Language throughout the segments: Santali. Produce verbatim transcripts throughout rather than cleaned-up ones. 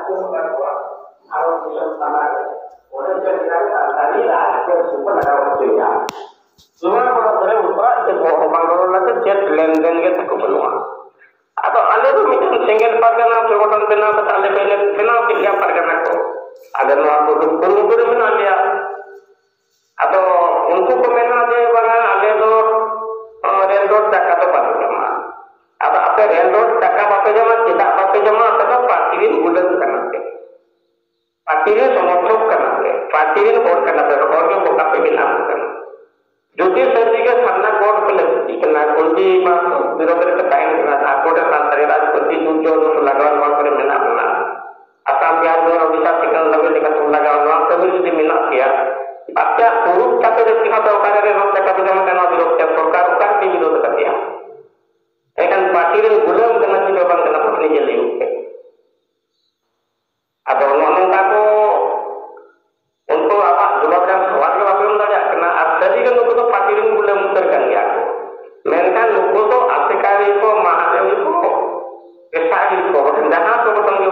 ᱵᱷᱟᱨᱚᱛ ᱫᱤᱥᱚᱢ ᱛᱟᱞᱟᱨᱮ ᱚᱸᱰᱮ ᱪᱮᱫ ᱞᱮᱠᱟ ᱥᱟᱱᱛᱟᱲᱤ ᱨᱟᱡᱽ ᱯᱟᱹᱨᱥᱤ ᱠᱚ ᱞᱟᱜᱟᱣ ᱦᱚᱪᱚᱭᱟ᱾ ᱱᱚᱣᱟ ᱠᱚᱫᱚ ᱵᱚᱞᱮ ᱩᱱᱠᱩᱣᱟᱜ ᱪᱮᱫ ᱦᱚᱸ ᱵᱟᱝ ᱨᱚᱲ ᱞᱟᱹᱜᱤᱫ ᱪᱮᱫ ᱞᱮᱱᱫᱮᱱ ᱜᱮ ᱛᱟᱠᱚ ᱵᱟᱹᱱᱩᱜᱼᱟ᱾ ᱟᱫᱚ ᱟᱞᱮ ᱫᱚ ᱢᱤᱫᱴᱮᱱ ᱥᱮᱸᱜᱮᱞ ᱯᱟᱨᱜᱟᱱᱟ ᱥᱚᱝᱜᱚᱴᱷᱚᱱ ᱵᱮᱱᱟᱣ ᱠᱟᱛᱮ ᱟᱞᱮ ᱯᱮ ᱵᱮᱱᱟᱣ ᱠᱮᱫ ᱜᱮᱭᱟ ᱯᱟᱨᱜᱟᱱᱟ ᱠᱚ᱾ ᱟᱞᱮ ᱱᱚᱣᱟ ᱠᱚ ᱠᱩᱨᱩᱢᱩᱴᱩ ᱨᱮ ᱢᱮᱱᱟᱜ ᱞᱮᱭᱟ᱾ ᱟᱫᱚ ᱩᱱᱠᱩ ᱠᱚ ᱢᱮᱱᱟ ᱡᱮ ᱵᱟᱝᱟ ᱟᱞᱮ ᱫᱚ, ᱚ, ᱨᱮᱞ ᱨᱳᱰ ᱴᱟᱠᱟ ᱫᱚ ᱵᱟᱞᱮ ᱧᱟᱢᱟ᱾ ᱟᱫᱚ ᱟᱯᱮ ᱨᱮᱞ ᱨᱳᱰ ᱴᱟᱠᱟ ᱵᱟᱯᱮ ᱧᱟᱢᱟ, ᱪᱮᱫᱟᱜ ᱵᱟᱯᱮ ᱧᱟᱢᱟ? ᱟᱯᱮ ᱫᱚ ᱯᱟᱨᱴᱤ ᱨᱮᱱ ᱜᱩᱞᱟᱹᱢ ᱠᱟᱱᱟ ᱯᱮ, ᱯᱟᱨᱴᱤ ᱨᱮᱱ ᱥᱚᱢᱚᱨᱛᱷᱚᱠ ᱠᱟᱱᱟ ᱯᱮ, ᱯᱟᱨᱴᱤ ᱨᱮᱱ ᱦᱚᱲ ᱠᱟᱱᱟ ᱯᱮ, ᱦᱚᱲ ᱜᱮ ᱵᱚᱠᱟ ᱯᱮ ᱵᱮᱱᱟᱣ ᱠᱟᱱᱟ᱾ ᱡᱩᱫᱤ ᱥᱟᱹᱨᱤ ᱜᱮ ᱥᱟᱨᱱᱟ ᱠᱳᱰ ᱯᱮ ᱞᱟᱹᱠᱛᱤᱜ ᱠᱟᱱᱟ, ᱠᱩᱞᱰᱤ ᱢᱟᱦᱟᱛᱚ ᱵᱤᱨᱳᱫᱷ ᱨᱮ ᱯᱮ ᱛᱟᱦᱮᱱ ᱠᱟᱱᱟ, ᱡᱷᱟᱲᱠᱷᱚᱸᱰ ᱨᱮ ᱥᱟᱱᱛᱟᱲᱤ ᱨᱟᱡᱽ ᱯᱟᱹᱨᱥᱤ ᱡᱩᱜᱽ ᱡᱚᱦᱚᱜ ᱫᱚ ᱞᱟᱜᱟᱣ ᱱᱚᱣᱟ ᱠᱚᱨᱮ ᱢᱮᱱᱟᱜ ᱵᱚᱱᱟ᱾ ᱟᱥᱟᱢ, ᱵᱤᱦᱟᱨ, ᱜᱳᱣᱟ, ᱳᱰᱤᱥᱟ, ᱥᱤᱠᱟᱱᱫ ᱱᱚᱜᱚᱨ ᱞᱮᱠᱟ ᱠᱚ ᱞᱟᱜᱟᱣ, ᱱᱚᱣᱟ ᱠᱟᱹᱢᱤ ᱡᱩᱫᱤ ᱢᱮᱱᱟᱜ ᱯᱮᱭᱟ, ᱟᱯᱮᱭᱟᱜ ᱯᱩᱨᱩᱵ ᱪᱟᱸᱫᱚ ᱨᱮ ᱪᱤᱠᱟᱹᱛᱮ ᱚᱠᱟᱨᱮ ᱨᱮᱞ ᱨᱳᱰ ᱞᱮᱠᱟ ᱵᱮᱱᱟᱣ ᱠᱟᱱᱟ ᱵᱤᱨᱳᱫᱷ ᱛᱮ? ᱥᱚᱨᱠᱟᱨ ᱚᱠᱟ ᱨᱮᱯᱮ ᱵᱤᱨᱳᱫᱷ ᱟᱠᱟᱫᱮᱭᱟ? ᱮᱱᱠᱷᱟᱱ ᱯᱟᱨᱴᱤ ᱨᱮᱱ ᱜᱩᱞᱟᱹᱢ ᱠᱟᱱᱟ ᱪᱮ ᱵᱟᱝ ᱠᱟᱱᱟ, ᱱᱤᱡᱮ ᱞᱟᱹᱭ ᱯᱮ᱾ ᱟᱫᱚ ᱱᱚᱜᱼᱚ ᱱᱚᱝᱠᱟ ᱠᱚ ᱩᱱᱠᱩ ᱟᱢᱟᱜ ᱡᱚᱵᱟᱵ ᱨᱮ ᱥᱚᱣᱟᱞ ᱜᱮ ᱵᱟᱠᱚ ᱮᱢ ᱫᱟᱲᱮᱭᱟᱜ ᱠᱟᱱᱟ᱾ ᱟᱨ ᱥᱟᱹᱨᱤ ᱜᱮ ᱱᱩᱠᱩ ᱫᱚ ᱯᱟᱨᱴᱤ ᱨᱮᱱ ᱜᱩᱞᱟᱹᱢ ᱩᱛᱟᱹᱨ ᱠᱟᱱ ᱜᱮᱭᱟ ᱠᱚ, ᱢᱮᱱᱠᱷᱟᱱ ᱱᱩᱠᱩ ᱫᱚ ᱟᱥᱮᱠᱟ ᱜᱮ ᱠᱚ, ᱢᱟᱦᱟᱫᱮᱣ ᱜᱮ ᱠᱚ, ᱮᱴᱟᱜ ᱜᱮ ᱠᱚ, ᱵᱟᱠᱷᱟᱱ ᱡᱟᱦᱟᱸ ᱥᱚᱝᱜᱚᱴᱷᱚᱱ ᱜᱮ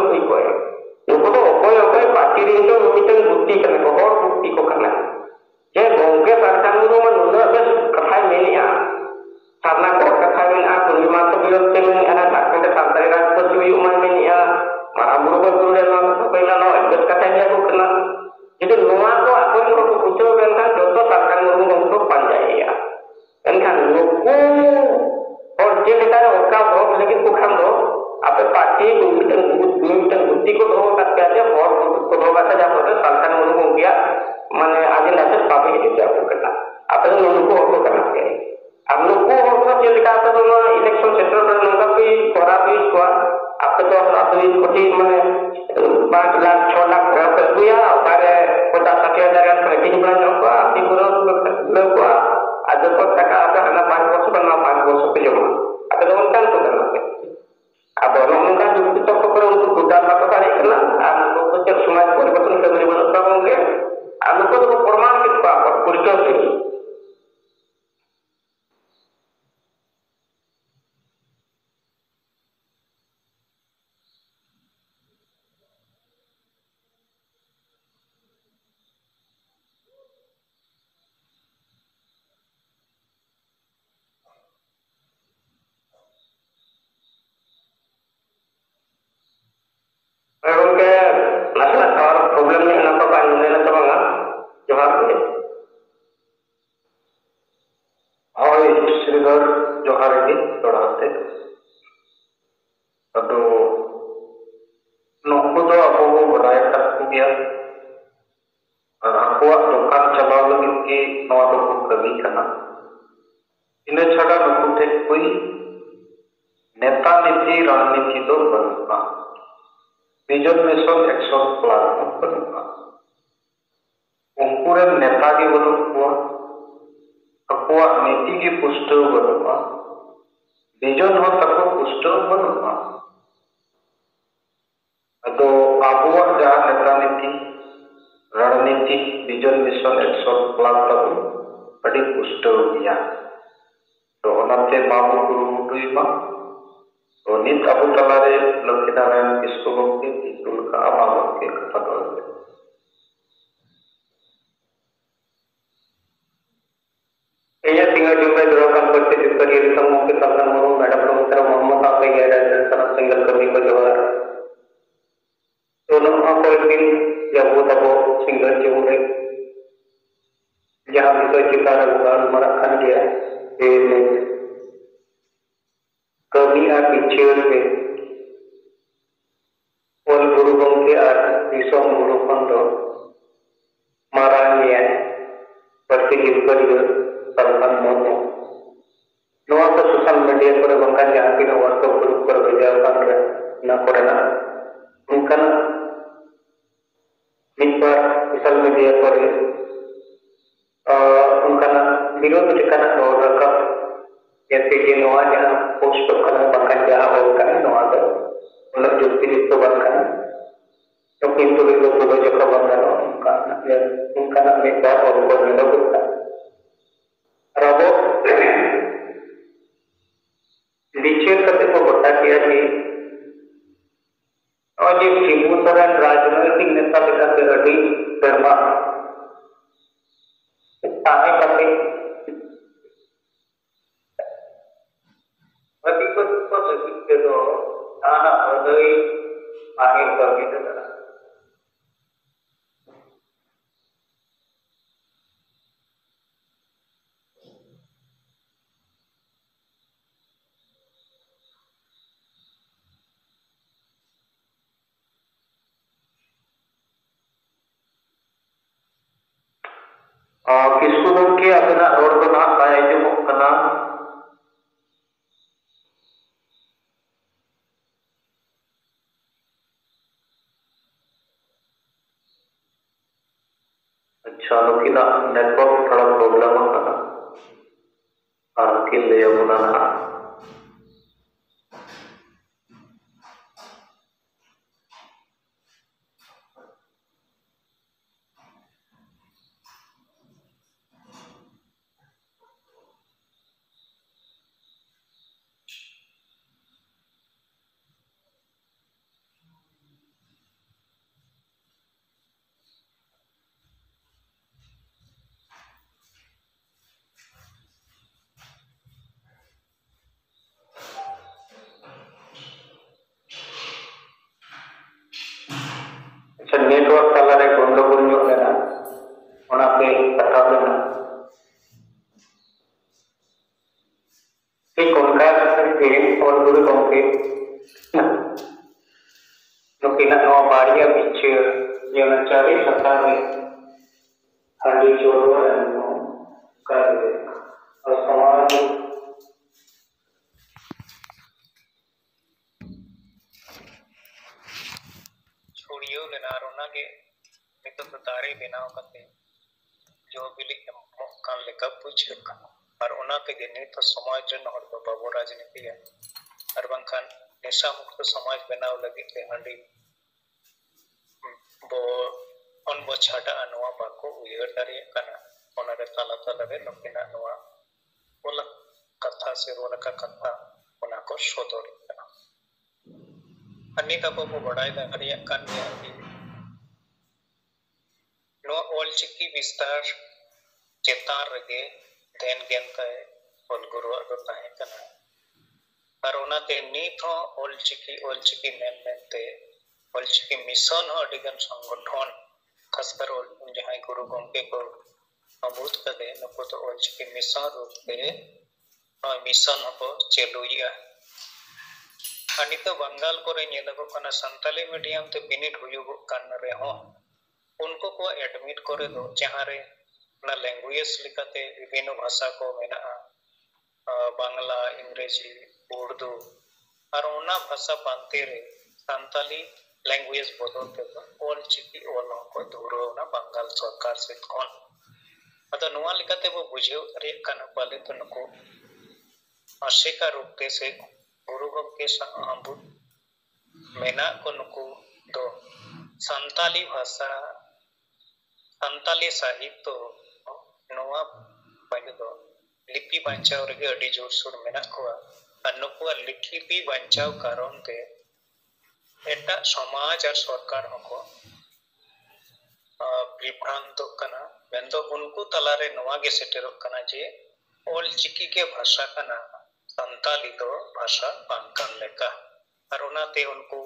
ᱵᱷᱤᱡᱚᱱ ᱢᱤᱥᱚᱱ ᱮᱠᱥᱚᱱ ᱯᱞᱟᱱ ᱦᱚᱸ ᱵᱟᱹᱱᱩᱜᱼᱟ᱾ ᱩᱱᱠᱩ ᱨᱮᱱ ᱱᱮᱛᱟ ᱜᱮ ᱵᱟᱹᱱᱩᱜ ᱠᱚᱣᱟ᱾ ᱟᱠᱚᱣᱟᱜ ᱱᱤᱛᱤ ᱜᱮ ᱯᱩᱥᱴᱟᱹᱣ ᱵᱟᱹᱱᱩᱜᱼᱟ᱾ ᱵᱷᱤᱡᱚᱱ ᱦᱚᱸ ᱛᱟᱠᱚ ᱯᱩᱥᱴᱟᱹᱣ ᱵᱟᱹᱱᱩᱜᱼᱟ᱾ ᱟᱫᱚ ᱟᱵᱚᱣᱟᱜ ᱡᱟᱦᱟᱸ ᱱᱮᱛᱟ ᱱᱤᱛᱤ, ᱨᱚᱬᱱᱤᱛᱤ, ᱵᱷᱤᱡᱚᱱ ᱢᱤᱥᱚᱱ ᱮᱠᱥᱚᱱ ᱯᱞᱟᱱ ᱛᱟᱵᱚᱱ ᱟᱹᱰᱤ ᱯᱩᱥᱴᱟᱹᱣ ᱜᱮᱭᱟ᱾ ᱛᱚ ᱚᱱᱟᱛᱮ ᱢᱟ ᱵᱚᱱ ᱠᱩᱨᱩᱢᱩᱴᱩᱭ ᱢᱟ᱾ ᱛᱚ ᱱᱤᱛ ᱟᱵᱚ ᱛᱟᱞᱟᱨᱮ ᱞᱚᱠᱠᱷᱤᱱᱟᱨᱟᱭᱚᱱ ᱠᱤᱥᱠᱩ ᱜᱚᱢᱠᱮ ᱛᱤᱸᱜᱩ ᱞᱮᱠᱟ ᱟᱢᱟᱜ ᱜᱚᱢᱠᱮ ᱠᱟᱛᱷᱟ ᱫᱚ ᱤᱧᱟᱹᱜ ᱥᱤᱸᱜᱟᱹᱲ ᱡᱚᱢ ᱨᱮ ᱡᱚᱲᱟᱣ ᱠᱟᱱ ᱯᱟᱹᱨᱥᱤ ᱡᱤᱛᱠᱟᱹᱨᱤᱭᱟᱹ ᱫᱤᱥᱚᱢ ᱜᱚᱢᱠᱮ ᱥᱟᱞᱠᱷᱟᱱ ᱢᱩᱨᱢᱩ, ᱢᱮᱰᱟᱢ ᱯᱨᱚᱢᱤᱛᱟ ᱢᱩᱨᱢᱩ ᱥᱟᱶᱛᱮ ᱜᱮ ᱟᱹᱰᱤ ᱟᱹᱰᱤ ᱥᱟᱱᱟᱢ ᱥᱮᱸᱜᱮᱞ ᱠᱟᱹᱢᱤ ᱠᱚ ᱡᱚᱦᱟᱨ᱾ ᱛᱚ ᱱᱚᱜᱼᱚ ᱱᱚᱣᱟ ᱠᱚ ᱫᱤᱱ ᱡᱟᱹᱯᱩᱫ ᱟᱵᱚ ᱥᱤᱸᱜᱟᱹᱲ ᱡᱚᱢ ᱨᱮ ᱡᱟᱦᱟᱸ ᱵᱤᱥᱚᱭ ᱪᱮᱛᱟᱱ ᱨᱮ ᱵᱚᱱ ᱜᱟᱞᱢᱟᱨᱟᱜ ᱠᱟᱱ ᱜᱮᱭᱟ, ᱡᱮ ᱠᱟᱹᱢᱤ ᱟᱨ ᱵᱤᱪᱟᱹᱨ ᱨᱮ ᱚᱞ ᱜᱩᱨᱩ ᱜᱚᱢᱠᱮ ᱟᱨ ᱫᱤᱥᱚᱢ ᱜᱩᱨᱩ ᱠᱷᱚᱱ ᱫᱚ ᱢᱟᱨᱟᱝ ᱜᱮᱭᱟᱭ ᱯᱟᱹᱨᱥᱤ ᱡᱤᱛᱠᱟᱹᱨᱤᱭᱟᱹ ᱥᱟᱞᱠᱷᱟᱱ ᱢᱩᱨᱢᱩ᱾ ᱱᱚᱣᱟ ᱠᱚ ᱥᱳᱥᱟᱞ ᱢᱤᱰᱤᱭᱟ ᱠᱚᱨᱮ ᱵᱟᱝᱠᱷᱟᱱ ᱡᱟᱦᱟᱸ ᱛᱤᱱᱟᱹᱜ WhatsApp ᱜᱨᱩᱯ ᱠᱚᱨᱮ ᱵᱷᱮᱡᱟ ᱟᱠᱟᱱ ᱨᱮ, ᱚᱱᱟ ᱠᱚᱨᱮᱱᱟᱜ ᱚᱱᱠᱟᱱᱟᱜ ᱢᱤᱫ ᱵᱟᱨ ᱥᱳᱥᱟᱞ ᱢᱤᱰᱤᱭᱟ ᱠᱚᱨᱮ, ᱟᱨ, ᱚᱱᱠᱟᱱᱟᱜ ᱵᱤᱨᱳᱫᱷ ᱞᱮᱠᱟᱱᱟᱜ ᱨᱚᱲ ᱨᱟᱠᱟᱵ, ᱡᱮᱭᱥᱮ ᱠᱤ ᱱᱚᱣᱟ ᱡᱟᱦᱟᱸ ᱯᱳᱥᱴᱚᱜ ᱠᱟᱱᱟ ᱵᱟᱝᱠᱷᱟᱱ ᱡᱟᱦᱟᱸ ᱚᱞ ᱠᱟᱱᱟ, ᱱᱚᱣᱟ ᱫᱚ ᱩᱱᱟᱹᱜ ᱡᱩᱠᱛᱤ ᱡᱩᱠᱛᱚ ᱵᱟᱝ ᱠᱟᱱᱟ᱾ ᱱᱩᱠᱤᱱ ᱛᱩᱞᱩᱡ ᱫᱚ ᱛᱩᱞᱟᱹ ᱡᱚᱠᱷᱟ ᱵᱟᱝ ᱜᱟᱱᱚᱜᱼᱟ, ᱚᱱᱠᱟᱱᱟᱜ ᱜᱮ, ᱚᱱᱠᱟᱱᱟᱜ ᱢᱤᱫ ᱵᱟᱨ ᱚᱞ ᱠᱚ ᱧᱮᱞᱚᱜᱚᱜ ᱠᱟᱱᱟ᱾ ᱟᱨ ᱟᱵᱚ ᱵᱤᱪᱟᱹᱨ ᱠᱟᱛᱮ ᱠᱚ ᱜᱚᱴᱟ ᱠᱮᱭᱟ ᱡᱮ ᱱᱚᱜᱼᱚᱭ ᱡᱮ ᱛᱤᱸᱜᱩ ᱥᱚᱨᱮᱱ ᱨᱟᱡᱽᱱᱳᱭᱛᱤᱠ ᱱᱮᱛᱟ ᱞᱮᱠᱟᱛᱮ ᱟᱹᱰᱤ ᱥᱮᱨᱢᱟ ᱛᱟᱦᱮᱸ ᱠᱟᱛᱮ ᱟᱹᱫᱤᱵᱟᱹᱥᱤ ᱠᱚ ᱞᱟᱹᱜᱤᱫ ᱛᱮᱫᱚ ᱡᱟᱦᱟᱱᱟᱜ ᱵᱷᱟᱹᱞᱟᱹᱭ ᱵᱟᱝ ᱮ ᱠᱟᱹᱢᱤ ᱞᱮᱫᱟ᱾ ᱟᱨ ᱠᱤᱥᱠᱩ ᱜᱚᱢᱠᱮ, ᱟᱵᱮᱱᱟᱜ ᱨᱚᱲ ᱫᱚ ᱱᱟᱦᱟᱜ ᱵᱟᱭ ᱟᱸᱡᱚᱢᱚᱜ ᱠᱟᱱᱟ᱾ ᱟᱪᱪᱷᱟ, ᱱᱩᱠᱤᱱᱟᱜ network ᱛᱷᱚᱲᱟ problem ᱟᱠᱟᱱᱟ, ᱟᱨ ᱠᱤᱱ ᱞᱟᱹᱭ ᱟᱵᱚᱱᱟ ᱱᱟᱦᱟᱜ᱾ ᱟᱪᱪᱷᱟ, network ᱛᱟᱞᱟᱨᱮ ᱜᱚᱱᱰᱚᱜᱳᱞ ᱧᱚᱜ ᱞᱮᱱᱟ, ᱚᱱᱟᱛᱮ ᱠᱟᱴᱟᱣ ᱞᱮᱱᱟ᱾ ᱴᱷᱤᱠ ᱚᱱᱠᱟ ᱠᱟᱛᱮ ᱜᱮ ᱚᱞ ᱜᱩᱨᱩ ᱜᱚᱢᱠᱮ ᱱᱩᱠᱤᱱᱟᱜ ᱱᱚᱣᱟ ᱵᱟᱨᱭᱟ ᱵᱤᱪᱟᱹᱨ, ᱡᱮ ᱚᱱᱟ ᱪᱟᱹᱨᱤ ᱥᱟᱛᱟᱢ ᱨᱮ ᱦᱟᱺᱰᱤ ᱪᱚᱰᱚᱨ ᱮᱱ ᱚᱱᱠᱟ ᱜᱮ ᱟᱨ ᱥᱚᱢᱟᱡᱽ ᱪᱷᱩᱲᱭᱟᱹᱣ ᱞᱮᱱᱟ ᱟᱨ ᱚᱱᱟᱜᱮ ᱱᱤᱛᱚᱜ ᱫᱚ ᱫᱟᱨᱮ ᱵᱮᱱᱟᱣ ᱠᱟᱛᱮ ᱡᱚ ᱵᱤᱞᱤ ᱮᱢᱚᱜ ᱠᱟᱱ ᱞᱮᱠᱟ ᱵᱩᱡᱷᱟᱹᱜ ᱠᱟᱱᱟ᱾ ᱟᱨ ᱚᱱᱟ ᱛᱮᱜᱮ ᱱᱤᱛ ᱦᱚᱸ ᱥᱚᱢᱟᱡᱽ ᱨᱮᱱ ᱦᱚᱲ ᱫᱚ ᱵᱟᱵᱚ ᱨᱟᱡᱽᱱᱤᱛᱤᱭᱟ ᱟᱨ ᱵᱟᱝᱠᱷᱟᱱ ᱱᱮᱥᱟ ᱢᱩᱠᱛᱚ ᱥᱚᱢᱟᱡᱽ ᱵᱮᱱᱟᱣ ᱞᱟᱹᱜᱤᱫ ᱛᱮ ᱦᱟᱺᱰᱤ ᱵᱚ ᱠᱷᱚᱱ ᱵᱚ ᱪᱷᱟᱰᱟᱜᱼᱟ, ᱱᱚᱣᱟ ᱵᱟᱠᱚ ᱩᱭᱦᱟᱹᱨ ᱫᱟᱲᱮᱭᱟᱜ ᱠᱟᱱᱟ᱾ ᱚᱱᱟᱨᱮ ᱛᱟᱞᱟ ᱛᱟᱞᱟᱨᱮ ᱱᱩᱠᱤᱱᱟᱜ ᱱᱚᱣᱟ ᱚᱞ ᱠᱟᱛᱷᱟ ᱥᱮ ᱨᱚᱲ ᱟᱠᱟᱫ ᱠᱟᱛᱷᱟ ᱚᱱᱟ ᱠᱚ ᱥᱚᱫᱚᱨᱮᱫ ᱠᱟᱱᱟ᱾ ᱟᱨ ᱱᱤᱛ ᱟᱵᱚ ᱵᱚ ᱵᱟᱲᱟᱭ ᱫᱟᱲᱮᱭᱟᱜ ᱠᱟᱱ ᱜᱮᱭᱟ ᱡᱮ ᱱᱚᱣᱟ ᱚᱞᱪᱤᱠᱤ ᱵᱤᱥᱛᱟᱨ ᱪᱮᱛᱟᱱ ᱨᱮᱜᱮ ᱫᱷᱮᱱ ᱜᱮᱱ ᱛᱟᱭ ᱚᱞ ᱜᱩᱨᱩᱣᱟᱜ ᱫᱚ ᱛᱟᱦᱮᱸ ᱠᱟᱱᱟ᱾ ᱟᱨ ᱚᱱᱟᱛᱮ ᱱᱤᱛ ᱦᱚᱸ ᱚᱞᱪᱤᱠᱤ, ᱚᱞᱪᱤᱠᱤ ᱢᱮᱱ ᱢᱮᱱᱛᱮ ᱚᱞᱪᱤᱠᱤ ᱢᱤᱥᱚᱱ ᱦᱚᱸ ᱟᱹᱰᱤᱜᱟᱱ ᱥᱚᱝᱜᱚᱴᱷᱚᱱ, ᱠᱷᱟᱥᱠᱟᱨ ᱚᱞ-, ᱡᱟᱦᱟᱸᱭ ᱜᱩᱨᱩ ᱜᱚᱢᱠᱮ ᱠᱚ ᱟᱹᱜᱩ ᱠᱟᱫᱮ, ᱱᱩᱠᱩ ᱫᱚ ᱚᱞᱪᱤᱠᱤ ᱢᱤᱥᱚᱱ ᱨᱩᱯ ᱛᱮ ᱱᱚᱣᱟ ᱢᱤᱥᱚᱱ ᱦᱚᱸᱠᱚ ᱪᱟᱹᱞᱩᱭᱮᱫᱼᱟ᱾ ᱟᱨ ᱱᱤᱛᱚᱜ ᱵᱟᱝᱜᱟᱞ ᱠᱚᱨᱮ ᱧᱮᱞᱚᱜᱚᱜ ᱠᱟᱱᱟ, ᱥᱟᱱᱛᱟᱞᱤ ᱢᱤᱰᱤᱭᱟᱢ ᱛᱮ ᱵᱤᱱᱤᱰ ᱦᱩᱭᱩᱜᱚᱜ ᱠᱟᱱ ᱨᱮᱦᱚᱸ ᱩᱱᱠᱩ ᱠᱚᱣᱟᱜ ᱮᱰᱢᱤᱴ ᱠᱚᱨᱮ ᱫᱚ ᱡᱟᱦᱟᱸ ᱨᱮ ᱚᱱᱟ ᱞᱮᱝᱜᱩᱭᱮᱡᱽ ᱞᱮᱠᱟᱛᱮ ᱵᱤᱵᱷᱤᱱᱱᱚ ᱵᱷᱟᱥᱟ ᱠᱚ ᱢᱮᱱᱟᱜᱼᱟ, ᱟᱨ ᱵᱟᱝᱞᱟ, ᱤᱝᱨᱮᱡᱤ, ᱩᱨᱫᱩ, ᱟᱨ ᱚᱱᱟ ᱵᱷᱟᱥᱟ ᱯᱟᱱᱛᱮ ᱨᱮ ᱥᱟᱱᱛᱟᱞᱤ language ᱵᱚᱫᱚᱞ ᱛᱮᱫᱚ ᱚᱞ ᱪᱤᱠᱤ ᱚᱞ ᱦᱚᱸᱠᱚ ᱫᱷᱩᱨᱟᱹᱣ ᱮᱱᱟ ᱵᱟᱝᱜᱟᱞ ᱥᱚᱨᱠᱟᱨ ᱥᱮᱫ ᱠᱷᱚᱱ᱾ ᱟᱫᱚ ᱱᱚᱣᱟ ᱞᱮᱠᱟᱛᱮ ᱵᱚ ᱵᱩᱡᱷᱟᱹᱣ ᱫᱟᱲᱮᱭᱟᱜ ᱠᱟᱱᱟ ᱯᱟᱞᱮ ᱛᱚ ᱱᱩᱠᱩ ᱟᱥᱮᱠᱟ ᱨᱩᱯ ᱛᱮ ᱥᱮ ᱜᱩᱨᱩ ᱜᱚᱢᱠᱮ ᱥᱟᱶ ᱟᱸᱵᱩᱫ ᱢᱮᱱᱟᱜ ᱠᱚ ᱱᱩᱠᱩ ᱫᱚ ᱥᱟᱱᱛᱟᱞᱤ ᱵᱷᱟᱥᱟ, ᱥᱟᱱᱛᱟᱞᱤ ᱥᱟᱦᱤᱛᱛᱚ ᱱᱚᱣᱟ ᱯᱟᱹᱦᱤᱞ ᱫᱚ ᱞᱤᱯᱤ ᱵᱟᱧᱪᱟᱣ ᱨᱮᱜᱮ ᱟᱹᱰᱤ ᱡᱳᱨᱥᱳᱨ ᱢᱮᱱᱟᱜ ᱠᱚᱣᱟ᱾ ᱟᱨ ᱱᱩᱠᱩᱣᱟᱜ ᱞᱤᱯᱤ ᱵᱟᱧᱪᱟᱣ ᱠᱟᱨᱚᱱ ᱛᱮ ᱮᱴᱟᱜ ᱥᱚᱢᱟᱡᱽ ᱟᱨ ᱥᱚᱨᱠᱟᱨ ᱦᱚᱸᱠᱚ ᱵᱤᱵᱷᱨᱟᱱᱛᱚᱜ ᱠᱟᱱᱟ᱾ ᱢᱮᱱᱫᱚ ᱩᱱᱠᱩ ᱛᱟᱞᱟᱨᱮ ᱱᱚᱣᱟ ᱜᱮ ᱥᱮᱴᱮᱨᱚᱜ ᱠᱟᱱᱟ ᱡᱮ ᱚᱞ ᱪᱤᱠᱤ ᱜᱮ ᱵᱷᱟᱥᱟ ᱠᱟᱱᱟ, ᱥᱟᱱᱛᱟᱞᱤ ᱫᱚ ᱵᱷᱟᱥᱟ ᱵᱟᱝ ᱠᱟᱱ ᱞᱮᱠᱟ᱾ ᱟᱨ ᱚᱱᱟᱛᱮ ᱩᱱᱠᱩ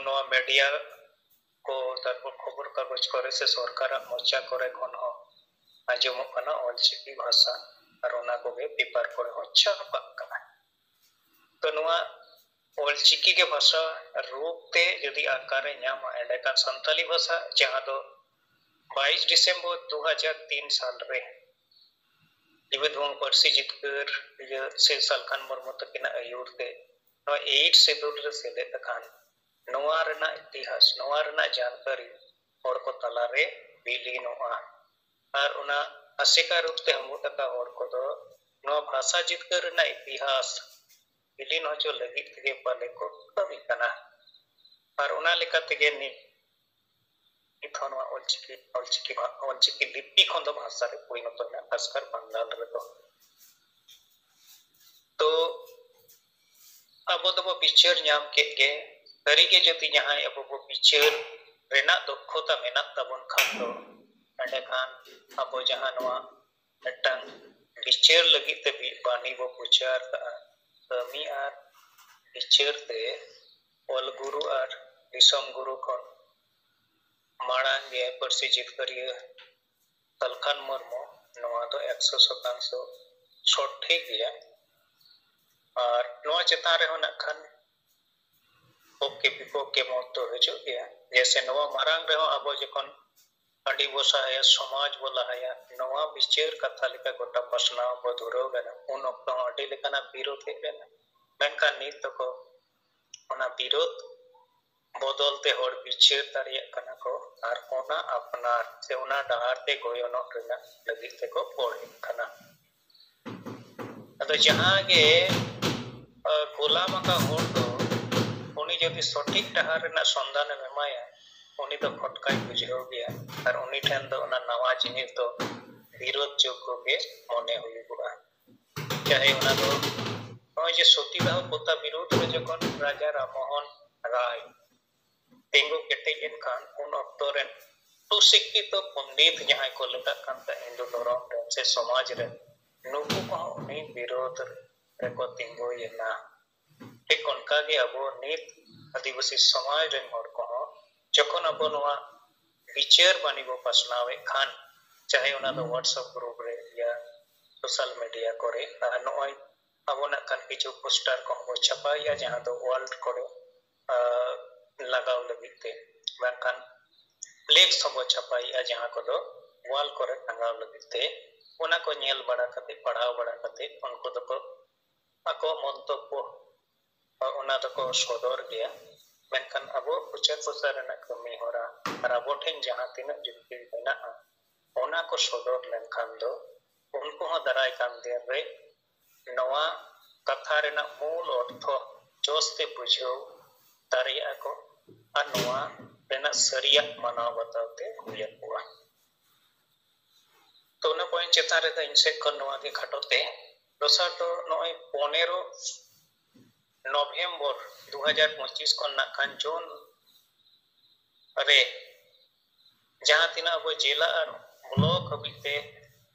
ᱱᱚᱣᱟ ᱢᱤᱰᱤᱭᱟ ᱠᱚ, ᱛᱟᱨᱯᱚᱨ ᱠᱷᱚᱵᱚᱨ ᱠᱟᱜᱚᱡᱽ ᱠᱚᱨᱮ ᱥᱮ ᱥᱚᱨᱠᱟᱨᱟᱜ ᱢᱚᱪᱟ ᱠᱚᱨᱮ ᱠᱷᱚᱱ ᱦᱚᱸ ᱟᱸᱡᱚᱢᱚᱜ ᱠᱟᱱᱟ ᱚᱞ ᱪᱤᱠᱤ ᱵᱷᱟᱥᱟ, ᱟᱨ ᱚᱱᱟ ᱠᱚᱜᱮ ᱯᱮᱯᱟᱨ ᱠᱚᱨᱮ ᱦᱚᱸ ᱪᱷᱟᱯᱟᱜ ᱠᱟᱱᱟ᱾ ᱛᱚ ᱱᱚᱣᱟ ᱚᱞ ᱪᱤᱠᱤ ᱜᱮ ᱵᱷᱟᱥᱟ ᱨᱩᱯ ᱛᱮ ᱡᱩᱫᱤ ᱟᱠᱟᱨᱮ ᱧᱟᱢᱟ, ᱮᱸᱰᱮᱠᱷᱟᱱ ᱥᱟᱱᱛᱟᱞᱤ ᱵᱷᱟᱥᱟ, ᱡᱟᱦᱟᱸ ᱫᱚ ᱵᱟᱭᱤᱥ ᱰᱤᱥᱮᱢᱵᱚᱨ ᱫᱩ ᱦᱟᱡᱟᱨ ᱛᱤᱱ ᱥᱟᱞ ᱨᱮ ᱡᱤᱣᱮᱫ ᱵᱚᱝ ᱯᱟᱹᱨᱥᱤ ᱡᱤᱛᱠᱟᱹᱨ ᱤᱭᱟᱹ ᱥᱮ ᱥᱟᱞᱠᱷᱟᱱ ᱢᱩᱨᱢᱩ ᱛᱟᱹᱠᱤᱱᱟᱜ ᱟᱹᱭᱩᱨ ᱛᱮ ᱱᱚᱣᱟ ᱮᱭᱤᱴ ᱥᱤᱰᱩᱞ ᱨᱮ ᱥᱮᱞᱮᱫ ᱟᱠᱟᱱ ᱱᱚᱣᱟ ᱨᱮᱱᱟᱜ ᱤᱛᱤᱦᱟᱥ, ᱱᱚᱣᱟ ᱨᱮᱱᱟᱜ ᱡᱟᱱᱠᱟᱨᱤ ᱦᱚᱲ ᱠᱚ ᱛᱟᱞᱟᱨᱮ ᱵᱤᱞᱤᱱᱚᱜᱼᱟ᱾ ᱟᱨ ᱚᱱᱟ ᱟᱥᱮᱠᱟ ᱨᱩᱯ ᱛᱮ ᱦᱟᱢᱩᱫ ᱟᱠᱟᱫ ᱦᱚᱲ ᱠᱚᱫᱚ ᱱᱚᱣᱟ ᱵᱷᱟᱥᱟ ᱡᱤᱛᱠᱟᱹᱨ ᱨᱮᱱᱟᱜ ᱤᱛᱤᱦᱟᱥ ᱵᱤᱞᱤᱱ ᱦᱚᱪᱚ ᱞᱟᱹᱜᱤᱫ ᱛᱮᱜᱮ ᱯᱟᱞᱮ ᱠᱚ ᱠᱟᱹᱢᱤ ᱠᱟᱱᱟ᱾ ᱟᱨ ᱚᱱᱟ ᱞᱮᱠᱟ ᱛᱮᱜᱮ ᱱᱤᱛ ᱱᱤᱛ ᱦᱚᱸ ᱱᱚᱣᱟ ᱚᱞᱪᱤᱠᱤ, ᱚᱞᱪᱤᱠᱤ ᱵᱷᱟ-, ᱚᱞᱪᱤᱠᱤ ᱞᱤᱯᱤ ᱠᱷᱚᱱ ᱫᱚ ᱵᱷᱟᱥᱟ ᱨᱮ ᱯᱚᱨᱤᱱᱚᱛᱚᱭᱮᱱᱟ, ᱠᱷᱟᱥᱠᱟᱨ ᱵᱟᱝᱜᱟᱞ ᱨᱮᱫᱚ᱾ ᱛᱚ ᱟᱵᱚ ᱫᱚᱵᱚ ᱵᱤᱪᱟᱹᱨ ᱧᱟᱢ ᱠᱮᱫ ᱜᱮ, ᱥᱟᱹᱨᱤᱜᱮ ᱡᱩᱫᱤ ᱡᱟᱦᱟᱸᱭ ᱟᱵᱚ ᱵᱚ ᱵᱤᱪᱟᱹᱨ ᱨᱮᱱᱟᱜ ᱫᱚᱠᱷᱚᱛᱟ ᱢᱮᱱᱟᱜ ᱛᱟᱵᱚᱱ ᱠᱷᱟᱱ ᱫᱚ, ᱮᱸᱰᱮᱠᱷᱟᱱ ᱟᱵᱚ ᱡᱟᱦᱟᱸ ᱱᱚᱣᱟ ᱢᱤᱫᱴᱟᱝ ᱵᱤᱪᱟᱹᱨ ᱞᱟᱹᱜᱤᱫ ᱛᱮ ᱵᱤ-, ᱵᱟᱹᱱᱤ ᱵᱚ ᱯᱨᱚᱪᱟᱨ ᱠᱟᱜᱼᱟ, ᱠᱟᱹᱢᱤ ᱟᱨ ᱵᱤᱪᱟᱹᱨ ᱛᱮ ᱚᱞ ᱜᱩᱨᱩ ᱟᱨ ᱫᱤᱥᱚᱢ ᱜᱩᱨᱩ ᱠᱷᱚᱱ ᱢᱟᱲᱟᱝ ᱜᱮ ᱯᱟᱹᱨᱥᱤ ᱡᱤᱛᱠᱟᱹᱨᱤᱭᱟᱹ ᱥᱟᱞᱠᱷᱟᱱ ᱢᱩᱨᱢᱩ, ᱱᱚᱣᱟ ᱫᱚ ᱮᱠᱥᱚ ᱥᱚᱛᱟᱝᱥᱚ ᱥᱚᱴᱷᱤᱠ ᱜᱮᱭᱟ᱾ ᱟᱨ ᱱᱚᱣᱟ ᱪᱮᱛᱟᱱ ᱨᱮᱦᱚᱸ ᱱᱟᱜ ᱠᱷᱟᱱ ᱯᱚᱠᱠᱷᱮ ᱵᱤᱯᱚᱠᱠᱷᱮ ᱢᱚᱛ ᱫᱚ ᱦᱤᱡᱩᱜ ᱜᱮᱭᱟ᱾ ᱡᱮᱭᱥᱮ ᱱᱚᱣᱟ ᱢᱟᱨᱟᱝ ᱨᱮᱦᱚᱸ ᱟᱵᱚ ᱡᱚᱠᱷᱚᱱ ᱦᱟᱺᱰᱤ ᱵᱚ ᱥᱟᱦᱟᱭᱟ, ᱥᱚᱢᱟᱡᱽ ᱵᱚ ᱞᱟᱦᱟᱭᱟ, ᱱᱚᱣᱟ ᱵᱤᱪᱟᱹᱨ ᱠᱟᱛᱷᱟ ᱞᱮᱠᱟ ᱜᱚᱴᱟ ᱯᱟᱥᱱᱟᱣ ᱵᱚ ᱫᱷᱩᱨᱟᱹᱣ ᱞᱮᱱᱟ, ᱩᱱ ᱚᱠᱛᱚ ᱦᱚᱸ ᱟᱹᱰᱤ ᱞᱮᱠᱟᱱᱟᱜ ᱵᱤᱨᱳᱫ ᱦᱮᱡ ᱞᱮᱱᱟ᱾ ᱢᱮᱱᱠᱷᱟᱱ ᱱᱤᱛ ᱫᱚᱠᱚ ᱚᱱᱟ ᱵᱤᱨᱳᱫ ᱵᱚᱫᱚᱞ ᱛᱮ ᱦᱚᱲ ᱵᱤᱪᱟᱹᱨ ᱫᱟᱲᱮᱭᱟᱜ ᱠᱟᱱᱟ ᱠᱚ ᱟᱨ ᱚᱱᱟ ᱟᱯᱱᱟᱨ ᱥᱮ ᱚᱱᱟ ᱰᱟᱦᱟᱨ ᱛᱮ ᱜᱚᱭᱚᱱᱚᱜ ᱨᱮᱱᱟᱜ ᱞᱟᱹᱜᱤᱫ ᱛᱮᱠᱚ ᱯᱚᱲᱦᱮᱜ ᱠᱟᱱᱟ᱾ ᱟᱫᱚ ᱡᱟᱦᱟᱸ ᱜᱮ, ᱟ, ᱜᱳᱞᱟᱢ ᱟᱠᱟᱫ ᱦᱚᱲ ᱫᱚ ᱩᱱᱤ ᱡᱩᱫᱤ ᱥᱚᱴᱷᱤᱠ ᱰᱟᱦᱟᱨ ᱨᱮᱱᱟᱜ ᱥᱚᱱᱫᱷᱟᱱ ᱮᱢ ᱮᱢᱟᱭᱟ, ᱩᱱᱤ ᱫᱚ ᱠᱷᱚᱴᱠᱟᱭ ᱵᱩᱡᱷᱟᱹᱣ ᱜᱮᱭᱟ ᱟᱨ ᱩᱱᱤ ᱴᱷᱮᱱ ᱫᱚ ᱚᱱᱟ ᱱᱟᱣᱟ ᱡᱤᱱᱤᱥ ᱫᱚ ᱵᱤᱨᱳᱫᱷ ᱡᱳᱜᱽᱜᱚ ᱜᱮ ᱢᱚᱱᱮ ᱦᱩᱭᱩᱜᱚᱜᱼᱟ᱾ ᱪᱟᱦᱮ ᱚᱱᱟ ᱫᱚ ᱱᱚᱜᱼᱚᱭ ᱡᱮ ᱥᱚᱛᱤᱫᱟᱦᱚ ᱯᱨᱚᱛᱷᱟ ᱵᱤᱨᱩᱫᱷ ᱨᱮ ᱡᱚᱠᱷᱚᱱ ᱨᱟᱡᱟ ᱨᱟᱢᱢᱳᱦᱚᱱ ᱨᱟᱭ ᱛᱤᱸᱜᱩ ᱠᱮᱴᱮᱡ ᱮᱱ ᱠᱷᱟᱱ, ᱩᱱ ᱚᱠᱛᱚ ᱨᱮᱱ ᱥᱩᱥᱤᱠᱠᱷᱤᱛᱚ ᱯᱚᱱᱰᱤᱛ ᱡᱟᱦᱟᱸᱭ ᱠᱚ ᱞᱮᱠᱟᱜ ᱠᱟᱱ ᱛᱟᱦᱮᱸ ᱦᱤᱱᱫᱩ ᱫᱷᱚᱨᱚᱢ ᱨᱮᱱ ᱥᱮ ᱥᱚᱢᱟᱡᱽ ᱨᱮᱱ, ᱱᱩᱠᱩ ᱠᱚᱦᱚᱸ ᱩᱱᱤ ᱵᱤᱨᱳᱫᱷ ᱨᱮᱠᱚ ᱛᱤᱸᱜᱩᱭᱮᱱᱟ᱾ ᱴᱷᱤᱠ ᱚᱱᱠᱟᱜᱮ ᱟᱵᱚ ᱱᱤᱛ ᱟᱹᱫᱤᱵᱟᱹᱥᱤ ᱥᱚᱢᱟᱡᱽ ᱨᱮᱱ ᱦᱚᱲ ᱠᱚᱦᱚᱸ ᱡᱚᱠᱷᱚᱱ ᱟᱵᱚ ᱱᱚᱣᱟ ᱵᱤᱪᱟᱹᱨ ᱵᱟᱹᱱᱤ ᱵᱚ ᱯᱟᱥᱱᱟᱣᱮᱫ ᱠᱷᱟᱱ, ᱪᱟᱦᱮ ᱚᱱᱟ ᱫᱚ WhatsApp ᱜᱨᱩᱯ ᱨᱮ ᱭᱟ ᱥᱳᱥᱟᱞ ᱢᱤᱰᱤᱭᱟ ᱠᱚᱨᱮ, ᱟᱨ ᱱᱚᱜᱼᱚᱭ ᱟᱵᱚᱱᱟᱜ ᱠᱷᱟᱱ ᱠᱤᱪᱷᱩ ᱯᱳᱥᱴᱟᱨ ᱠᱚᱦᱚᱸ ᱵᱚ ᱪᱷᱟᱯᱟᱭᱮᱫᱼᱟ, ᱡᱟᱦᱟᱸ ᱫᱚ ᱣᱟᱞ ᱠᱚᱨᱮ, ᱟᱨ, ᱞᱟᱜᱟᱣ ᱞᱟᱹᱜᱤᱫ ᱛᱮ, ᱵᱟᱝᱠᱷᱟᱱ ᱯᱷᱞᱮᱠᱥ ᱦᱚᱸᱵᱚ ᱪᱷᱟᱯᱟᱭᱮᱫᱼᱟ, ᱡᱟᱦᱟᱸ ᱠᱚᱫᱚ ᱣᱟᱞ ᱠᱚᱨᱮ ᱴᱟᱸᱜᱟᱣ ᱞᱟᱹᱜᱤᱫ ᱛᱮ᱾ ᱚᱱᱟ ᱠᱚ ᱧᱮᱞ ᱵᱟᱲᱟ ᱠᱟᱛᱮ, ᱯᱟᱲᱦᱟᱣ ᱵᱟᱲᱟ ᱠᱟᱛᱮ ᱩᱱᱠᱩ ᱫᱚᱠᱚ ᱟᱠᱚ ᱢᱚᱱᱛᱚᱵᱵᱚ ᱚᱱᱟ ᱫᱚᱠᱚ ᱥᱚᱫᱚᱨ ᱜᱮᱭᱟ᱾ ᱢᱮᱱᱠᱷᱟᱱ ᱟᱵᱚ ᱯᱨᱚᱪᱟᱨ ᱯᱨᱚᱥᱟᱨ ᱨᱮᱱᱟᱜ ᱠᱟᱹᱢᱤ ᱦᱚᱨᱟ ᱟᱨ ᱟᱵᱚ ᱴᱷᱮᱱ ᱡᱟᱦᱟᱸ ᱛᱤᱱᱟᱹᱜ ᱡᱩᱠᱛᱤ ᱢᱮᱱᱟᱜᱼᱟ, ᱚᱱᱟ ᱠᱚ ᱥᱚᱫᱚᱨ ᱞᱮᱱᱠᱷᱟᱱ ᱫᱚ ᱩᱱᱠᱩ ᱦᱚᱸ ᱫᱟᱨᱟᱭ ᱠᱟᱱ ᱫᱤᱱ ᱨᱮ ᱱᱚᱣᱟ ᱠᱟᱛᱷᱟ ᱨᱮᱱᱟᱜ ᱢᱩᱞ ᱚᱨᱛᱷᱚ ᱡᱚᱥ ᱛᱮ ᱵᱩᱡᱷᱟᱹᱣ ᱫᱟᱲᱮᱭᱟᱜᱼᱟ ᱠᱚ ᱟᱨ ᱱᱚᱣᱟ ᱨᱮᱱᱟᱜ ᱥᱟᱹᱨᱤᱭᱟᱜ ᱢᱟᱱᱟᱣ ᱵᱟᱛᱟᱣ ᱛᱮ ᱦᱩᱭ ᱟᱠᱚᱣᱟ᱾ ᱛᱚ, ᱚᱱᱟ ᱯᱚᱭᱮᱱᱴ ᱪᱮᱛᱟᱱ ᱨᱮᱫᱚ ᱤᱧ ᱥᱮᱫ ᱠᱷᱚᱱ ᱱᱚᱣᱟ ᱜᱮ ᱠᱷᱟᱴᱚ ᱛᱮ᱾ ᱫᱚᱥᱟᱨ ᱫᱚ ᱱᱚᱜᱼᱚᱭ ᱯᱚᱱᱮᱨᱚ ᱱᱚᱵᱷᱮᱢᱵᱚᱨ ᱫᱩ ᱦᱟᱡᱟᱨ ᱯᱚᱸᱪᱤᱥ ᱠᱷᱚᱱ ᱱᱟᱜ ᱠᱷᱟᱱ ᱡᱩᱱ ᱨᱮ ᱡᱟᱦᱟᱸ ᱛᱤᱱᱟᱹᱜ ᱟᱵᱚ ᱡᱮᱞᱟ ᱟᱨ ᱵᱞᱚᱠ ᱦᱟᱹᱵᱤᱡ ᱛᱮ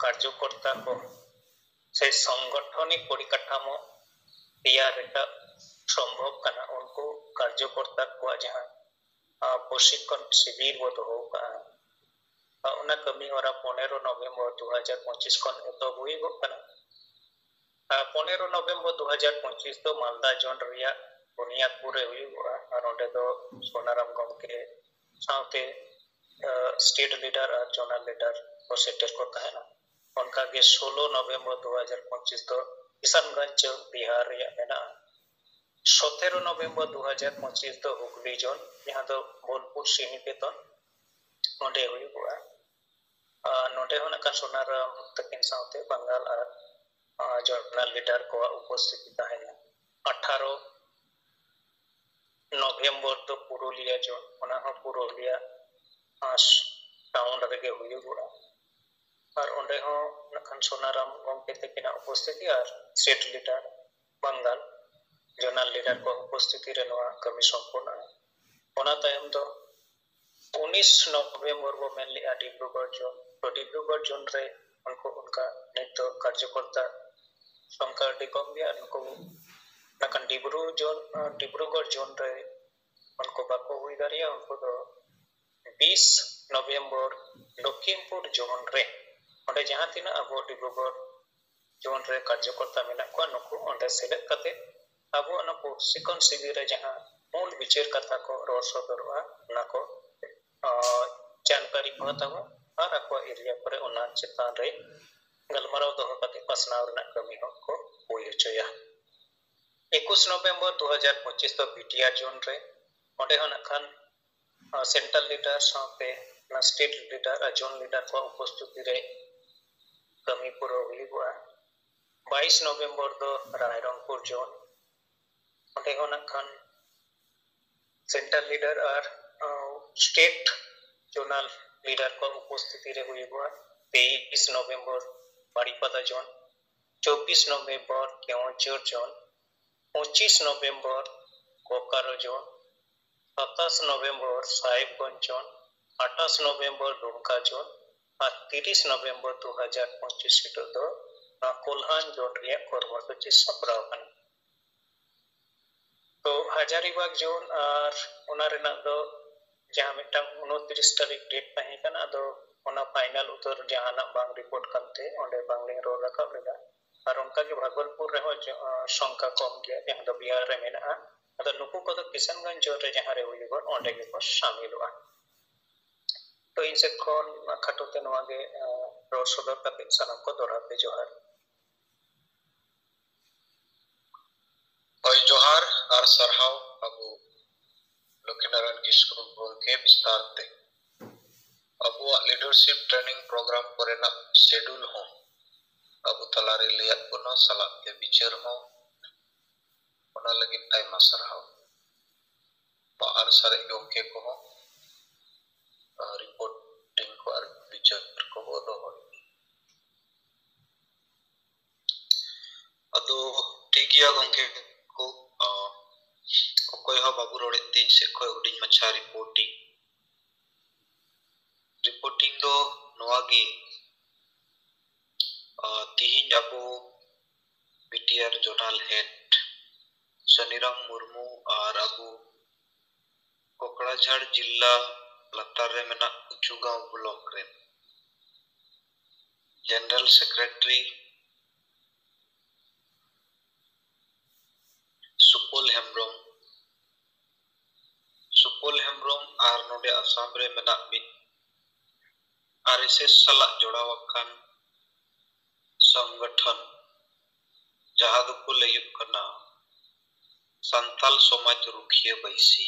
ᱠᱟᱨᱡᱚᱠᱚᱨᱛᱟ ᱠᱚ ᱥᱮ ᱥᱚᱝᱜᱚᱴᱷᱚᱱᱤᱠ ᱯᱚᱨᱤᱠᱟᱴᱷᱟᱢᱳ ᱛᱮᱭᱟᱨ ᱨᱮᱱᱟᱜ ᱥᱚᱢᱵᱷᱚᱵ ᱠᱟᱱᱟ, ᱩᱱᱠᱩ ᱠᱟᱨᱡᱚᱠᱚᱨᱛᱟ ᱠᱚᱣᱟᱜ ᱡᱟᱦᱟᱸ, ᱟ, ᱯᱨᱚᱥᱤᱠᱠᱷᱚᱱ ᱥᱤᱵᱤᱨ ᱵᱚ ᱫᱚᱦᱚ ᱟᱠᱟᱫᱼᱟ, ᱟ, ᱚᱱᱟ ᱠᱟᱹᱢᱤ ᱦᱚᱨᱟ ᱯᱚᱱᱮᱨᱚ ᱱᱚᱵᱷᱮᱢᱵᱚᱨ ᱫᱩ ᱦᱟᱡᱟᱨ ᱯᱚᱸᱪᱤᱥ ᱠᱷᱚᱱ ᱮᱛᱚᱦᱚᱵ ᱦᱩᱭᱩᱜᱚᱜ ᱠᱟᱱᱟ᱾ ᱟ, ᱯᱚᱱᱮᱨᱚ ᱱᱚᱵᱷᱮᱢᱵᱚᱨ ᱫᱩ ᱦᱟᱡᱟᱨ ᱯᱚᱸᱪᱤᱥ ᱫᱚ ᱢᱟᱞᱫᱟ ᱡᱳᱱ ᱨᱮᱭᱟᱜ ᱵᱩᱱᱤᱭᱟᱫᱽᱯᱩᱨ ᱨᱮ ᱦᱩᱭᱩᱜᱚᱜᱼᱟ ᱟᱨ ᱚᱸᱰᱮ ᱫᱚ ᱥᱳᱱᱟᱨᱟᱢ ᱜᱚᱢᱠᱮ ᱥᱟᱶᱛᱮ, ᱟ, ᱥᱴᱮᱴ ᱞᱤᱰᱟᱨ ᱟᱨ ᱡᱳᱱᱟᱞ ᱞᱤᱰᱟᱨ ᱠᱚ ᱥᱮᱴᱮᱨ ᱠᱚ ᱛᱟᱦᱮᱱᱟ᱾ ᱚᱱᱠᱟᱜᱮ ᱥᱳᱞᱳ ᱱᱚᱵᱷᱮᱢᱵᱚᱨ ᱫᱩ ᱦᱟᱡᱟᱨ ᱯᱚᱸᱪᱤᱥ ᱫᱚ ᱠᱤᱥᱟᱱᱜᱚᱸᱡᱽ ᱪᱚᱣᱠ ᱵᱤᱦᱟᱨ ᱨᱮᱭᱟᱜ ᱢᱮᱱᱟᱜᱼᱟ᱾ ᱥᱚᱛᱮᱨᱚ ᱱᱚᱵᱷᱮᱢᱵᱚᱨ ᱫᱩ ᱦᱟᱡᱟᱨ ᱯᱚᱸᱪᱤᱥ ᱫᱚ ᱦᱩᱜᱽᱞᱤ ᱡᱳᱱ, ᱡᱟᱦᱟᱸ ᱫᱚ ᱵᱳᱞᱯᱩᱨ ᱥᱨᱤᱱᱤᱠᱮᱛᱚᱱ, ᱚᱸᱰᱮ ᱦᱩᱭᱩᱜᱚᱜᱼᱟ᱾ ᱟᱨ ᱱᱚᱰᱮ ᱦᱚᱸ ᱱᱟᱜ ᱠᱷᱟᱱ ᱥᱳᱱᱟᱨᱟᱢ ᱛᱟᱹᱠᱤᱱ ᱥᱟᱶᱛᱮ ᱵᱟᱝᱜᱟᱞ ᱟᱨ, ᱟᱨ, ᱡᱚᱱᱟᱞ ᱞᱤᱰᱟᱨ ᱠᱚᱣᱟᱜ ᱩᱯᱚᱥᱛᱷᱤᱛᱤ ᱛᱟᱦᱮᱱᱟ᱾ ᱟᱴᱷᱟᱨᱚ ᱱᱚᱵᱷᱮᱢᱵᱚᱨ ᱫᱚ ᱯᱩᱨᱩᱞᱤᱭᱟ ᱡᱳᱱ, ᱚᱱᱟ ᱦᱚᱸ ᱯᱩᱨᱩᱞᱤᱭᱟ, ᱟᱸ, ᱴᱟᱣᱩᱱ ᱨᱮᱜᱮ ᱦᱩᱭᱩᱜᱚᱜᱼᱟ᱾ ᱟᱨ ᱚᱸᱰᱮ ᱦᱚᱸ ᱱᱟᱜ ᱠᱷᱟᱱ ᱥᱳᱱᱟᱨᱟᱢ ᱜᱚᱢᱠᱮ ᱛᱟᱹᱠᱤᱱᱟᱜ ᱩᱯᱚᱥᱛᱷᱤᱛᱤ ᱟᱨ state leader Bengal zonal leader ᱠᱚᱣᱟᱜ ᱩᱯᱚᱥᱛᱷᱤᱛᱤ ᱨᱮ ᱱᱚᱣᱟ ᱠᱟᱹᱢᱤ ᱥᱚᱢᱯᱚᱱᱱᱚᱜᱼᱟ᱾ ᱚᱱᱟ ᱛᱟᱭᱚᱢ ᱫᱚ ᱩᱱᱤᱥ ᱱᱚᱵᱷᱮᱢᱵᱚᱨ ᱵᱚ ᱢᱮᱱ ᱞᱮᱜᱼᱟ ᱰᱤᱵᱽᱨᱩᱜᱚᱲ ᱡᱳᱱ᱾ ᱛᱚ ᱰᱤᱵᱽᱨᱩᱜᱚᱲ ᱡᱳᱱ ᱨᱮ ᱩᱱᱠᱩ ᱚᱱᱠᱟ ᱱᱤᱛ ᱫᱚ ᱠᱟᱨᱡᱚᱠᱚᱨᱛᱟ ᱥᱚᱝᱠᱷᱟ ᱟᱹᱰᱤ ᱠᱚᱢ ᱜᱮᱭᱟ᱾ ᱱᱩᱠᱩ ᱱᱟᱜ ᱠᱷᱟᱱ ᱰᱤᱵᱽᱨᱩ ᱡᱳᱱ, ᱰᱤᱵᱽᱨᱩᱜᱚᱲ ᱡᱳᱱ ᱨᱮ ᱩᱱᱠᱩ ᱵᱟᱠᱚ ᱦᱩᱭ ᱫᱟᱲᱮᱭᱟᱜᱼᱟ᱾ ᱩᱱᱠᱩ ᱫᱚ ᱵᱤᱥ ᱱᱚᱵᱷᱮᱢᱵᱚᱨ ᱞᱚᱠᱷᱤᱢᱯᱩᱨ ᱡᱳᱱ ᱨᱮ, ᱚᱸᱰᱮ ᱡᱟᱦᱟᱸ ᱛᱤᱱᱟᱹᱜ ᱟᱵᱚ ᱰᱤᱵᱽᱨᱩᱜᱚᱲ ᱡᱳᱱ ᱨᱮ ᱠᱟᱨᱡᱚᱠᱚᱨᱛᱟ ᱢᱮᱱᱟᱜ ᱠᱚᱣᱟ, ᱱᱩᱠᱩ ᱚᱸᱰᱮ ᱥᱮᱞᱮᱫ ᱠᱟᱛᱮ ᱟᱵᱚᱣᱟᱜ ᱚᱱᱟ ᱯᱨᱚᱥᱤᱠᱠᱷᱚᱱ ᱥᱤᱵᱤᱨ ᱨᱮ ᱡᱟᱦᱟᱸ ᱢᱩᱞ ᱵᱤᱪᱟᱹᱨ ᱠᱟᱛᱷᱟ ᱠᱚ ᱨᱚᱲ ᱥᱚᱫᱚᱨᱚᱜᱼᱟ, ᱚᱱᱟ ᱠᱚ, ᱟᱸ, ᱡᱟᱱᱠᱟᱨᱤ ᱠᱚ ᱦᱟᱛᱟᱣᱟ ᱟᱨ ᱟᱠᱚᱣᱟᱜ ᱮᱨᱤᱭᱟ ᱠᱚᱨᱮ ᱚᱱᱟ ᱪᱮᱛᱟᱱ ᱨᱮ ᱜᱟᱞᱢᱟᱨᱟᱣ ᱫᱚᱦᱚ ᱠᱟᱛᱮ ᱯᱟᱥᱱᱟᱣ ᱨᱮᱱᱟᱜ ᱠᱟᱹᱢᱤ ᱦᱚᱸ ᱠᱚ ᱦᱩᱭ ᱦᱚᱪᱚᱭᱟ᱾ ᱮᱠᱩᱥ ᱱᱚᱵᱷᱮᱢᱵᱚᱨ ᱫᱩ ᱦᱟᱡᱟᱨ ᱯᱚᱸᱪᱤᱥ ᱫᱚ ᱵᱤᱴᱤᱭᱟᱨ ᱡᱳᱱ ᱨᱮ, ᱚᱸᱰᱮ ᱦᱚᱸ ᱱᱟᱜ ᱠᱷᱟᱱ, ᱟᱸ, ᱥᱮᱱᱴᱨᱟᱞ ᱞᱤᱰᱟᱨ ᱥᱟᱶᱛᱮ ᱚᱱᱟ ᱥᱴᱮᱴ ᱞᱤᱰᱟᱨ ᱟᱨ ᱡᱳᱱ ᱞᱤᱰᱟᱨ ᱠᱚᱣᱟᱜ ᱩᱯᱚᱥᱛᱷᱤᱛᱤ ᱨᱮ ᱠᱟᱹᱢᱤ ᱯᱩᱨᱟᱹᱣ ᱦᱩᱭᱩᱜᱚᱜᱼᱟ᱾ ᱵᱟᱭᱤᱥ ᱱᱚᱵᱷᱮᱢᱵᱚᱨ ᱫᱚ ᱨᱟᱭᱨᱚᱝᱯᱩᱨ ᱡᱳᱱ, ᱚᱸᱰᱮ ᱦᱚᱸ ᱱᱟᱜ ᱠᱷᱟᱱ ᱥᱮᱱᱴᱨᱟᱞ ᱞᱤᱰᱟᱨ ᱟᱨ, ᱟᱸ, ᱥᱴᱮᱴ ᱡᱳᱱᱟᱞ ᱞᱤᱰᱟᱨ ᱠᱚᱣᱟᱜ ᱩᱯᱚᱥᱛᱷᱤᱛᱤ ᱨᱮ ᱦᱩᱭᱩᱜᱚᱜᱼᱟ᱾ ᱛᱮᱭᱤᱥ ᱱᱚᱵᱷᱮᱢᱵᱚᱨ ᱵᱟᱲᱤᱯᱟᱫᱟ ᱡᱳᱱ, ᱪᱚᱵᱵᱤᱥ ᱱᱚᱵᱷᱮᱢᱵᱚᱨ ᱠᱮᱣᱚᱱᱡᱷᱚᱨ ᱡᱳᱱ, ᱯᱚᱸᱪᱤᱥ ᱱᱚᱵᱷᱮᱢᱵᱚᱨ ᱵᱳᱠᱟᱨᱳ ᱡᱳᱱ, ᱥᱟᱛᱟᱥ ᱱᱚᱵᱷᱮᱢᱵᱚᱨ ᱥᱟᱦᱮᱵᱽᱜᱚᱸᱡᱽ ᱡᱳᱱ, ᱟᱴᱷᱟᱥ ᱱᱚᱵᱷᱮᱢᱵᱚᱨ ᱫᱩᱢᱠᱟ ᱡᱳᱱ ᱟᱨ ᱛᱤᱨᱤᱥ ᱱᱚᱵᱷᱮᱢᱵᱚᱨ ᱫᱩ ᱦᱟᱡᱟᱨ ᱯᱚᱸᱪᱤᱥ ᱦᱤᱞᱳᱜ ᱫᱚ ᱱᱚᱣᱟ ᱠᱳᱞᱦᱟᱱ ᱡᱳᱱ ᱨᱮᱭᱟᱜ ᱠᱚᱨᱢᱚᱥᱩᱪᱤ ᱥᱟᱯᱲᱟᱣ ᱠᱟᱱᱟ᱾ ᱛᱚ ᱦᱟᱡᱟᱨᱤᱵᱟᱜᱽ ᱡᱳᱱ ᱟᱨ ᱚᱱᱟ ᱨᱮᱱᱟᱜ ᱫᱚ ᱡᱟᱦᱟᱸ ᱢᱤᱫᱴᱟᱝ ᱩᱱᱛᱨᱤᱥ ᱛᱟᱹᱨᱤᱠᱷ ᱰᱮᱴ ᱛᱟᱦᱮᱸ ᱠᱟᱱᱟ, ᱟᱫᱚ ᱚᱱᱟ ᱯᱷᱟᱭᱱᱟᱞ ᱩᱛᱟᱹᱨ ᱡᱟᱦᱟᱱᱟᱜ ᱵᱟᱝ ᱨᱤᱯᱳᱨᱴ ᱠᱟᱱᱛᱮ ᱚᱸᱰᱮ ᱵᱟᱝᱞᱤᱧ ᱨᱚᱲ ᱨᱟᱠᱟᱵ ᱞᱮᱫᱟ᱾ ᱟᱨ ᱚᱱᱠᱟᱜᱮ ᱵᱷᱟᱜᱚᱞᱯᱩᱨ ᱨᱮᱦᱚᱸ ᱡᱚ-, ᱟᱸ, ᱥᱚᱝᱠᱷᱟ ᱠᱚᱢ ᱜᱮᱭᱟ, ᱡᱟᱦᱟᱸ ᱫᱚ ᱵᱤᱦᱟᱨ ᱨᱮ ᱢᱮᱱᱟᱜᱼᱟ᱾ ᱟᱫᱚ ᱱᱩᱠᱩ ᱠᱚᱫᱚ ᱠᱤᱥᱟᱱᱜᱚᱸᱡᱽ ᱡᱳᱱ ᱨᱮ ᱡᱟᱦᱟᱸ ᱨᱮ ᱦᱩᱭᱩᱜᱚᱜ, ᱚᱸᱰᱮ ᱜᱮᱠᱚ ᱥᱟᱢᱤᱞᱚᱜᱼᱟ᱾ ᱛᱚ ᱤᱧ ᱥᱮᱫ ᱠᱷᱚᱱ ᱠᱷᱟᱴᱚ ᱛᱮ ᱱᱚᱣᱟ ᱜᱮ, ᱟᱸ, ᱨᱚᱲ ᱥᱚᱫᱚᱨ ᱠᱟᱛᱮ ᱥᱟᱱᱟᱢ ᱠᱚ ᱫᱚᱦᱲᱟ ᱛᱮ ᱡᱚᱦᱟᱨ᱾ ᱦᱳᱭ, ᱡᱚᱦᱟᱨ ᱟᱨ ᱥᱟᱨᱦᱟᱣ ᱟᱵᱚ ᱞᱚᱠᱠᱷᱤᱱᱟᱨᱟᱭᱚᱱ ᱠᱤᱥᱠᱩ ᱜᱚᱢᱠᱮ ᱵᱤᱥᱛᱟᱨ ᱛᱮ᱾ ᱟᱵᱚᱣᱟᱜ leadership training program ᱠᱚᱨᱮᱱᱟᱜ schedule ᱦᱚᱸ ᱟᱵᱚ ᱛᱟᱞᱟᱨᱮ ᱞᱟᱹᱭᱟᱫ ᱵᱚᱱᱟ, ᱥᱟᱞᱟᱜ ᱛᱮ ᱵᱤᱪᱟᱹᱨ ᱦᱚᱸ᱾ ᱚᱱᱟ ᱞᱟᱹᱜᱤᱫ ᱟᱭᱢᱟ ᱥᱟᱨᱦᱟᱣ᱾ ᱟᱨ ᱥᱟᱨᱮᱡ ᱜᱚᱢᱠᱮ ᱠᱚᱦᱚᱸ, ᱟᱨ reporting ᱠᱚ ᱟᱨ ᱵᱤᱪᱟᱹᱨ ᱠᱚᱵᱚ ᱫᱚᱦᱚᱭ᱾ ᱟᱫᱚ ᱴᱷᱤᱠ ᱜᱮᱭᱟ ᱜᱚᱢᱠᱮ ᱠᱚ, ᱟᱸ, ᱚᱠᱚᱭ ᱦᱚᱸ ᱵᱟᱵᱚ ᱨᱚᱲᱮᱫ ᱛᱮ ᱤᱧ ᱥᱮᱫ ᱠᱷᱚᱱ ᱦᱩᱰᱤᱧ ᱢᱟᱪᱷᱟ reporting᱾ Reporting ᱫᱚ ᱱᱚᱣᱟ ᱜᱮ, ᱟᱸ, ᱛᱤᱦᱤᱧ ᱟᱵᱚ B T R zonal head ᱥᱟᱱᱤᱨᱟᱢ Murmu ᱟᱨ ᱟᱵᱚ ᱠᱚᱠᱲᱟᱡᱷᱟᱲ ᱡᱤᱞᱟ ᱞᱟᱛᱟᱨ ᱨᱮ ᱢᱮᱱᱟᱜ ᱩᱪᱩᱜᱟᱸᱣ block ᱨᱮᱱ general secretary ᱥᱩᱯᱚᱞ ᱦᱮᱢᱵᱨᱚᱢ, ᱥᱩᱯᱚᱞ ᱦᱮᱢᱵᱨᱚᱢ ᱟᱨ ᱱᱚᱰᱮ ᱟᱥᱟᱢ ᱨᱮ ᱢᱮᱱᱟᱜ ᱢᱤᱫ R S S ᱥᱟᱞᱟᱜ ᱡᱚᱲᱟᱣ ᱟᱠᱟᱱ ᱥᱚᱝᱜᱚᱴᱷᱚᱱ, ᱡᱟᱦᱟᱸ ᱫᱚᱠᱚ ᱞᱟᱹᱭᱚᱜ ᱠᱟᱱᱟ ᱥᱟᱱᱛᱟᱞ ᱥᱚᱢᱟᱡᱽ ᱨᱩᱠᱷᱤᱭᱟᱹ ᱵᱟᱹᱭᱥᱤ᱾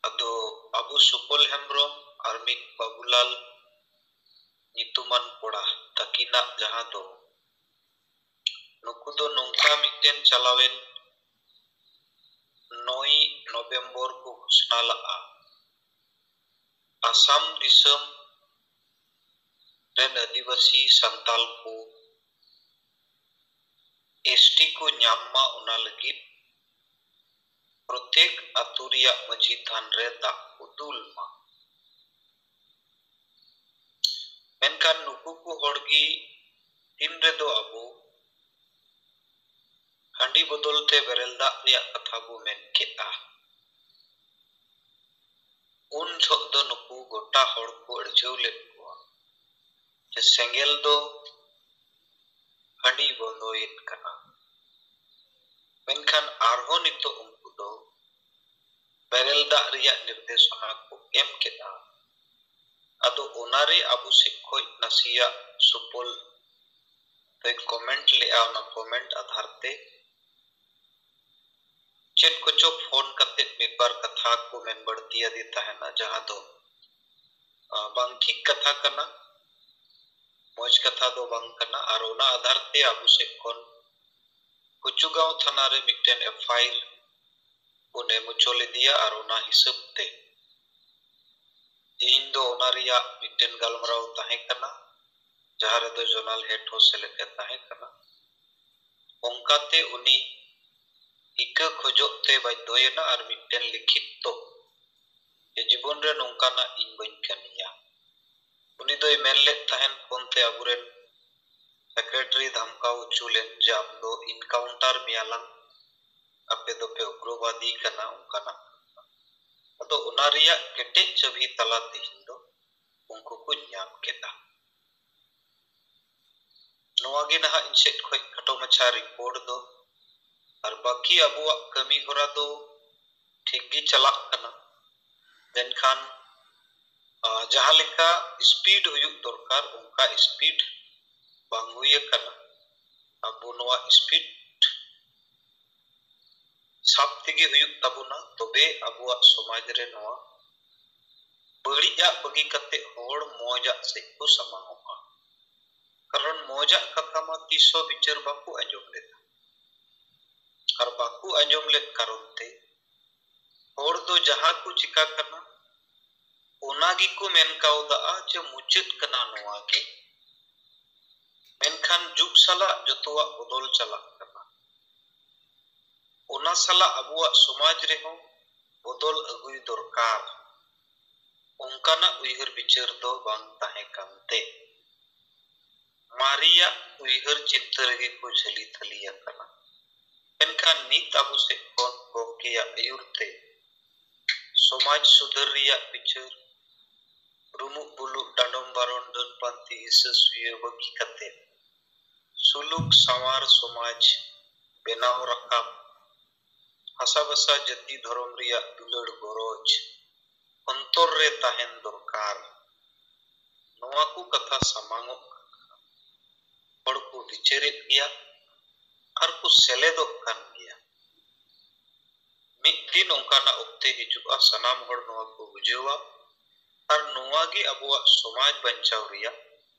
ᱟᱫᱚ ᱟᱵᱚ ᱥᱩᱯᱚᱞ ᱦᱮᱢᱵᱨᱚᱢ ᱟᱨ ᱢᱤᱫ ᱵᱟᱵᱩᱞᱟᱞ ᱧᱩᱛᱩᱢᱟᱱ ᱠᱚᱲᱟ ᱛᱟᱹᱠᱤᱱᱟᱜ, ᱡᱟᱦᱟᱸ ᱫᱚ ᱱᱩᱠᱩ ᱫᱚ ᱱᱚᱝᱠᱟ ᱢᱤᱫᱴᱮᱱ ᱪᱟᱞᱟᱣᱮᱱ ᱱᱚᱭ ᱱᱚᱵᱷᱮᱢᱵᱚᱨ ᱠᱚ ᱜᱷᱳᱥᱱᱟ ᱞᱟᱜᱼᱟ, ᱟᱥᱟᱢ ᱫᱤᱥᱚᱢ ᱨᱮᱱ ᱟᱹᱫᱤᱵᱟᱹᱥᱤ ᱥᱟᱱᱛᱟᱞ ᱠᱚ S T ᱠᱚ ᱧᱟᱢ ᱢᱟ, ᱚᱱᱟ ᱞᱟᱹᱜᱤᱫ ᱯᱨᱚᱛᱮᱠ ᱟᱹᱛᱩ ᱨᱮᱭᱟᱜ ᱢᱟᱹᱡᱷᱤ ᱛᱷᱟᱱ ᱨᱮ ᱫᱟᱜ ᱠᱚ ᱫᱩᱞ ᱢᱟ᱾ ᱢᱮᱱᱠᱷᱟᱱ ᱱᱩᱠᱩ ᱠᱚ ᱦᱚᱲ ᱜᱮ ᱛᱤᱱ ᱨᱮᱫᱚ ᱟᱵᱚ ᱦᱟᱺᱰᱤ ᱵᱚᱫᱚᱞ ᱛᱮ ᱵᱮᱨᱮᱞ ᱫᱟᱜ ᱨᱮᱭᱟᱜ ᱠᱟᱛᱷᱟ ᱵᱚ ᱢᱮᱱ ᱠᱮᱫᱼᱟ, ᱩᱱ ᱡᱚᱦᱚᱜ ᱫᱚ ᱱᱩᱠᱩ ᱜᱚᱴᱟ ᱦᱚᱲ ᱠᱚ ᱟᱹᱲᱡᱷᱟᱹᱣ ᱞᱮᱫ ᱠᱚᱣᱟ ᱡᱮ ᱥᱮᱸᱜᱮᱞ ᱫᱚ ᱦᱟᱺᱰᱤ ᱵᱚᱱᱫᱚᱭᱮᱫ ᱠᱟᱱᱟ᱾ ᱢᱮᱱᱠᱷᱟᱱ ᱟᱨᱦᱚᱸ ᱱᱤᱛᱚᱜ ᱩᱱᱠᱩ ᱫᱚ ᱵᱮᱨᱮᱞ ᱫᱟᱜ ᱨᱮᱭᱟᱜ ᱱᱤᱨᱫᱮᱥᱚᱱᱟ ᱠᱚ ᱮᱢ ᱠᱮᱫᱼᱟ᱾ ᱟᱫᱚ ᱚᱱᱟᱨᱮ ᱟᱵᱚ ᱥᱮᱫ ᱠᱷᱚᱱ ᱱᱟᱥᱮᱭᱟᱜ ᱥᱩᱯᱚᱞ ᱫᱚᱭ ᱠᱚᱢᱮᱱᱴ ᱞᱮᱫᱼᱟ, ᱚᱱᱟ ᱠᱚᱢᱮᱱᱴ ᱟᱫᱷᱟᱨ ᱛᱮ ᱪᱮᱫ ᱠᱚᱪᱚ ᱯᱷᱳᱱ ᱠᱟᱛᱮ ᱢᱤᱫ ᱵᱟᱨ ᱠᱟᱛᱷᱟ ᱠᱚ ᱢᱮᱱ ᱵᱟᱹᱲᱛᱤ ᱟᱫᱮ ᱛᱟᱦᱮᱱᱟ, ᱡᱟᱦᱟᱸ ᱫᱚ ᱟᱸ, ᱵᱟᱝ ᱴᱷᱤᱠ ᱠᱟᱛᱷᱟ ᱠᱟᱱᱟ, ᱢᱚᱡᱽ ᱠᱟᱛᱷᱟ ᱫᱚ ᱵᱟᱝ ᱠᱟᱱᱟ᱾ ᱟᱨ ᱚᱱᱟ ᱟᱫᱷᱟᱨ ᱛᱮ ᱟᱵᱚ ᱥᱮᱫ ᱠᱷᱚᱱ ᱠᱩᱪᱩᱜᱟᱸᱣ ᱛᱷᱟᱱᱟ ᱨᱮ ᱢᱤᱫᱴᱮᱱ ᱮᱯᱷ ᱟᱭ ᱟᱨ ᱵᱚᱱ ᱮᱢ ᱦᱚᱪᱚ ᱞᱮᱫᱮᱭᱟ᱾ ᱟᱨ ᱚᱱᱟ ᱦᱤᱥᱟᱹᱵ ᱛᱮ ᱛᱮᱦᱮᱧ ᱫᱚ ᱚᱱᱟ ᱨᱮᱭᱟᱜ ᱢᱤᱫᱴᱮᱱ ᱜᱟᱞᱢᱟᱨᱟᱣ ᱛᱟᱦᱮᱸ ᱠᱟᱱᱟ, ᱡᱟᱦᱟᱸ ᱨᱮᱫᱚ ᱡᱚᱱᱟᱞ ᱦᱮᱰ ᱦᱚᱸ ᱥᱮᱞᱮᱫ ᱮ ᱛᱟᱦᱮᱸ ᱠᱟᱱᱟ᱾ ᱚᱱᱠᱟᱛᱮ ᱩᱱᱤ ᱤᱠᱟᱹ ᱠᱷᱚᱡᱚᱜ ᱛᱮ ᱵᱟᱫᱽᱫᱷᱚᱭᱮᱱᱟ ᱟᱨ ᱢᱤᱫᱴᱮᱱ ᱞᱤᱠᱷᱤᱛ ᱛᱚ ᱡᱮ ᱡᱤᱵᱚᱱ ᱨᱮ ᱱᱚᱝᱠᱟᱱᱟᱜ ᱤᱧ ᱵᱟᱹᱧ ᱠᱟᱹᱢᱤᱭᱟ᱾ ᱩᱱᱤ ᱫᱚᱭ ᱢᱮᱱ ᱞᱮᱫ ᱛᱟᱦᱮᱱ ᱯᱷᱳᱱ ᱛᱮ ᱟᱵᱚᱨᱮᱱ ᱥᱮᱠᱨᱮᱴᱟᱨᱤ ᱫᱷᱟᱢᱠᱟᱣ ᱦᱚᱪᱚ ᱞᱮᱱ ᱡᱮ ᱟᱢ ᱫᱚ ᱤᱱᱠᱟᱣᱩᱱᱴᱟᱨ ᱢᱮᱭᱟ ᱞᱟᱝ, ᱟᱯᱮ ᱫᱚᱯᱮ ᱩᱜᱨᱚᱵᱟᱫᱤ ᱠᱟᱱᱟ, ᱚᱱᱠᱟᱱᱟᱜ᱾ ᱟᱫᱚ ᱚᱱᱟ ᱨᱮᱭᱟᱜ ᱠᱮᱴᱮᱡ ᱪᱟᱹᱵᱤ ᱛᱟᱞᱟ ᱛᱮᱦᱮᱧ ᱫᱚ ᱩᱱᱠᱩ ᱠᱚ ᱧᱟᱢ ᱠᱮᱫᱟ᱾ ᱱᱚᱣᱟ ᱜᱮ ᱱᱟᱦᱟᱜ ᱤᱧ ᱥᱮᱫ ᱠᱷᱚᱱ ᱠᱷᱟᱴᱚ ᱢᱟᱪᱷᱟ ᱨᱤᱯᱳᱨᱴ ᱫᱚ᱾ ᱟᱨ ᱵᱟᱹᱠᱤ ᱟᱵᱚᱣᱟᱜ ᱠᱟᱹᱢᱤ ᱦᱚᱨᱟ ᱫᱚ ᱴᱷᱤᱠ ᱜᱮ ᱪᱟᱞᱟᱜ ᱠᱟᱱᱟ, ᱢᱮᱱᱠᱷᱟᱱ ᱟᱨ ᱡᱟᱦᱟᱸ ᱞᱮᱠᱟ ᱥᱯᱤᱰ ᱦᱩᱭᱩᱜ ᱫᱚᱨᱠᱟᱨ, ᱚᱱᱠᱟ ᱥᱯᱤᱰ ᱵᱟᱝ ᱦᱩᱭ ᱟᱠᱟᱱᱟ᱾ ᱟᱵᱚ ᱱᱚᱣᱟ ᱥᱯᱤᱰ ᱥᱟᱵ ᱛᱮᱜᱮ ᱦᱩᱭᱩᱜ ᱛᱟᱵᱚᱱᱟ, ᱛᱚᱵᱮ ᱟᱵᱚᱣᱟᱜ ᱥᱚᱢᱟᱡᱽ ᱨᱮ ᱱᱚᱣᱟ ᱵᱟᱹᱲᱤᱡᱟᱜ ᱵᱟᱹᱜᱤ ᱠᱟᱛᱮ ᱦᱚᱲ ᱢᱚᱡᱟᱜ ᱥᱮᱫ ᱠᱚ ᱥᱟᱢᱟᱝᱚᱜᱼᱟ᱾ ᱠᱟᱨᱚᱱ ᱢᱚᱡᱟᱜ ᱠᱟᱛᱷᱟ ᱢᱟ ᱛᱤᱥ ᱦᱚᱸ ᱵᱤᱪᱟᱹᱨ ᱵᱟᱠᱚ ᱟᱸᱡᱚᱢ ᱞᱮᱫᱟ, ᱟᱨ ᱵᱟᱠᱚ ᱟᱸᱡᱚᱢ ᱞᱮᱫ ᱠᱟᱨᱚᱱ ᱛᱮ ᱦᱚᱲ ᱫᱚ ᱡᱟᱦᱟᱸ ᱠᱚ ᱪᱤᱠᱟ ᱠᱟᱱᱟ, ᱚᱱᱟ ᱜᱮᱠᱚ ᱢᱮᱱ ᱠᱟᱣᱫᱟᱜᱼᱟ ᱡᱮ ᱢᱩᱪᱟᱹᱫ ᱠᱟᱱᱟ ᱱᱚᱣᱟ ᱜᱮ᱾ ᱢᱮᱱᱠᱷᱟᱱ ᱡᱩᱜᱽ ᱥᱟᱞᱟᱜ ᱡᱚᱛᱚᱣᱟᱜ ᱵᱚᱫᱚᱞ ᱪᱟᱞᱟᱜ ᱠᱟᱱᱟ᱾ ᱚᱱᱟ ᱥᱟᱞᱟᱜ ᱟᱵᱚᱣᱟᱜ ᱥᱚᱢᱟᱡᱽ ᱨᱮᱦᱚᱸ ᱵᱚᱫᱚᱞ ᱟᱹᱜᱩᱭ ᱫᱚᱨᱠᱟᱨ, ᱚᱱᱠᱟᱱᱟᱜ ᱩᱭᱦᱟᱹᱨ ᱵᱤᱪᱟᱹᱨ ᱫᱚ ᱵᱟᱝ ᱛᱟᱦᱮᱸ ᱠᱟᱱᱛᱮ ᱢᱟᱨᱮᱭᱟᱜ ᱩᱭᱦᱟᱹᱨ ᱪᱤᱱᱛᱟᱹ ᱨᱮᱜᱮ ᱠᱚ ᱡᱷᱟᱹᱞᱤ ᱛᱷᱟᱹᱞᱤ ᱟᱠᱟᱱᱟ᱾ ᱢᱮᱱᱠᱷᱟᱱ ᱱᱤᱛ ᱟᱵᱚ ᱥᱮᱫ ᱠᱷᱚᱱ ᱜᱚᱢᱠᱮᱭᱟᱜ ᱟᱹᱭᱩᱨ ᱛᱮ ᱥᱚᱢᱟᱡᱽ ᱥᱩᱫᱷᱟᱹᱨ ᱨᱮᱭᱟᱜ ᱵᱤᱪᱟᱹᱨ, ᱨᱩᱢᱩᱜ ᱵᱩᱞᱩᱜ, ᱰᱟᱸᱰᱚᱢ ᱵᱟᱨᱚᱱ, ᱰᱟᱹᱱ ᱯᱟᱱᱛᱮ, ᱦᱤᱥᱟᱹ ᱥᱩᱭᱟᱹ ᱵᱟᱹᱜᱤ ᱠᱟᱛᱮ ᱥᱩᱞᱩᱠ ᱥᱟᱶᱟᱨ ᱥᱚᱢᱟᱡᱽ ᱵᱮᱱᱟᱣ ᱨᱟᱠᱟᱵ, ᱦᱟᱥᱟ ᱵᱷᱟᱥᱟ ᱡᱟᱹᱛᱤ ᱫᱷᱚᱨᱚᱢ ᱨᱮᱭᱟᱜ ᱫᱩᱞᱟᱹᱲ ᱜᱚᱨᱚᱡᱽ ᱚᱱᱛᱚᱨ ᱨᱮ ᱛᱟᱦᱮᱱ ᱫᱚᱨᱠᱟᱨ᱾ ᱱᱚᱣᱟ ᱠᱚ ᱠᱟᱛᱷᱟ ᱥᱟᱢᱟᱝᱚᱜ ᱠᱟᱱᱟ᱾ ᱦᱚᱲ ᱠᱚ ᱵᱤᱪᱟᱹᱨᱮᱫ ᱜᱮᱭᱟ ᱟᱨ ᱠᱚ ᱥᱮᱞᱮᱫᱚᱜ ᱠᱟᱱ ᱜᱮᱭᱟ᱾ ᱢᱤᱫ ᱫᱤᱱ ᱚᱱᱠᱟᱱᱟᱜ ᱚᱠᱛᱮ ᱦᱤᱡᱩᱜᱼᱟ, ᱥᱟᱱᱟᱢ ᱦᱚᱲ ᱱᱚᱣᱟ ᱠᱚ ᱵᱩᱡᱷᱟᱹᱣᱟ ᱟᱨ ᱱᱚᱣᱟ ᱜᱮ ᱟᱵᱚᱣᱟᱜ ᱥᱚᱢᱟᱡᱽ ᱵᱟᱧᱪᱟᱣ ᱨᱮᱭᱟᱜ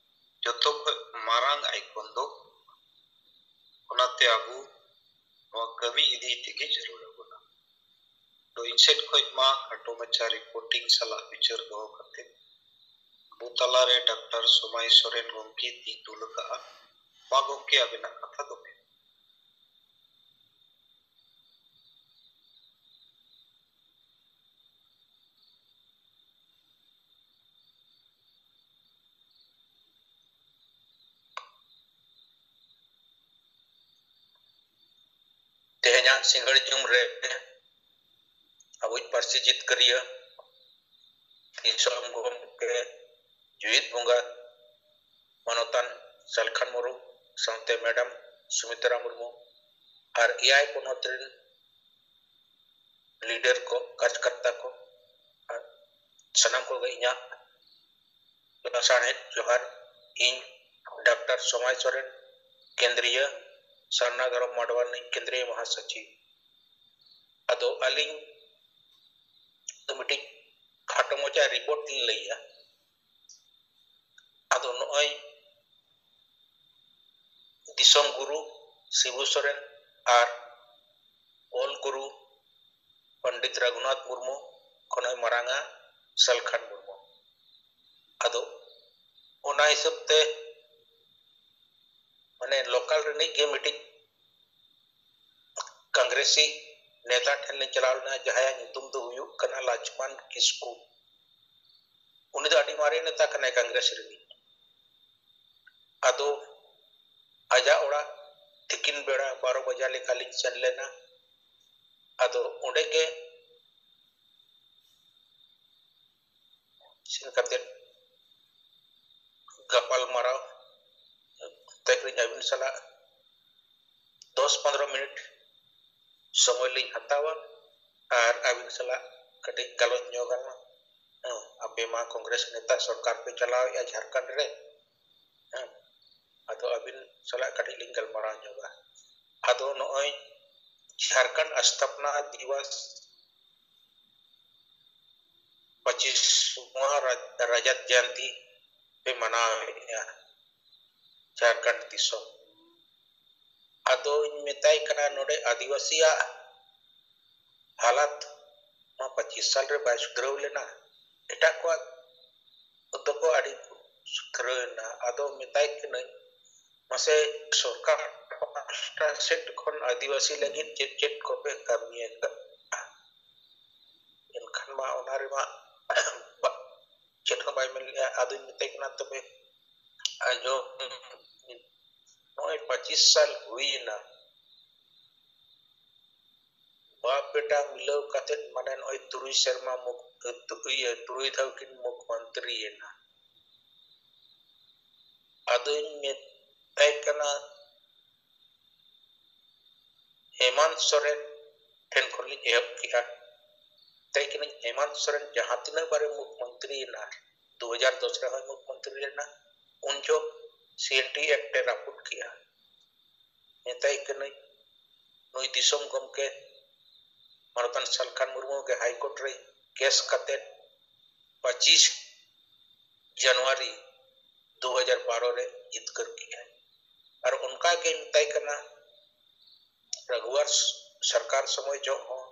ᱡᱚᱛᱚ ᱠᱷᱚᱱ ᱢᱟᱨᱟᱝ ᱟᱭᱠᱚᱱ ᱫᱚ᱾ ᱚᱱᱟᱛᱮ ᱟᱵᱚ ᱱᱚᱣᱟ ᱠᱟᱹᱢᱤ ᱤᱫᱤ ᱛᱮᱜᱮ ᱡᱟᱹᱨᱩᱲ ᱟᱵᱚᱱᱟ᱾ ᱛᱚ ᱤᱧ ᱥᱮᱫ ᱠᱷᱚᱱ ᱢᱟ ᱠᱷᱟᱴᱚ ᱢᱟᱪᱷᱟ ᱨᱤᱯᱳᱨᱴᱤᱝ ᱥᱟᱞᱟᱜ ᱵᱤᱪᱟᱹᱨ ᱫᱚᱦᱚ ᱠᱟᱛᱮ ᱟᱵᱚ ᱛᱟᱞᱟᱨᱮ ᱰᱟᱠᱛᱟᱨ ᱥᱚᱢᱟᱭ ᱥᱚᱨᱮᱱ ᱜᱚᱢᱠᱮ ᱛᱤ ᱫᱩᱞ ᱟᱠᱟᱫᱼᱟ, ᱢᱟ ᱜᱚᱢᱠᱮ ᱟᱵᱮᱱᱟᱜ ᱠᱟᱛᱷᱟ ᱫᱚᱦᱚᱭ ᱵᱮᱱ᱾ ᱛᱮᱦᱮᱧᱟᱜ ᱥᱤᱸᱜᱟᱹᱲ ᱧᱩᱦᱩᱢ ᱨᱮ ᱟᱵᱚᱭᱤᱡ ᱯᱟᱹᱨᱥᱤ ᱡᱤᱛᱠᱟᱹᱨᱤᱭᱟᱹ ᱫᱤᱥᱚᱢ ᱜᱚᱢᱠᱮ ᱡᱩᱭᱤᱫ ᱵᱚᱸᱜᱟ ᱢᱟᱱᱚᱛᱟᱱ ᱥᱟᱞᱠᱷᱟᱱ ᱢᱩᱨᱢᱩ ᱥᱟᱶᱛᱮ ᱢᱮᱰᱟᱢ ᱥᱩᱢᱤᱛᱨᱟ ᱢᱩᱨᱢᱩ ᱟᱨ ᱮᱭᱟᱭ ᱯᱚᱱᱚᱛ ᱨᱮᱱ ᱞᱤᱰᱟᱨ ᱠᱚ, ᱠᱟᱨᱡᱚᱠᱚᱨᱛᱟ ᱠᱚ, ᱟᱨ ᱥᱟᱱᱟᱢ ᱠᱚᱜᱮ ᱤᱧᱟᱹᱜ ᱞᱟᱥᱟᱲᱦᱮᱫ ᱡᱚᱦᱟᱨ᱾ ᱤᱧ ᱰᱟᱠᱛᱟᱨ ᱥᱚᱢᱟᱭ ᱥᱚᱨᱮᱱ, ᱠᱮᱱᱫᱨᱤᱭᱟᱹ ᱥᱟᱨᱱᱟ ᱫᱷᱚᱨᱚᱢ ᱢᱟᱰᱣᱟ ᱨᱤᱱᱤᱡ ᱠᱮᱱᱫᱨᱤᱭᱟᱹ ᱢᱟᱦᱟᱥᱚᱪᱤᱵᱽ᱾ ᱟᱫᱚ ᱟᱹᱞᱤᱧ ᱫᱚ ᱢᱤᱫᱴᱤᱡ ᱠᱷᱟᱴᱚ ᱢᱟᱪᱷᱟ ᱨᱤᱯᱳᱨᱴ ᱞᱤᱧ ᱞᱟᱹᱭᱟ᱾ ᱟᱫᱚ ᱱᱚᱜᱼᱚᱭ ᱫᱤᱥᱚᱢ ᱜᱩᱨᱩ ᱥᱤᱵᱩ ᱥᱚᱨᱮᱱ ᱟᱨ ᱚᱞ ᱜᱩᱨᱩ ᱯᱚᱱᱰᱤᱛ ᱨᱟᱹᱜᱷᱩᱱᱟᱛᱷ ᱢᱩᱨᱢᱩ ᱠᱷᱚᱱ ᱦᱚᱸᱭ ᱢᱟᱨᱟᱝᱟ ᱥᱟᱞᱠᱷᱟᱱ ᱢᱩᱨᱢᱩ᱾ ᱟᱫᱚ ᱚᱱᱟ ᱦᱤᱥᱟᱹᱵ ᱛᱮ ᱢᱟᱱᱮ ᱞᱳᱠᱟᱞ ᱨᱤᱱᱤᱡ ᱜᱮ ᱢᱤᱫᱴᱤᱡ ᱠᱚᱝᱜᱨᱮᱥᱤ ᱱᱮᱛᱟ ᱴᱷᱮᱱ ᱞᱤᱧ ᱪᱟᱞᱟᱣ ᱞᱮᱱᱟ, ᱡᱟᱦᱟᱸᱭᱟᱜ ᱧᱩᱛᱩᱢ ᱫᱚ ᱦᱩᱭᱩᱜ ᱠᱟᱱᱟ ᱞᱟᱪᱷᱢᱟᱱ ᱠᱤᱥᱠᱩ᱾ ᱩᱱᱤ ᱫᱚ ᱟᱹᱰᱤ ᱢᱟᱨᱮ ᱱᱮᱛᱟ ᱠᱟᱱᱟᱭ ᱠᱚᱝᱜᱨᱮᱥ ᱨᱤᱱᱤᱡ᱾ ᱟᱫᱚ ᱟᱡᱟᱜ ᱚᱲᱟᱜ ᱛᱤᱠᱤᱱ ᱵᱮᱲᱟ ᱵᱟᱨᱚ ᱵᱟᱡᱟ ᱞᱮᱠᱟ ᱞᱤᱧ ᱥᱮᱱ ᱞᱮᱱᱟ᱾ ᱟᱫᱚ ᱚᱸᱰᱮ ᱜᱮ ᱥᱮᱱ ᱠᱟᱛᱮ ᱜᱟᱯᱟᱞ ᱢᱟᱨᱟᱣ ᱛᱮ ᱟᱹᱵᱤᱱ ᱥᱟᱞᱟᱜ ᱫᱚᱥ ᱯᱚᱱᱨᱚ ᱢᱤᱱᱤᱴ ᱥᱚᱢᱚᱭ ᱞᱤᱧ ᱦᱟᱛᱟᱣᱟ ᱟᱨ ᱟᱹᱵᱤᱱ ᱥᱟᱞᱟᱜ ᱠᱟᱹᱴᱤᱡ ᱜᱟᱞᱚᱪ ᱧᱚᱜ ᱟᱞᱟᱝ᱾ ᱦᱮᱸ, ᱟᱯᱮ ᱢᱟ ᱠᱚᱝᱜᱨᱮᱥ ᱱᱮᱛᱟ ᱥᱚᱨᱠᱟᱨ ᱯᱮ ᱪᱟᱞᱟᱣᱮᱫᱼᱟ ᱡᱷᱟᱲᱠᱷᱚᱸᱰ ᱨᱮ᱾ ᱦᱮᱸ, ᱟᱫᱚ ᱟᱹᱵᱤᱱ ᱥᱟᱞᱟᱜ ᱠᱟᱹᱴᱤᱡ ᱞᱤᱧ ᱜᱟᱞᱢᱟᱨᱟᱣ ᱧᱚᱜᱟ᱾ ᱟᱫᱚ ᱱᱚᱜᱼᱚᱭ ᱡᱷᱟᱲᱠᱷᱚᱸᱰ ᱥᱛᱷᱟᱯᱚᱱᱟ ᱫᱤᱵᱚᱥ ᱯᱚᱸᱪᱤᱥ ᱱᱚᱣᱟ ᱨᱟᱡᱽ-, ᱨᱟᱡᱟᱛ ᱡᱚᱭᱚᱱᱛᱤ ᱯᱮ ᱢᱟᱱᱟᱣᱮᱫᱼᱟ ᱡᱷᱟᱲᱠᱷᱚᱸᱰ ᱫᱤᱥᱚᱢ᱾ ᱟᱫᱚᱧ ᱢᱮᱛᱟᱭ ᱠᱟᱱᱟ, ᱱᱚᱰᱮ ᱟᱹᱫᱤᱵᱟᱹᱥᱤᱭᱟᱜ ᱦᱟᱞᱟᱛ ᱱᱚᱣᱟ ᱯᱚᱸᱪᱤᱥ ᱥᱟᱞ ᱨᱮ ᱵᱟᱭ ᱥᱩᱫᱷᱨᱟᱹᱣ ᱞᱮᱱᱟ, ᱮᱴᱟᱜ ᱠᱚᱣᱟᱜ ᱫᱚᱠᱚ ᱟᱹᱰᱤ ᱥᱩᱫᱷᱨᱟᱹᱣ ᱮᱱᱟ᱾ ᱟᱫᱚ ᱢᱮᱛᱟᱭ ᱠᱟᱹᱱᱟᱹᱧ, ᱢᱟᱥᱮ ᱥᱚᱨᱠᱟᱨ ᱯᱟᱦᱴᱟ ᱥᱮᱫ ᱠᱷᱚᱱ ᱟᱹᱫᱤᱵᱟᱹᱥᱤ ᱞᱟᱹᱜᱤᱫ ᱪᱮᱫ ᱪᱮᱫ ᱠᱚᱯᱮ ᱠᱟᱹᱢᱤ ᱟᱠᱟᱫᱼᱟ? ᱮᱱᱠᱷᱟᱱ ᱢᱟ ᱚᱱᱟ ᱨᱮᱢᱟ ᱪᱮᱫ ᱦᱚᱸ ᱵᱟᱭ ᱢᱮᱱ ᱞᱮᱫᱼᱟ᱾ ᱟᱫᱚᱧ ᱢᱮᱛᱟᱭ ᱠᱟᱱᱟ, ᱛᱚᱵᱮ ᱟᱸᱡᱚᱢ, ᱱᱚᱜᱼᱚᱭ ᱯᱚᱸᱪᱤᱥ ᱥᱟᱞ ᱦᱩᱭᱮᱱᱟ, ᱵᱟᱯ ᱵᱮᱴᱟ ᱢᱤᱞᱟᱹᱣ ᱠᱟᱛᱮᱫ, ᱢᱟᱱᱮ ᱱᱚᱜᱼᱚᱭ ᱛᱩᱨᱩᱭ ᱥᱮᱨᱢᱟ ᱢᱩᱠ-, ᱤᱭᱟᱹ, ᱛᱩᱨᱩᱭ ᱫᱷᱟᱣ ᱠᱤᱱ ᱢᱩᱠᱷ ᱢᱚᱱᱛᱨᱤᱭᱮᱱᱟ᱾ ᱟᱫᱚᱧ ᱢᱮᱛᱟᱭ ᱠᱟᱱᱟ, ᱦᱮᱢᱟᱱᱛ ᱥᱚᱨᱮᱱ ᱴᱷᱮᱱ ᱠᱷᱚᱱ ᱞᱤᱧ ᱮᱦᱚᱵ ᱠᱮᱜᱼᱟ᱾ ᱢᱮᱛᱟᱭ ᱠᱟᱹᱱᱟᱹᱧ, ᱦᱮᱢᱟᱱᱛ ᱥᱚᱨᱮᱱ ᱡᱟᱦᱟᱸ ᱛᱤᱱᱟᱹᱜ ᱵᱟᱨᱮ ᱢᱩᱠᱷ ᱢᱚᱱᱛᱨᱤᱭᱮᱱᱟ, ᱫᱩ ᱦᱟᱡᱟᱨ ᱫᱚᱥ ᱨᱮᱦᱚᱸᱭ ᱢᱩᱠᱷ ᱢᱚᱱᱛᱨᱤ ᱞᱮᱱᱟ, ᱩᱱ ᱡᱚᱦᱚᱜ ᱥᱤ ᱮᱱ ᱴᱤ ᱮᱠᱴ ᱮ ᱨᱟᱹᱯᱩᱫ ᱠᱮᱜᱼᱟ᱾ ᱢᱮᱛᱟᱭ ᱠᱟᱹᱱᱟᱹᱧ, ᱱᱩᱭ ᱫᱤᱥᱚᱢ ᱜᱚᱢᱠᱮ ᱢᱟᱱᱚᱛᱟᱱ ᱥᱟᱞᱠᱷᱟᱱ ᱢᱩᱨᱢᱩ ᱜᱮ ᱦᱟᱭ ᱠᱳᱨᱴ ᱨᱮ ᱠᱮᱥ ᱠᱟᱛᱮᱫ ᱯᱚᱸᱪᱤᱥ ᱡᱟᱱᱩᱣᱟᱨᱤ ᱫᱩ ᱦᱟᱡᱟᱨ ᱵᱟᱨᱚ ᱨᱮ ᱡᱤᱛᱠᱟᱹᱨ ᱠᱮᱜᱼᱟᱭ᱾ ᱟᱨ ᱚᱱᱠᱟ ᱜᱮ ᱢᱮᱛᱟᱭ ᱠᱟᱱᱟ, ᱨᱟᱜᱷᱩᱣᱟᱨ ᱥᱚᱨᱠᱟᱨ ᱥᱚᱢᱚᱭ ᱡᱚᱦᱚᱜ ᱦᱚᱸ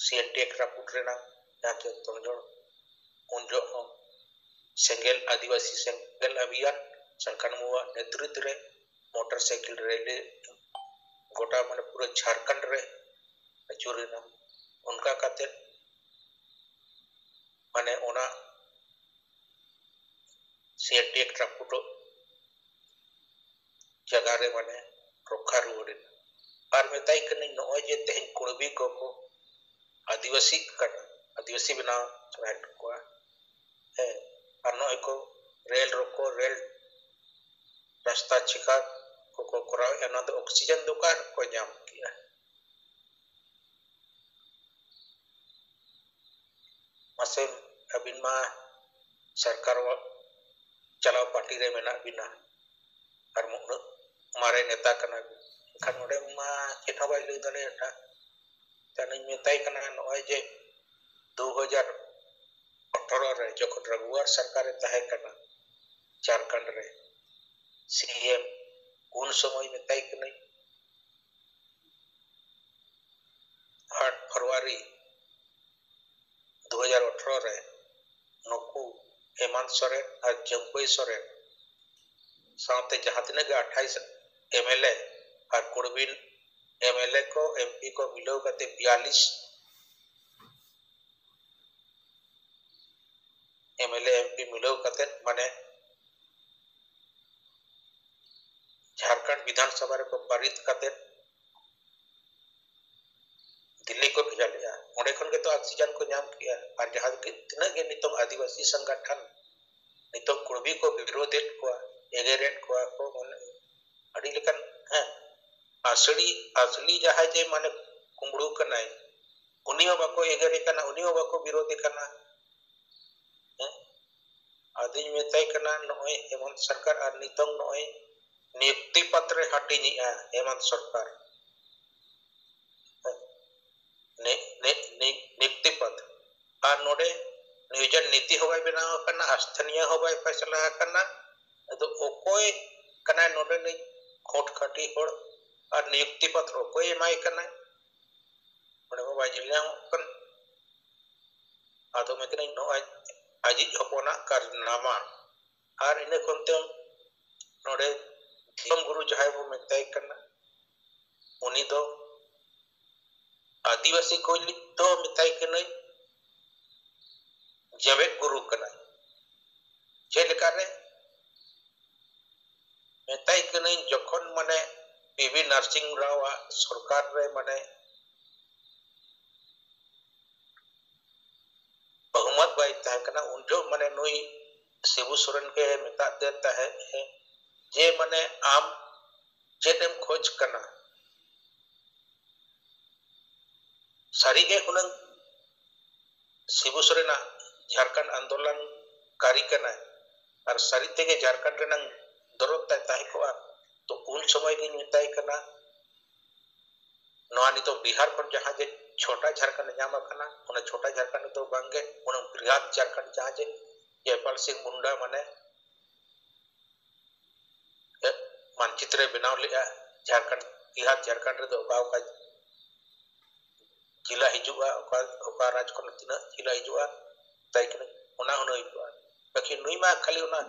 ᱥᱤ ᱮᱱ ᱴᱤ ᱮᱠᱴ ᱨᱟᱹᱯᱩᱫ ᱨᱮᱱᱟᱜ ᱡᱟᱦᱟᱸ ᱛᱮ ᱛᱚᱲᱡᱚᱲ ᱩᱱ ᱡᱚᱦᱚᱜ ᱦᱚᱸ ᱥᱮᱸᱜᱮᱞ, ᱟᱹᱫᱤᱵᱟᱹᱥᱤ ᱥᱮᱸᱜᱮᱞ ᱚᱵᱷᱤᱭᱟᱱ ᱥᱟᱞᱠᱷᱟᱱ ᱢᱩᱨᱢᱩᱣᱟᱜ ᱱᱮᱛᱨᱤᱛᱵ ᱨᱮ ᱢᱚᱴᱚᱨ ᱥᱟᱭᱠᱮᱞ ᱨᱮᱞᱤ ᱜᱚᱴᱟ, ᱢᱟᱱᱮ, ᱯᱩᱨᱟᱹ ᱡᱷᱟᱲᱠᱷᱚᱸᱰ ᱨᱮ ᱟᱹᱪᱩᱨᱮᱱᱟ᱾ ᱚᱱᱠᱟ ᱠᱟᱛᱮ, ᱢᱟᱱᱮ, ᱚᱱᱟ ᱥᱤ ᱮᱱ ᱴᱤ ᱮᱠᱴ ᱨᱟᱹᱯᱩᱫᱚᱜ ᱡᱟᱭᱜᱟ ᱨᱮ, ᱢᱟᱱᱮ, ᱨᱚᱠᱠᱷᱟ ᱨᱩᱣᱟᱹᱲ ᱮᱱᱟ᱾ ᱟᱨ ᱢᱮᱛᱟᱭ ᱠᱟᱹᱱᱟᱹᱧ, ᱱᱚᱜᱼᱚᱭ ᱡᱮ ᱛᱮᱦᱮᱧ ᱠᱩᱬᱵᱤ ᱠᱚᱠᱚ ᱟᱹᱫᱤᱵᱟᱹᱥᱤᱜ ᱠᱟᱱᱟ, ᱟᱹᱫᱤᱵᱟᱹᱥᱤ ᱵᱮᱱᱟᱣ ᱥᱟᱱᱟᱭᱮᱫ ᱠᱚᱣᱟ, ᱦᱮᱸ, ᱟᱨ ᱱᱚᱜᱼᱚᱭ ᱠᱚ ᱨᱮᱞ ᱨᱚᱠᱚ, ᱨᱮᱞ ᱨᱟᱥᱛᱟ ᱪᱮᱠᱟ ᱠᱚᱠᱚ ᱠᱚᱨᱟᱣᱮᱫᱼᱟ, ᱱᱚᱣᱟ ᱫᱚ ᱚᱠᱥᱤᱡᱮᱱ ᱫᱚ ᱚᱠᱟ ᱨᱮᱠᱚ ᱧᱟᱢ ᱠᱮᱜᱼᱟ? ᱢᱟᱥᱮ, ᱟᱹᱵᱤᱱ ᱢᱟ ᱥᱚᱨᱠᱟᱨ ᱪᱟᱞᱟᱣ ᱯᱟᱨᱴᱤ ᱨᱮ ᱢᱮᱱᱟᱜ ᱵᱤᱱᱟ, ᱟᱨ ᱩᱱᱟᱹᱜ ᱢᱟᱨᱮ ᱱᱮᱛᱟ ᱠᱟᱱᱟ ᱵᱤᱱ, ᱮᱱᱠᱷᱟᱱ ᱚᱸᱰᱮ ᱢᱟ ᱪᱮᱫ ᱦᱚᱸ ᱵᱟᱭ ᱞᱟᱹᱭ ᱫᱟᱲᱮᱭᱟᱜᱼᱟ᱾ ᱮᱱᱠᱷᱟᱱᱤᱧ ᱢᱮᱛᱟᱭ ᱠᱟᱱᱟ, ᱱᱚᱜᱼᱚᱭ ᱡᱮ ᱫᱩ ᱦᱟᱡᱟᱨ ᱟᱴᱷᱟᱨᱚ ᱨᱮ ᱡᱚᱠᱷᱚᱱ ᱨᱟᱜᱷᱩᱣᱟᱨ ᱥᱚᱨᱠᱟᱨᱮ ᱛᱟᱦᱮᱸ ᱠᱟᱱᱟ ᱡᱷᱟᱲᱠᱷᱚᱸᱰ ᱨᱮ ᱥᱤ ᱮᱢ, ᱩᱱ ᱥᱚᱢᱚᱭ ᱢᱮᱛᱟᱭ ᱠᱟᱹᱱᱟᱹᱧ, ᱟᱴ ᱯᱷᱮᱵᱽᱨᱩᱣᱟᱨᱤ ᱫᱩ ᱦᱟᱡᱟᱨ ᱟᱴᱷᱟᱨᱚ ᱨᱮ ᱱᱩᱠᱩ ᱦᱮᱢᱟᱱᱛ ᱥᱚᱨᱮᱱ ᱟᱨ ᱡᱟᱹᱢᱯᱟᱹᱭ ᱥᱚᱨᱮᱱ ᱥᱟᱶᱛᱮ ᱡᱟᱦᱟᱸ ᱛᱤᱱᱟᱹᱜ ᱜᱮ ᱟᱴᱷᱟᱭᱤᱥ M L A R ᱠᱩᱲᱵᱤᱱ M L A ᱠᱚ, ᱮᱢ ᱯᱤ ᱠᱚ ᱢᱤᱞᱟᱹᱣ ᱠᱟᱛᱮ ᱵᱤᱭᱟᱞᱤᱥ M L A, M P ᱢᱤᱞᱟᱹᱣ ᱠᱟᱛᱮ, ᱢᱟᱱᱮ, ᱡᱷᱟᱲᱠᱷᱚᱸᱰ ᱵᱤᱫᱷᱟᱱ ᱥᱚᱵᱷᱟ ᱨᱮᱠᱚ ᱯᱟᱨᱤᱛ ᱠᱟᱛᱮ ᱫᱤᱞᱞᱤ ᱠᱚ ᱵᱷᱮᱡᱟ ᱞᱮᱫᱼᱟ᱾ ᱚᱸᱰᱮ ᱠᱷᱚᱱ ᱜᱮᱛᱚ ᱚᱠᱥᱤᱡᱮᱱ ᱠᱚ ᱧᱟᱢ ᱠᱮᱜᱼᱟ᱾ ᱟᱨ ᱡᱟᱦᱟᱸ ᱜᱮ, ᱛᱤᱱᱟᱹᱜ ᱜᱮ ᱱᱤᱛᱚᱝ ᱟᱹᱫᱤᱵᱟᱹᱥᱤ ᱥᱚᱝᱜᱚᱴᱷᱚᱱ ᱱᱤᱛᱚᱝ ᱠᱩᱲᱵᱤ ᱠᱚ ᱵᱤᱨᱳᱫᱮᱫ ᱠᱚᱣᱟ, ᱮᱜᱮᱨᱮᱫ ᱠᱚᱣᱟ ᱠᱚ, ᱢᱟᱱᱮ, ᱟᱹᱰᱤ ᱞᱮᱠᱟᱱ, ᱦᱮᱸ, ᱟᱥᱲᱤ, ᱟᱥᱞᱤ ᱡᱟᱦᱟᱸᱭ ᱡᱮ, ᱢᱟᱱᱮ, ᱠᱩᱢᱵᱽᱲᱩ ᱠᱟᱱᱟᱭ, ᱩᱱᱤ ᱦᱚᱸ ᱵᱟᱠᱚ ᱮᱜᱮᱨᱮ ᱠᱟᱱᱟ, ᱩᱱᱤ ᱦᱚᱸ ᱵᱟᱠᱚ ᱵᱤᱨᱳᱫᱮ ᱠᱟᱱᱟ᱾ ᱦᱮᱸ? ᱟᱫᱚᱧ ᱢᱮᱛᱟᱭ ᱠᱟᱱᱟ, ᱱᱚᱜᱼᱚᱭ ᱦᱮᱢᱚᱱᱛ ᱥᱚᱨᱠᱟᱨ ᱟᱨ ᱱᱤᱛᱚᱝ ᱱᱚᱜᱼᱚᱭ ᱱᱤᱭᱩᱠᱛᱤ ᱯᱚᱛᱨᱮ ᱦᱟᱹᱴᱤᱧᱮᱜᱼᱟ ᱦᱮᱢᱚᱱᱛ ᱥᱚᱨᱠᱟᱨ᱾ ᱦᱮᱸ? ᱱᱤ-, ᱱᱤ-, ᱱᱤ-, ᱱᱤᱭᱩᱠᱛᱤ ᱯᱚᱛ᱾ ᱟᱨ ᱱᱚᱰᱮ ᱱᱤᱭᱳᱡᱚᱱ ᱱᱤᱛᱤ ᱦᱚᱸ ᱵᱟᱭ ᱵᱮᱱᱟᱣ ᱟᱠᱟᱱᱟ, ᱟᱥᱛᱷᱟᱱᱤᱭᱚ ᱦᱚᱸ ᱵᱟᱭ ᱯᱷᱟᱭᱥᱟᱞᱟ ᱟᱠᱟᱱᱟ᱾ ᱟᱫᱚ ᱚᱠᱚᱭ ᱠᱟᱱᱟᱭ ᱱᱚᱰᱮᱱᱤᱡ ᱠᱷᱩᱸᱴ ᱠᱷᱟᱹᱴᱤ ᱦᱚᱲ? ᱟᱨ ᱱᱤᱭᱩᱠᱛᱤ ᱯᱚᱛᱨᱚ ᱚᱠᱚᱭ ᱮᱢᱟᱭ ᱠᱟᱱᱟᱭ? ᱚᱸᱰᱮ ᱢᱟ ᱵᱟᱭ ᱧᱮᱞ ᱧᱟᱢᱚᱜ ᱠᱟᱱ᱾ ᱟᱫᱚ ᱢᱮᱛᱟᱹᱧ, ᱱᱚᱜᱼᱚᱭ ᱟᱡᱤᱡ ᱦᱚᱯᱚᱱᱟᱜ ᱠᱟᱨᱱᱟᱢᱟ᱾ ᱟᱨ ᱤᱱᱟᱹ ᱠᱷᱚᱱ ᱛᱮ ᱱᱚᱰᱮ ᱫᱤᱥᱚᱢ ᱜᱩᱨᱩ ᱡᱟᱦᱟᱸᱭ ᱵᱚ ᱢᱮᱛᱟᱭ ᱠᱟᱱᱟ, ᱩᱱᱤ ᱫᱚ ᱟᱹᱫᱤᱵᱟᱹᱥᱤ ᱠᱚ ᱞᱟᱹᱜᱤᱫ ᱫᱚ ᱢᱮᱛᱟᱭ ᱠᱟᱹᱱᱟᱹᱧ ᱡᱮᱣᱮᱫ ᱜᱩᱨᱩ ᱠᱟᱱᱟᱭ᱾ ᱪᱮᱫ ᱞᱮᱠᱟᱨᱮ? ᱢᱮᱛᱟᱭ ᱠᱟᱹᱱᱟᱹᱧ, ᱡᱚᱠᱷᱚᱱ, ᱢᱟᱱᱮ, ᱯᱤ ᱵᱤ ᱱᱟᱨᱥᱤᱝ ᱨᱟᱣ ᱟᱜ ᱥᱚᱨᱠᱟᱨ ᱨᱮ, ᱢᱟᱱᱮ, ᱵᱚᱦᱩᱢᱚᱛ ᱵᱟᱭ ᱛᱟᱦᱮᱸ ᱠᱟᱱᱟ, ᱩᱱ ᱡᱚᱦᱚᱜ, ᱢᱟᱱᱮ, ᱱᱩᱭ ᱥᱤᱵᱩ ᱥᱚᱨᱮᱱ ᱜᱮ ᱢᱮᱛᱟᱫ ᱫᱮ ᱛᱟᱦᱮᱸᱫ ᱮ ᱡᱮ, ᱢᱟᱱᱮ, ᱟᱢ ᱪᱮᱫ ᱮᱢ ᱠᱷᱚᱡᱽ ᱠᱟᱱᱟ? ᱥᱟᱹᱨᱤᱜᱮ ᱦᱩᱱᱟᱹᱝ ᱥᱤᱵᱩ ᱥᱚᱨᱮᱱᱟᱜ ᱡᱷᱟᱲᱠᱷᱚᱸᱰ ᱟᱱᱫᱳᱞᱚᱱ ᱠᱟᱹᱨᱤ ᱠᱟᱱᱟᱭ ᱟᱨ ᱥᱟᱹᱨᱤ ᱛᱮᱜᱮ ᱡᱷᱟᱲᱠᱷᱚᱸᱰ ᱨᱮᱱᱟᱝ ᱫᱚᱨᱚᱫ ᱛᱟᱭ ᱛᱟᱦᱮᱸ ᱠᱚᱜᱼᱟ᱾ ᱛᱚ ᱩᱱ ᱥᱚᱢᱚᱭ ᱜᱤᱧ ᱢᱮᱛᱟᱭ ᱠᱟᱱᱟ, ᱱᱚᱣᱟ ᱱᱤᱛᱚᱜ ᱵᱤᱦᱟᱨ ᱠᱷᱚᱱ ᱡᱟᱦᱟᱸ ᱡᱮ ᱪᱷᱚᱴᱟ ᱡᱷᱟᱲᱠᱷᱚᱸᱰ ᱧᱟᱢ ᱟᱠᱟᱱᱟ, ᱚᱱᱟ ᱪᱷᱚᱴᱟ ᱡᱷᱟᱲᱠᱷᱚᱸᱰ ᱫᱚ ᱵᱟᱝᱜᱮ, ᱚᱱᱟ ᱵᱨᱤᱦᱟᱫ ᱡᱷᱟᱲᱠᱷᱚᱸᱰ ᱡᱟᱦᱟᱸ ᱡᱮ ᱡᱚᱭᱯᱟᱞ ᱥᱤᱝ ᱢᱩᱱᱰᱟ ᱢᱟᱱᱮ ᱢᱟᱱᱪᱤᱛᱨᱮ ᱵᱮᱱᱟᱣ ᱞᱮᱫᱼᱟ, ᱡᱷᱟᱲᱠᱷᱚᱸᱰ, ᱵᱤᱦᱟᱨ ᱡᱷᱟᱲᱠᱷᱚᱸᱰ ᱨᱮᱫᱚ ᱚᱠᱟ ᱚᱠᱟ ᱡᱮᱞᱟ ᱦᱤᱡᱩᱜᱼᱟ, ᱚᱠᱟ ᱚᱠᱟ ᱨᱟᱡᱽ ᱠᱷᱚᱱ ᱛᱤᱱᱟᱹᱜ ᱡᱮᱞᱟ ᱦᱤᱡᱩᱜᱼᱟ, ᱢᱮᱛᱟᱭ ᱠᱟᱹᱱᱟᱹᱧ ᱚᱱᱟ ᱦᱩᱱᱟᱹᱝ ᱦᱩᱭᱩᱜᱼᱟ᱾ ᱵᱟᱠᱤ ᱱᱩᱭ ᱢᱟ ᱠᱷᱟᱹᱞᱤ ᱚᱱᱟ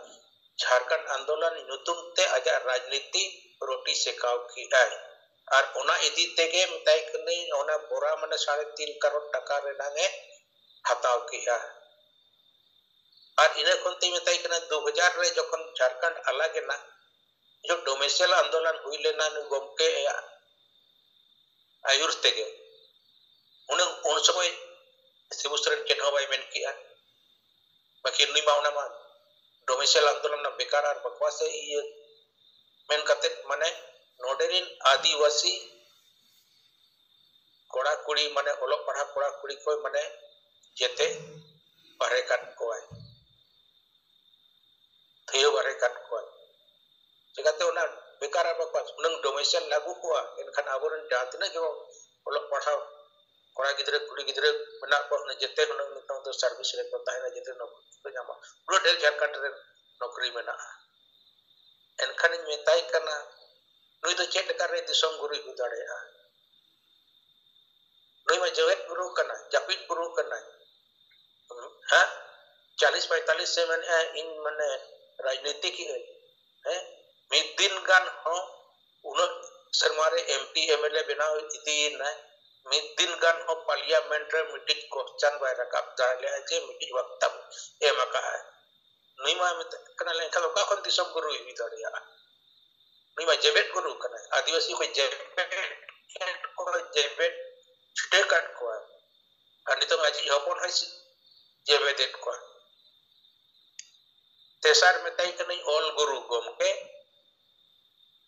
ᱡᱷᱟᱲᱠᱷᱚᱸᱰ ᱟᱱᱫᱳᱞᱚᱱ ᱧᱩᱛᱩᱢ ᱛᱮ ᱟᱡᱟᱜ ᱨᱟᱡᱽᱱᱤᱛᱤ ᱨᱚᱴᱤ ᱥᱮᱠᱟᱣ ᱠᱮᱫᱟᱭ᱾ ᱟᱨ ᱚᱱᱟ ᱤᱫᱤ ᱛᱮᱜᱮ ᱢᱮᱛᱟᱭ ᱠᱟᱹᱱᱟᱹᱧ ᱚᱱᱟ ᱵᱚᱨᱟ ᱢᱟᱱᱮ ᱥᱟᱲᱮ ᱛᱤᱱ ᱠᱟᱨᱳᱲ ᱴᱟᱠᱟ ᱨᱮᱱᱟᱝ ᱮ ᱦᱟᱛᱟᱣ ᱠᱮᱫᱼᱟ᱾ ᱟᱨ ᱤᱱᱟᱹ ᱠᱷᱚᱱ ᱛᱮᱧ ᱢᱮᱛᱟᱭ ᱠᱟᱱᱟ ᱫᱩ ᱦᱟᱡᱟᱨ ᱨᱮ ᱡᱚᱠᱷᱚᱱ ᱡᱷᱟᱲᱠᱷᱚᱸᱰ ᱟᱞᱟᱜ ᱮᱱᱟ, ᱡᱚᱠᱷᱚᱱ ᱰᱚᱢᱮᱥᱤᱭᱟᱞ ᱟᱱᱫᱳᱞᱚᱱ ᱦᱩᱭ ᱞᱮᱱᱟ ᱱᱩᱭ ᱜᱚᱢᱠᱮ ᱭᱟᱜ ᱟᱹᱭᱩᱨ ᱛᱮᱜᱮ, ᱩᱱᱟᱹᱜ ᱩᱱ ᱥᱚᱢᱚᱭ ᱥᱤᱵᱩ ᱥᱚᱨᱮᱱ ᱪᱮᱫ ᱦᱚᱸ ᱵᱟᱭ ᱢᱮᱱ ᱠᱮᱜᱼᱟ᱾ ᱵᱟᱠᱤ ᱱᱩᱭ ᱢᱟ ᱚᱱᱟ ᱢᱟ ᱰᱚᱢᱮᱥᱤᱭᱟᱞ ᱟᱱᱫᱳᱞᱚᱱ ᱨᱮᱱᱟᱜ ᱵᱮᱠᱟᱨ ᱟᱨ ᱵᱟᱠᱣᱟᱥ ᱮ ᱤᱭᱟᱹ ᱢᱮᱱ ᱠᱟᱛᱮ ᱢᱟᱱᱮ ᱱᱚᱰᱮ ᱨᱮᱱ ᱟᱹᱫᱤᱵᱟᱹᱥᱤ ᱠᱚᱲᱟ ᱠᱩᱲᱤ ᱢᱟᱱᱮ ᱚᱞᱚᱜ ᱯᱟᱲᱦᱟᱜ ᱠᱚᱲᱟ ᱠᱩᱲᱤ ᱠᱚ ᱢᱟᱱᱮ ᱡᱮᱛᱮ ᱵᱟᱦᱨᱮ ᱠᱟᱫ ᱠᱚᱣᱟᱭ, ᱛᱷᱤᱭᱟᱹ ᱵᱟᱦᱨᱮ ᱠᱟᱫ ᱠᱚᱣᱟᱭ᱾ ᱪᱤᱠᱟᱹᱛᱮ ᱚᱱᱟ ᱵᱮᱠᱟᱨ ᱟᱨ ᱵᱟᱠᱚ ᱦᱩᱱᱟᱹᱝ ᱰᱚᱢᱮᱥᱤᱭᱟᱞ ᱞᱟᱹᱜᱩ ᱠᱚᱜᱼᱟ, ᱮᱱᱠᱷᱟᱱ ᱟᱵᱚᱨᱮᱱ ᱡᱟᱦᱟᱸ ᱛᱤᱱᱟᱹᱜ ᱜᱮ ᱚᱞᱚᱜ ᱯᱟᱲᱦᱟᱣ ᱠᱚᱲᱟ ᱜᱤᱫᱽᱨᱟᱹ ᱠᱩᱲᱤ ᱜᱤᱫᱽᱨᱟᱹ ᱢᱮᱱᱟᱜ ᱠᱚᱣᱟ, ᱦᱩᱱᱟᱹᱝ ᱡᱮᱛᱮ ᱦᱩᱱᱟᱹᱝ ᱱᱤᱛᱚᱝ ᱫᱚ ᱥᱟᱨᱵᱷᱤᱥ ᱨᱮᱠᱚ ᱛᱟᱦᱮᱱᱟ, ᱡᱮᱛᱮ ᱱᱚᱠᱨᱤ ᱠᱚ ᱧᱟᱢᱟ᱾ ᱯᱩᱨᱟᱹ ᱰᱷᱮᱨ ᱡᱷᱟᱲᱠᱷᱚᱸᱰ ᱨᱮ ᱱᱚᱠᱨᱤ ᱢᱮᱱᱟᱜᱼᱟ᱾ ᱮᱱᱠᱷᱟᱱᱤᱧ ᱢᱮᱛᱟᱭ ᱠᱟᱱᱟ, ᱱᱩᱭ ᱫᱚ ᱪᱮᱫ ᱞᱮᱠᱟᱨᱮ ᱫᱤᱥᱚᱢ ᱜᱩᱨᱩᱭ ᱦᱩᱭ ᱫᱟᱲᱮᱭᱟᱜᱼᱟ? ᱱᱩᱭ ᱢᱟ ᱡᱮᱣᱮᱫ ᱜᱩᱨᱩ ᱠᱟᱱᱟᱭ, ᱡᱟᱹᱯᱤᱫ ᱜᱩᱨᱩ ᱠᱟᱱᱟᱭ᱾ ᱦᱮᱸ, ᱪᱟᱞᱤᱥ ᱯᱚᱸᱭᱛᱟᱞᱤᱥ ᱥᱮ ᱢᱮᱱᱮᱫᱼᱟ ᱤᱧ ᱢᱟᱱᱮ ᱨᱟᱡᱽᱱᱤᱛᱤ ᱠᱮᱜᱼᱟᱹᱧ᱾ ᱦᱮᱸ, ᱢᱤᱫ ᱫᱤᱱ ᱜᱟᱱ ᱦᱚᱸ ᱩᱱᱟᱹᱜ ᱥᱮᱨᱢᱟ ᱨᱮ M P M L A ᱵᱮᱱᱟᱣ ᱤᱫᱤᱭᱮᱱᱟᱭ, ᱢᱤᱫ ᱫᱤᱱ ᱜᱟᱱ ᱦᱚᱸ ᱯᱟᱨᱞᱤᱭᱟᱢᱮᱱᱴ ᱨᱮ ᱢᱤᱫᱴᱤᱡ ᱠᱚᱥᱪᱟᱱ ᱵᱟᱭ ᱨᱟᱠᱟᱵ ᱫᱟᱲᱮ ᱞᱮᱫᱼᱟ ᱡᱮ ᱢᱤᱫᱴᱤᱡ ᱵᱟᱠᱛᱟᱵ ᱮᱢ ᱟᱠᱟᱫᱼᱟᱭ᱾ ᱱᱩᱭ ᱢᱟ ᱢᱮᱛᱟᱜ ᱠᱟᱱᱟ ᱞᱮᱱᱠᱷᱟᱱ ᱚᱠᱟ ᱠᱷᱚᱱ ᱫᱤᱥᱚᱢ ᱜᱩᱨᱩᱭ ᱦᱩᱭ ᱫᱟᱲᱮᱭᱟᱜᱼᱟ? ᱱᱩᱭ ᱢᱟ ᱡᱮᱵᱮᱫ ᱜᱩᱨᱩ ᱠᱟᱱᱟᱭ, ᱟᱹᱫᱤᱵᱟᱹᱥᱤ ᱠᱚ ᱡᱮᱵᱮᱫ ᱠᱚ ᱡᱮᱵᱮᱫ ᱪᱷᱩᱴᱟᱹᱣ ᱠᱟᱫ ᱠᱚᱣᱟ᱾ ᱟᱨ ᱱᱤᱛᱚᱝ ᱟᱡᱤᱡ ᱦᱚᱯᱚᱱ ᱦᱚᱸᱭ ᱡᱮᱵᱮᱫᱮᱫ ᱠᱚᱣᱟ᱾ ᱛᱮᱥᱟᱨ ᱢᱮᱛᱟᱭ ᱠᱟᱹᱱᱟᱹᱧ ᱚᱞ ᱜᱩᱨᱩ ᱜᱚᱢᱠᱮ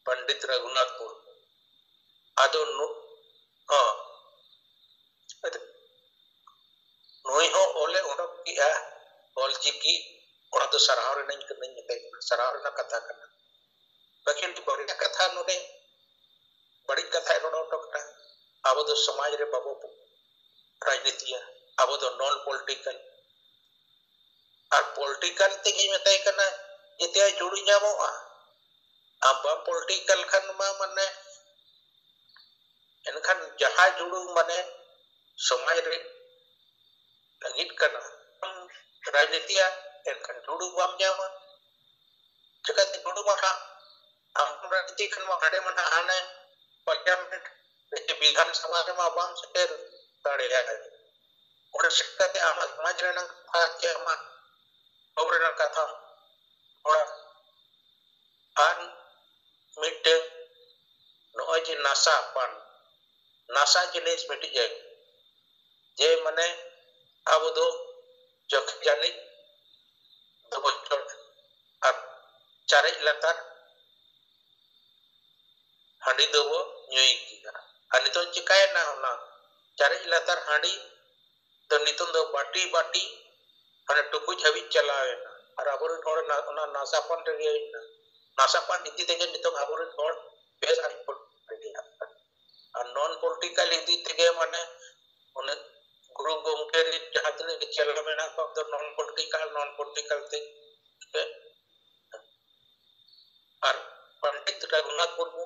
ᱯᱚᱱᱰᱤᱛ ᱨᱚᱜᱷᱩᱱᱟᱛᱷ ᱢᱩᱨᱢᱩ᱾ ᱟᱫᱚ ᱱᱩ-, ᱦᱚᱸ, ᱱᱩᱭ ᱦᱚᱸ ᱚᱞᱮ ᱚᱰᱚᱠ ᱠᱮᱜᱼᱟ, ᱚᱞ ᱪᱤᱠᱤ, ᱚᱱᱟ ᱫᱚ ᱥᱟᱨᱦᱟᱣ ᱨᱮᱱᱟᱜ ᱠᱟᱹᱱᱟᱹᱧ ᱢᱮᱛᱟᱭ ᱠᱟᱱᱟ, ᱥᱟᱨᱦᱟᱣ ᱨᱮᱱᱟᱜ ᱠᱟᱛᱷᱟ ᱠᱟᱱᱟ᱾ ᱵᱟᱹᱠᱤ ᱵᱟᱹᱲᱤᱡ ᱠᱟᱛᱷᱟ ᱱᱚᱰᱮ ᱵᱟᱹᱲᱤᱡ ᱠᱟᱛᱷᱟᱭ ᱨᱚᱲ ᱦᱚᱴᱚ ᱠᱟᱱᱟ᱾ ᱟᱵᱚ ᱫᱚ ᱥᱚᱢᱟᱡᱽ ᱨᱮ ᱵᱟᱵᱚ ᱨᱟᱡᱽᱱᱤᱛᱤᱭᱟ, ᱟᱵᱚ ᱫᱚ non political᱾ ᱟᱨ political ᱛᱮᱜᱮᱧ ᱢᱮᱛᱟᱭ ᱠᱟᱱᱟ, ᱡᱮᱛᱮᱭᱟᱜ ᱡᱩᱲᱩ ᱧᱟᱢᱚᱜᱼᱟ᱾ ᱟᱢ ᱵᱟᱢ political ᱠᱷᱟᱱ ᱢᱟ ᱢᱟᱱᱮ, ᱮᱱᱠᱷᱟᱱ ᱡᱟᱦᱟᱸ ᱡᱩᱲᱩ ᱢᱟᱱᱮ ᱥᱚᱢᱟᱡᱽ ᱨᱮ ᱞᱟᱹᱜᱤᱫ ᱠᱟᱱᱟ, ᱟᱢ ᱨᱟᱡᱽᱱᱤᱛᱤᱭᱟ, ᱮᱱᱠᱷᱟᱱ ᱡᱩᱲᱩ ᱵᱟᱢ ᱧᱟᱢᱟ᱾ ᱪᱤᱠᱟᱹᱛᱮ ᱡᱩᱲᱩ ᱢᱟ ᱦᱟᱸᱜ ᱟᱢ ᱨᱟᱡᱽᱱᱤᱛᱤ ᱠᱷᱟᱱ ᱢᱟ ᱦᱟᱸᱰᱮ ᱢᱟ ᱦᱟᱸᱜ ᱦᱟᱱᱮ parliament ᱨᱮ ᱪᱮ ᱵᱤᱫᱷᱟᱱ ᱥᱚᱵᱷᱟ ᱨᱮᱢᱟ ᱵᱟᱢ ᱥᱮᱴᱮᱨ ᱫᱟᱲᱮᱭᱟᱜᱼᱟ᱾ ᱚᱸᱰᱮ ᱥᱮᱴᱮᱨ ᱠᱟᱛᱮ ᱟᱢᱟᱜ ᱥᱚᱢᱟᱡᱽ ᱨᱮᱱᱟᱜ ᱠᱟᱛᱷᱟ ᱪᱮ ᱟᱢᱟᱜ ᱦᱚᱠ ᱨᱮᱱᱟᱜ ᱠᱟᱛᱷᱟ ᱛᱷᱚᱲᱟ᱾ ᱟᱨ ᱢᱤᱫᱴᱮᱱ ᱱᱚᱜᱼᱚᱭ ᱡᱮ ᱱᱟᱥᱟ ᱯᱟᱱ, ᱱᱟᱥᱟ ᱡᱤᱱᱤᱥ ᱢᱤᱫᱴᱤᱡ ᱡᱮ ᱢᱟᱱᱮ ᱟᱵᱚ ᱫᱚ ᱡᱚᱠᱷᱮᱡ ᱡᱟᱹᱱᱤᱡ ᱫᱚᱵᱚ ᱪᱚᱴ ᱟᱨ ᱪᱟᱨᱮᱡ ᱞᱟᱛᱟᱨ ᱦᱟᱺᱰᱤ ᱫᱚᱵᱚ ᱧᱩᱭ ᱜᱮᱭᱟ᱾ ᱟᱨ ᱱᱤᱛᱚᱜ ᱪᱤᱠᱟᱭᱮᱱᱟ, ᱚᱱᱟ ᱪᱟᱨᱮᱡ ᱞᱟᱛᱟᱨ ᱦᱟᱺᱰᱤ ᱫᱚ ᱱᱤᱛᱚᱜ ᱫᱚ ᱵᱟᱹᱴᱤ ᱵᱟᱹᱴᱤ ᱦᱟᱱᱮ ᱴᱩᱠᱩᱡ ᱦᱟᱹᱵᱤᱡ ᱪᱟᱞᱟᱣ ᱮᱱᱟ᱾ ᱟᱨ ᱟᱵᱚᱨᱮᱱ ᱦᱚᱲ ᱱᱟ-, ᱚᱱᱟ ᱱᱟᱥᱟ ᱯᱟᱱ ᱨᱮᱜᱮ ᱦᱩᱭᱱᱟ᱾ ᱱᱟᱥᱟ ᱯᱟᱱ ᱤᱫᱤ ᱛᱮᱜᱮ ᱱᱤᱛᱚᱜ ᱟᱵᱚᱨᱮᱱ ᱦᱚᱲ ᱵᱮᱥ ᱟᱹᱰᱤ ᱠᱚ ᱨᱮᱸᱜᱮᱡ ᱟᱠᱟᱱᱟ᱾ ᱟᱨ non political ᱤᱫᱤ ᱛᱮᱜᱮ ᱢᱟᱱᱮ ᱚᱱᱮ ᱜᱩᱨᱩ ᱜᱚᱢᱠᱮ ᱨᱮᱱ ᱡᱟᱦᱟᱸ ᱛᱤᱱᱟᱹᱜ ᱜᱮ ᱪᱮᱞᱟ ᱢᱮᱱᱟᱜ ᱠᱚᱣᱟ, ᱫᱚ non political, non political ᱛᱮ ᱟᱨ ᱯᱚᱱᱰᱤᱛ ᱨᱚᱜᱷᱩᱱᱟᱛᱷ ᱢᱩᱨᱢᱩ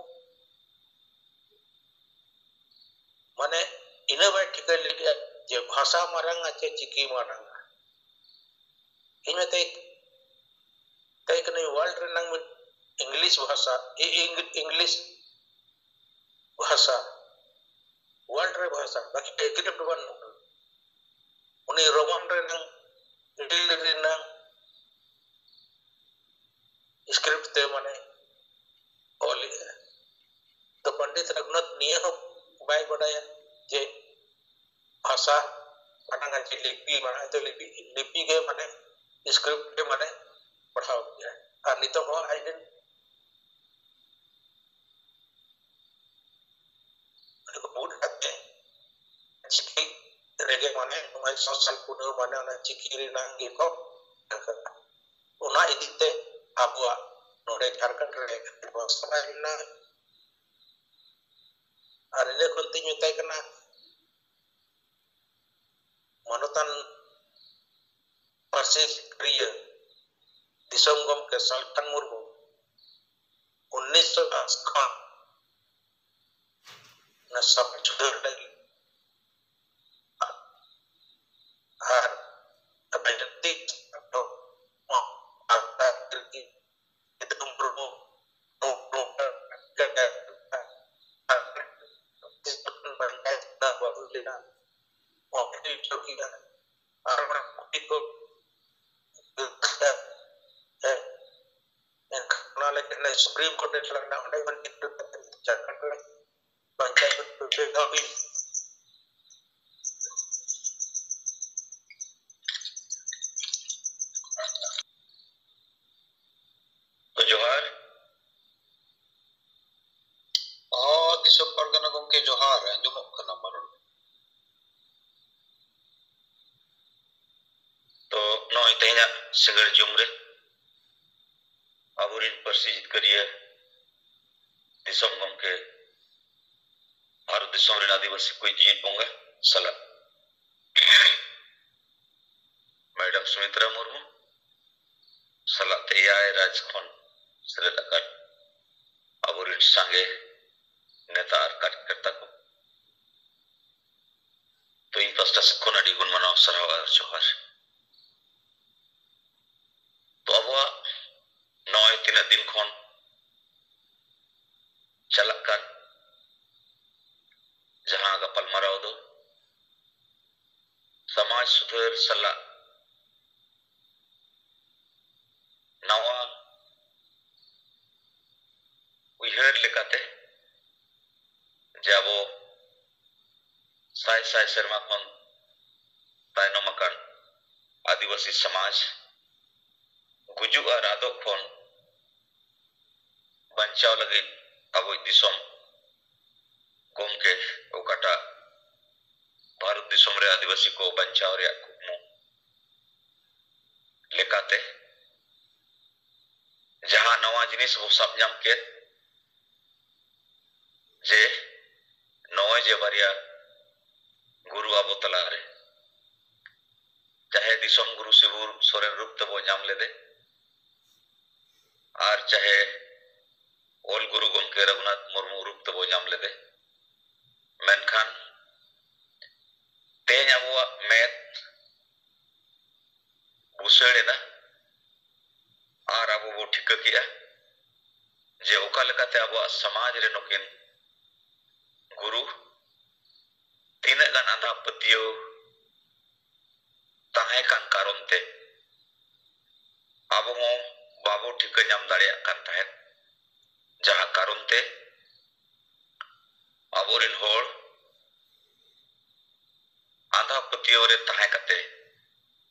ᱢᱟᱱᱮ ᱤᱱᱟᱹ ᱵᱟᱭ ᱴᱷᱤᱠᱟᱹ ᱞᱮᱫᱼᱟ ᱡᱮ ᱵᱷᱟᱥᱟ ᱢᱟᱨᱟᱝᱟ ᱪᱮ ᱪᱤᱠᱤ ᱢᱟᱨᱟᱝᱟ᱾ ᱤᱧ ᱢᱮᱛᱟᱭ ᱛᱟᱭ ᱠᱟᱹᱱᱟᱹᱧ, world ᱨᱮᱱᱟᱝ ᱢᱤᱫ English ᱵᱷᱟᱥᱟ, ᱤ-, ᱤᱝ-, English ᱵᱷᱟᱥᱟ, world ᱨᱮ ᱵᱷᱟᱥᱟ, ᱵᱟᱠᱤ script ᱵᱟᱹᱱᱩᱜᱼᱟ᱾ ᱩᱱᱤ Roman ᱨᱮᱱᱟᱝ, Greek ᱨᱮᱱᱟᱝ script ᱛᱮ ᱢᱟᱱᱮ ᱚᱞᱮᱜᱼᱟ᱾ ᱛᱚ ᱯᱚᱱᱰᱤᱛ ᱨᱚᱜᱷᱩᱱᱟᱛᱷ ᱱᱤᱭᱟᱹ ᱦᱚᱸ ᱵᱟᱭ ᱵᱟᱰᱟᱭᱟ ᱡᱮ ᱵᱷᱟᱥᱟ ᱢᱟᱲᱟᱝ ᱟᱨ ᱪᱮᱫ ᱞᱤᱯᱤ ᱢᱟᱲᱟᱝ ᱫᱚ ᱞᱤᱯᱤ, ᱞᱤᱯᱤ ᱜᱮ ᱢᱟᱱᱮ script ᱜᱮ ᱢᱟᱱᱮ ᱯᱟᱲᱦᱟᱣ ᱠᱮᱜᱼᱟ᱾ ᱟᱨ ᱱᱤᱛᱚᱜ ᱦᱚᱸ ᱟᱡ ᱨᱮᱱ ᱩᱱᱤ ᱠᱚ ᱵᱷᱩᱞ ᱠᱟᱛᱮ ᱪᱤᱠᱤ ᱨᱮᱜᱮ ᱢᱟᱱᱮ ᱱᱚᱜᱼᱚᱭ ᱥᱟᱱᱛᱟᱲ ᱯᱩᱱᱟᱹᱣ ᱢᱟᱱᱮ ᱚᱱᱟ ᱪᱤᱠᱤ ᱨᱮᱱᱟᱜ ᱜᱮᱠᱚ ᱟᱠᱟᱫᱟ᱾ ᱚᱱᱟ ᱤᱫᱤ ᱛᱮ ᱟᱵᱚᱣᱟᱜ ᱱᱚᱰᱮ ᱡᱷᱟᱲᱠᱷᱚᱸᱰ ᱨᱮ ᱵᱟᱥ ᱥᱟᱱᱟᱭᱮᱫ ᱞᱤᱧᱟ᱾ ᱟᱨ ᱤᱱᱟᱹ ᱠᱷᱚᱱ ᱛᱤᱧ ᱢᱮᱛᱟᱭ ᱠᱟᱱᱟ, ᱢᱟᱱᱚᱛᱟᱱ ᱯᱟᱹᱨᱥᱤ ᱥᱤᱠᱟᱹᱨᱤᱭᱟᱹ ᱫᱤᱥᱚᱢ ᱜᱚᱢᱠᱮ ᱥᱟᱞᱠᱷᱟᱱ ᱢᱩᱨᱢᱩ ᱩᱱᱤᱥᱥᱚ ᱟᱥᱤ ᱠᱷᱚᱱ ᱚᱱᱟ ᱥᱟᱯᱷᱟ ᱪᱷᱩᱰᱟᱹᱨ ᱞᱟᱹᱜᱤᱫ ᱟᱨ ᱟᱵᱮᱱ ᱛᱤᱥ ᱫᱚ ᱟᱨ ᱥᱤᱫᱩ ᱢᱩᱨᱢᱩ ᱱᱚᱝᱠᱟ ᱵᱟᱝ ᱛᱟᱦᱮᱸ ᱠᱟᱱᱟ, ᱵᱟᱹᱵᱩ ᱞᱮᱱᱟ, ᱚᱠᱟ ᱠᱷᱮᱞ ᱦᱚᱪᱚ ᱠᱮᱫᱟ, ᱟᱨ ᱚᱱᱟ ᱠᱩᱲᱤ ᱠᱚ ᱮᱱᱠᱷᱟᱱ ᱚᱱᱟ ᱞᱟᱹᱜᱤᱫ ᱚᱱᱟ ᱥᱩᱯᱨᱤᱢ ᱠᱳᱨᱴ ᱨᱮ ᱪᱟᱞᱟᱣ ᱞᱮᱱᱟ, ᱚᱸᱰᱮ ᱠᱷᱚᱱ ᱡᱷᱟᱲᱠᱷᱚᱸᱰ ᱨᱮ ᱵᱟᱧᱪᱟᱣ ᱠᱟᱛᱮ ᱵᱮᱥ ᱫᱷᱟᱹᱵᱤᱡ ᱡᱚᱦᱟᱨ᱾ ᱚ, ᱫᱤᱥᱚᱢ ᱯᱟᱨᱜᱟᱱᱟ ᱜᱚᱢᱠᱮ ᱡᱚᱦᱟᱨ, ᱟᱸᱡᱚᱢᱚᱜ ᱠᱟᱱᱟ ᱢᱟ ᱨᱚᱲ᱾ ᱛᱚ ᱱᱚᱜᱼᱚᱭ ᱛᱮᱦᱮᱧᱟᱜ ᱥᱤᱸᱜᱟᱹᱲ ᱡᱚᱢ ᱨᱮ ᱟᱵᱚᱨᱮᱱ ᱯᱟᱹᱨᱥᱤ ᱡᱤᱛᱠᱟᱹᱨᱤᱭᱟᱹ ᱫᱤᱥᱚᱢ ᱜᱚᱢᱠᱮ, ᱵᱷᱟᱨᱚᱛ ᱫᱤᱥᱚᱢ ᱨᱮᱱ ᱟᱹᱫᱤᱵᱟᱹᱥᱤ ᱠᱚ ᱡᱤᱭᱤᱫ ᱵᱚᱸᱜᱟ ᱥᱟᱞᱟᱜ ᱢᱮᱰᱟᱢ ᱥᱩᱢᱤᱛᱨᱟ ᱢᱩᱨᱢᱩ ᱥᱟᱞᱟᱜ ᱛᱮ ᱮᱭᱟᱭ ᱨᱟᱡᱽ ᱠᱷᱚᱱ ᱥᱮᱞᱮᱫ ᱟᱠᱟᱱ ᱟᱵᱚᱨᱮᱱ ᱥᱟᱸᱜᱮ ᱱᱮᱛᱟ ᱟᱨ ᱠᱟᱨᱭᱚᱠᱚᱨᱛᱟ ᱠᱚ, ᱛᱚ ᱤᱧ ᱯᱟᱥᱴᱟ ᱥᱮᱫ ᱠᱷᱚᱱ ᱟᱹᱰᱤ ᱜᱩᱱ ᱢᱟᱱᱟᱣ ᱥᱟᱨᱦᱟᱣ ᱟᱨ ᱡᱚᱦᱟᱨ᱾ ᱛᱚ ᱟᱵᱚᱣᱟᱜ ᱱᱚᱜᱼᱚᱭ ᱛᱤᱱᱟᱹᱜ ᱫᱤᱱ ᱠᱷᱚᱱ ᱪᱟᱞᱟᱜ ᱠᱟᱱ ᱡᱟᱦᱟᱸ ᱜᱟᱯᱟᱞᱢᱟᱨᱟᱣ ᱫᱚ ᱥᱚᱢᱟᱡᱽ ᱥᱩᱫᱷᱟᱹᱨ ᱥᱟᱞᱟᱜ ᱱᱟᱣᱟ ᱩᱭᱦᱟᱹᱨ ᱞᱮᱠᱟᱛᱮ ᱡᱮ ᱟᱵᱚ ᱥᱟᱭ ᱥᱟᱭ ᱥᱮᱨᱢᱟ ᱠᱷᱚᱱ ᱛᱟᱭᱱᱚᱢ ᱟᱠᱟᱱ ᱟᱹᱫᱤᱵᱟᱹᱥᱤ ᱥᱚᱢᱟᱡᱽ ᱜᱩᱡᱩᱜ ᱟᱨ ᱟᱫᱚᱜ ᱠᱷᱚᱱ ᱵᱟᱧᱪᱟᱣ ᱞᱟᱹᱜᱤᱫ ᱟᱵᱚᱭᱤᱡ ᱫᱤᱥᱚᱢ ᱜᱚᱢᱠᱮ ᱚᱠᱟᱴᱟᱜ ᱵᱷᱟᱨᱚᱛ ᱫᱤᱥᱚᱢ ᱨᱮ ᱟᱹᱫᱤᱵᱟᱹᱥᱤ ᱠᱚ ᱵᱟᱧᱪᱟᱣ ᱨᱮᱭᱟᱜ ᱠᱩᱠᱢᱩ ᱞᱮᱠᱟᱛᱮ ᱡᱟᱦᱟᱸ ᱱᱟᱣᱟ ᱡᱤᱱᱤᱥ ᱵᱚ ᱥᱟᱵ ᱧᱟᱢ ᱠᱮᱫ, ᱡᱮ ᱱᱚᱜᱼᱚᱭ ᱡᱮ ᱵᱟᱨᱭᱟ ᱜᱩᱨᱩ ᱟᱵᱚ ᱛᱟᱞᱟᱨᱮ, ᱪᱟᱦᱮ ᱫᱤᱥᱚᱢ ᱜᱩᱨᱩ ᱥᱤᱵᱩ ᱥᱚᱨᱮᱱ ᱨᱩᱯ ᱛᱮᱵᱚ ᱧᱟᱢ ᱞᱮᱫᱮ, ᱟᱨ ᱪᱟᱦᱮ ᱚᱞ ᱜᱩᱨᱩ ᱜᱚᱢᱠᱮ ᱨᱚᱜᱷᱩᱱᱟᱛᱷ ᱢᱩᱨᱢᱩ ᱨᱩᱯ ᱛᱮᱵᱚ ᱧᱟᱢ ᱞᱮᱫᱮ, ᱢᱮᱱᱠᱷᱟᱱ ᱛᱮᱦᱮᱧ ᱟᱵᱚᱣᱟᱜ ᱢᱮᱫ ᱵᱩᱥᱟᱹᱲ ᱮᱱᱟ ᱟᱨ ᱟᱵᱚ ᱵᱚ ᱴᱷᱤᱠᱟᱹ ᱠᱮᱜᱼᱟ ᱡᱮ ᱚᱠᱟ ᱞᱮᱠᱟᱛᱮ ᱟᱵᱚᱣᱟᱜ ᱥᱚᱢᱟᱡᱽ ᱨᱮ ᱱᱩᱠᱤᱱ ᱜᱩᱨᱩ ᱛᱤᱱᱟᱹᱜ ᱜᱟᱱ ᱟᱸᱫᱷᱟ ᱯᱟᱹᱛᱭᱟᱹᱣ ᱛᱟᱦᱮᱸ ᱠᱟᱱ ᱠᱟᱨᱚᱱ ᱛᱮ ᱟᱵᱚ ᱦᱚᱸ ᱵᱟᱵᱚ ᱴᱷᱤᱠᱟᱹ ᱧᱟᱢ ᱫᱟᱲᱮᱭᱟᱜ ᱠᱟᱱ ᱛᱟᱦᱮᱸᱫ, ᱡᱟᱦᱟᱸ ᱠᱟᱨᱚᱱ ᱛᱮ ᱟᱵᱚᱨᱮᱱ ᱦᱚᱲ ᱟᱸᱫᱷᱟ ᱯᱟᱹᱛᱭᱟᱹᱣ ᱨᱮ ᱛᱟᱦᱮᱸ ᱠᱟᱛᱮ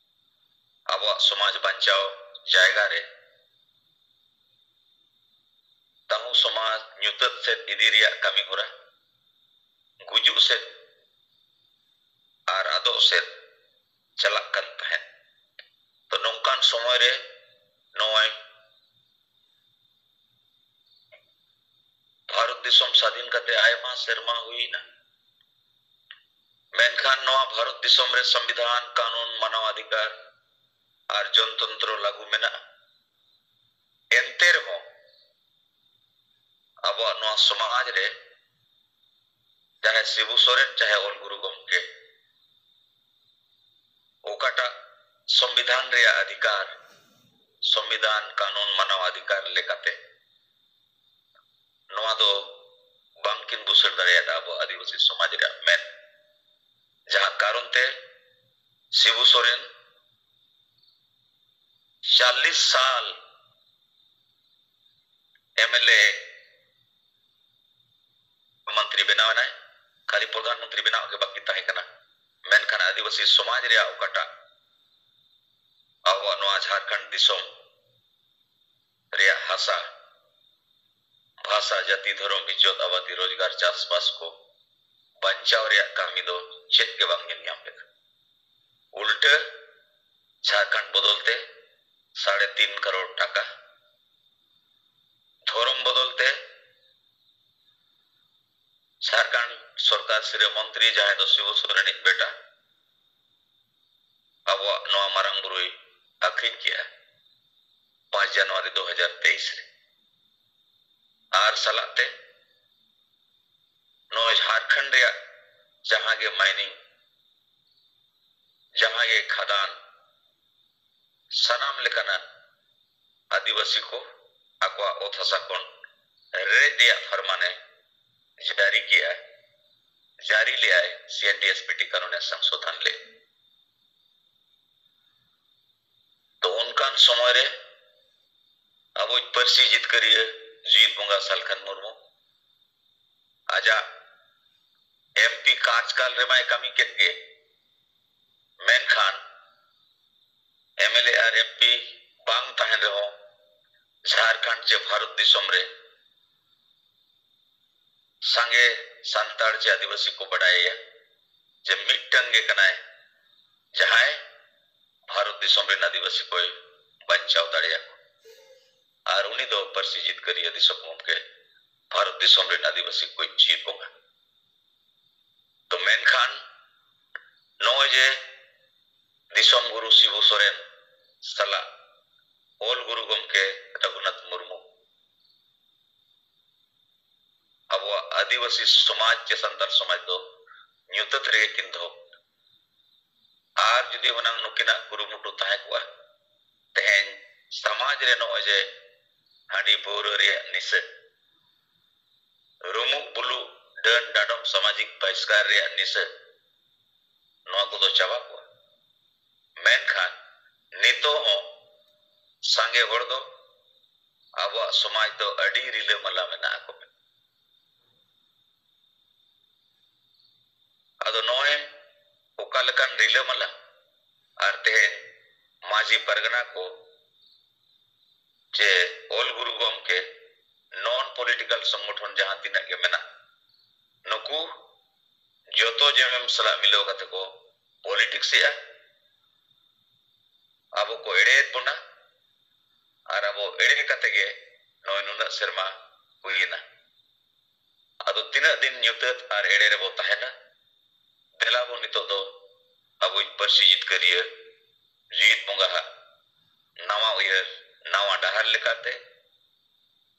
ᱟᱵᱚᱣᱟᱜ ᱥᱚᱢᱟᱡᱽ ᱵᱟᱧᱪᱟᱣ ᱡᱟᱭᱜᱟ ᱨᱮ ᱛᱟᱹᱦᱩ ᱥᱚᱢᱟᱡᱽ ᱧᱩᱛᱟᱹᱛ ᱥᱮᱫ ᱤᱫᱤ ᱨᱮᱭᱟᱜ ᱠᱟᱹᱢᱤ ᱦᱚᱨᱟ ᱜᱩᱡᱩᱜ ᱥᱮᱫ ᱟᱨ ᱟᱫᱚᱜ ᱥᱮᱫ ᱪᱟᱞᱟᱜ ᱠᱟᱱ ᱛᱟᱦᱮᱸᱫ᱾ ᱛᱚ, ᱱᱚᱝᱠᱟᱱ ᱥᱚᱢᱚᱭ ᱨᱮ ᱱᱚᱜᱼᱚᱭ ᱵᱷᱟᱨᱚᱛ ᱫᱤᱥᱚᱢ ᱥᱟᱹᱫᱷᱤᱱ ᱠᱟᱛᱮ ᱟᱭᱢᱟ ᱥᱮᱨᱢᱟ ᱦᱩᱭᱮᱱᱟ, ᱢᱮᱱᱠᱷᱟᱱ ᱱᱚᱣᱟ ᱵᱷᱟᱨᱚᱛ ᱫᱤᱥᱚᱢ ᱨᱮ ᱥᱚᱝᱵᱤᱫᱷᱟᱱ, ᱠᱟᱹᱱᱩᱱ, ᱢᱟᱱᱟᱣ ᱚᱫᱷᱤᱠᱟᱨ ᱟᱨ ᱡᱚᱱᱛᱚᱱᱛᱨᱚ ᱞᱟᱹᱜᱩ ᱢᱮᱱᱟᱜᱼᱟ᱾ ᱮᱱᱛᱮ ᱨᱮᱦᱚᱸ ᱟᱵᱚᱣᱟᱜ ᱱᱚᱣᱟ ᱥᱚᱢᱟᱡᱽ ᱨᱮ ᱪᱟᱦᱮ ᱥᱤᱵᱩ ᱥᱚᱨᱮᱱ, ᱪᱟᱦᱮ ᱚᱞ ᱜᱩᱨᱩ ᱜᱚᱢᱠᱮ, ᱚᱠᱟᱴᱟᱜ ᱥᱚᱝᱵᱤᱫᱷᱟᱱ ᱨᱮᱭᱟᱜ ᱚᱫᱷᱤᱠᱟᱨ, ᱥᱚᱝᱵᱤᱫᱷᱟᱱ ᱠᱟᱹᱱᱩᱱ ᱢᱟᱱᱟᱣ ᱚᱫᱷᱤᱠᱟᱨ ᱞᱮᱠᱟᱛᱮ ᱱᱚᱣᱟ ᱫᱚ ᱵᱟᱝᱠᱤᱱ ᱵᱩᱥᱟᱹᱲ ᱫᱟᱲᱮᱭᱟᱫᱟ ᱟᱵᱚ ᱟᱹᱫᱤᱵᱟᱹᱥᱤ ᱥᱚᱢᱟᱡᱽ ᱨᱮᱭᱟᱜ ᱢᱮᱫ, ᱡᱟᱦᱟᱸ ᱠᱟᱨᱚᱱ ᱛᱮ ᱥᱤᱵᱩ ᱥᱚᱨᱮᱱ ᱪᱟᱞᱞᱤᱥ ᱥᱟᱞ ᱮᱢ ᱮᱞ ᱮ ᱢᱚᱱᱛᱨᱤ ᱵᱮᱱᱟᱣ ᱮᱱᱟᱭ, ᱠᱷᱟᱹᱞᱤ ᱯᱨᱚᱫᱷᱟᱱ ᱢᱚᱱᱛᱨᱤ ᱵᱮᱱᱟᱣ ᱜᱮ ᱵᱟᱹᱠᱤ ᱛᱟᱦᱮᱸ ᱠᱟᱱᱟ᱾ ᱢᱮᱱᱠᱷᱟᱱ ᱟᱹᱫᱤᱵᱟᱹᱥᱤ ᱥᱚᱢᱟᱡᱽ ᱨᱮᱭᱟᱜ ᱚᱠᱟᱴᱟᱜ ᱟᱵᱚᱣᱟᱜ ᱱᱚᱣᱟ ᱡᱷᱟᱲᱠᱷᱚᱸᱰ ᱫᱤᱥᱚᱢ ᱨᱮᱭᱟᱜ ᱦᱟᱥᱟ, ᱵᱷᱟᱥᱟ, ᱡᱟᱹᱛᱤ, ᱫᱷᱚᱨᱚᱢ, ᱤᱡᱽᱡᱚᱛ, ᱟᱵᱟᱫᱤ, ᱨᱳᱡᱽᱜᱟᱨ, ᱪᱟᱥᱵᱟᱥ ᱠᱚ ᱵᱟᱧᱪᱟᱣ ᱨᱮᱭᱟᱜ ᱠᱟᱹᱢᱤ ᱫᱚ ᱪᱮᱫ ᱜᱮ ᱵᱟᱝ ᱧᱮᱞ ᱧᱟᱢ ᱞᱮᱱᱟ᱾ ᱩᱞᱴᱟᱹ ᱡᱷᱟᱲᱠᱷᱚᱸᱰ ᱵᱚᱫᱚᱞ ᱛᱮ ᱥᱟᱲᱮ ᱛᱤᱱ ᱠᱟᱨᱳᱲ ᱴᱟᱠᱟ ᱥᱤᱨᱟᱹ ᱢᱚᱱᱛᱨᱤ, ᱡᱟᱦᱟᱸᱭ ᱫᱚ ᱥᱤᱵᱩ ᱥᱚᱨᱮᱱᱤᱡ ᱵᱮᱴᱟ, ᱟᱵᱚᱣᱟᱜ ᱱᱚᱣᱟ ᱢᱟᱨᱟᱝ ᱵᱩᱨᱩᱭ ᱟᱹᱠᱷᱨᱤᱧ ᱠᱮᱜᱼᱟ ᱯᱟᱸᱪ ᱡᱟᱱᱩᱣᱟᱨᱤ ᱫᱩ ᱦᱟᱡᱟᱨ ᱛᱮᱭᱤᱥ ᱨᱮ᱾ ᱟᱨ ᱥᱟᱞᱟᱜ ᱛᱮ ᱱᱚᱜᱼᱚᱭ ᱡᱷᱟᱲᱠᱷᱚᱸᱰ ᱨᱮᱭᱟᱜ ᱡᱟᱦᱟᱸ ᱜᱮ mining, ᱡᱟᱦᱟᱸ ᱜᱮ ᱠᱷᱟᱫᱟᱱ, ᱥᱟᱱᱟᱢ ᱞᱮᱠᱟᱱᱟᱜ ᱟᱹᱫᱤᱵᱟᱹᱥᱤ ᱠᱚ ᱟᱠᱚᱣᱟᱜ ᱚᱛ ᱦᱟᱥᱟ ᱠᱷᱚᱱ ᱨᱮᱡ ᱨᱮᱭᱟᱜ ᱯᱷᱟᱨᱢᱟᱱᱮ ᱡᱟᱹᱨᱤ ᱠᱮᱜᱼᱟ, ᱡᱟᱹᱨᱤ ᱞᱮᱜᱼᱟᱭ, ᱥᱤ ᱮᱱ ᱰᱤ ᱮᱥ ᱯᱤ ᱴᱤ ᱠᱟᱹᱱᱩᱱᱮ ᱥᱚᱝᱥᱳᱫᱷᱚᱱ ᱞᱮᱫ᱾ ᱛᱚ ᱚᱱᱠᱟᱱ ᱥᱚᱢᱚᱭ ᱨᱮ ᱟᱵᱚᱭᱤᱡ ᱯᱟᱹᱨᱥᱤ ᱡᱤᱛᱠᱟᱹᱨᱤᱭᱟᱹ ᱡᱤᱛ ᱵᱚᱸᱜᱟ ᱥᱟᱞᱠᱷᱟᱱ ᱢᱩᱨᱢᱩ ᱟᱡᱟᱜ ᱮᱢ ᱯᱤ ᱠᱟᱨᱡᱽᱠᱟᱞ ᱨᱮᱢᱟᱭ ᱠᱟᱹᱢᱤ ᱠᱮᱫ ᱜᱮ, ᱢᱮᱱᱠᱷᱟᱱ M L A R M P ᱵᱟᱝ ᱛᱟᱦᱮᱱ ᱨᱮᱦᱚᱸ ᱡᱷᱟᱲᱠᱷᱚᱸᱰ ᱪᱮ ᱵᱷᱟᱨᱚᱛ ᱫᱤᱥᱚᱢ ᱨᱮ ᱥᱟᱸᱜᱮ ᱥᱟᱱᱛᱟᱲ ᱪᱮ ᱟᱹᱫᱤᱵᱟᱹᱥᱤ ᱠᱚ ᱵᱟᱰᱟᱭᱮᱭᱟ ᱡᱮ ᱢᱤᱫᱴᱟᱝ ᱜᱮ ᱠᱟᱱᱟᱭ, ᱡᱟᱦᱟᱸᱭ ᱵᱷᱟᱨᱚᱛ ᱫᱤᱥᱚᱢ ᱨᱮᱱ ᱟᱹᱫᱤᱵᱟᱹᱥᱤ ᱠᱚᱭ ᱵᱟᱧᱪᱟᱣ ᱫᱟᱲᱮᱭᱟᱠᱚ᱾ ᱟᱨ ᱩᱱᱤ ᱫᱚ ᱯᱟᱹᱨᱥᱤ ᱡᱤᱛᱠᱟᱹᱨᱤᱭᱟᱹ ᱫᱤᱥᱚᱢ ᱜᱚᱢᱠᱮ, ᱵᱷᱟᱨᱚᱛ ᱫᱤᱥᱚᱢ ᱨᱮᱱ ᱟᱹᱫᱤᱵᱟᱹᱥᱤ ᱠᱚᱭᱤᱡ ᱡᱤᱛ ᱵᱚᱸᱜᱟ᱾ ᱛᱚ ᱢᱮᱱᱠᱷᱟᱱ ᱱᱚᱜᱼᱚᱭ ᱡᱮ ᱫᱤᱥᱚᱢ ᱜᱩᱨᱩ ᱥᱤᱵᱩ ᱥᱚᱨᱮᱱ ᱥᱟᱞᱟᱜ ᱚᱞ ᱜᱩᱨᱩ ᱜᱚᱢᱠᱮ ᱨᱚᱜᱷᱩᱱᱟᱛᱷ ᱢᱩᱨᱢᱩ ᱟᱵᱚᱣᱟᱜ ᱟᱹᱫᱤᱵᱟᱹᱥᱤ ᱥᱚᱢᱟᱡᱽ ᱪᱮ ᱥᱟᱱᱛᱟᱲ ᱥᱚᱢᱟᱡᱽ ᱫᱚ ᱧᱩᱛᱟᱹᱛ ᱨᱮᱜᱮ ᱠᱤᱱ ᱫᱚᱦᱚ ᱠᱮᱫᱟ᱾ ᱟᱨ ᱡᱩᱫᱤ ᱦᱩᱱᱟᱝ ᱱᱩᱠᱤᱱᱟᱜ ᱠᱩᱨᱩᱢᱩᱴᱩ ᱛᱟᱦᱮᱸ ᱠᱚᱜᱼᱟ, ᱛᱮᱦᱮᱧ ᱥᱚᱢᱟᱡᱽ ᱨᱮ ᱱᱚᱜᱼᱚᱭ ᱡᱮ ᱦᱟᱺᱰᱤ ᱯᱟᱹᱣᱨᱟᱹ ᱨᱮᱭᱟᱜ ᱱᱤᱥᱟᱹ, ᱨᱩᱢᱩᱜ ᱵᱩᱞᱩᱜ, ᱰᱟᱹᱱ ᱰᱟᱸᱰᱚᱢ, ᱥᱟᱢᱟᱡᱤᱠ ᱵᱟᱦᱤᱥᱠᱟᱨ ᱨᱮᱭᱟᱜ ᱱᱤᱥᱟᱹ, ᱱᱚᱣᱟ ᱠᱚᱫᱚ ᱪᱟᱵᱟ ᱠᱚᱜᱼᱟ᱾ ᱢᱮᱱᱠᱷᱟᱱ ᱱᱤᱛᱚᱜ ᱦᱚᱸ ᱥᱟᱸᱜᱮ ᱦᱚᱲ ᱫᱚ ᱟᱵᱚᱣᱟᱜ ᱥᱚᱢᱟᱡᱽ ᱫᱚ ᱟᱹᱰᱤ ᱨᱤᱞᱟᱹᱢᱟᱞᱟ ᱢᱮᱱᱟᱜ ᱟᱠᱚ᱾ ᱟᱫᱚ ᱱᱚᱜᱼᱚᱭ ᱚᱠᱟ ᱞᱮᱠᱟᱱ ᱨᱤᱞᱟᱹᱢᱟᱞᱟ, ᱟᱨ ᱛᱮᱦᱮᱧ ᱢᱟᱹᱡᱷᱤ ᱯᱟᱨᱜᱟᱱᱟ ᱠᱚ ᱪᱮ ᱚᱞ ᱜᱩᱨᱩ ᱜᱚᱢᱠᱮ, non political ᱥᱚᱝᱜᱚᱴᱷᱚᱱ ᱡᱟᱦᱟᱸ ᱛᱤᱱᱟᱹᱜ ᱜᱮ ᱢᱮᱱᱟᱜ, ᱱᱩᱠᱩ ᱡᱚᱛᱚ ᱡᱮᱢᱮᱢ ᱥᱟᱞᱟᱜ ᱢᱤᱞᱟᱹᱣ ᱠᱟᱛᱮ ᱠᱚ politics ᱮᱜᱼᱟ᱾ ᱟᱵᱚ ᱠᱚ ᱮᱲᱮᱭᱮᱫ ᱵᱚᱱᱟ, ᱟᱨ ᱟᱵᱚ ᱮᱲᱮ ᱠᱟᱛᱮ ᱜᱮ ᱱᱚᱜᱼᱚᱭ ᱱᱩᱱᱟᱹᱜ ᱥᱮᱨᱢᱟ ᱦᱩᱭᱮᱱᱟ᱾ ᱟᱫᱚ ᱛᱤᱱᱟᱹᱜ ᱫᱤᱱ ᱧᱩᱛᱟᱹᱛ ᱟᱨ ᱮᱲᱮ ᱨᱮᱵᱚ ᱛᱟᱦᱮᱱᱟ? ᱫᱮᱞᱟ ᱵᱚ ᱱᱤᱛᱚᱜ ᱫᱚ ᱟᱵᱚᱭᱤᱡ ᱯᱟᱹᱨᱥᱤ ᱡᱤᱛᱠᱟᱹᱨᱤᱭᱟᱹ ᱡᱤᱣᱤᱫ ᱵᱚᱸᱜᱟ ᱦᱟᱜ ᱱᱟᱣᱟ ᱩᱭᱦᱟᱹᱨ, ᱱᱟᱣᱟ ᱰᱟᱦᱟᱨ ᱞᱮᱠᱟᱛᱮ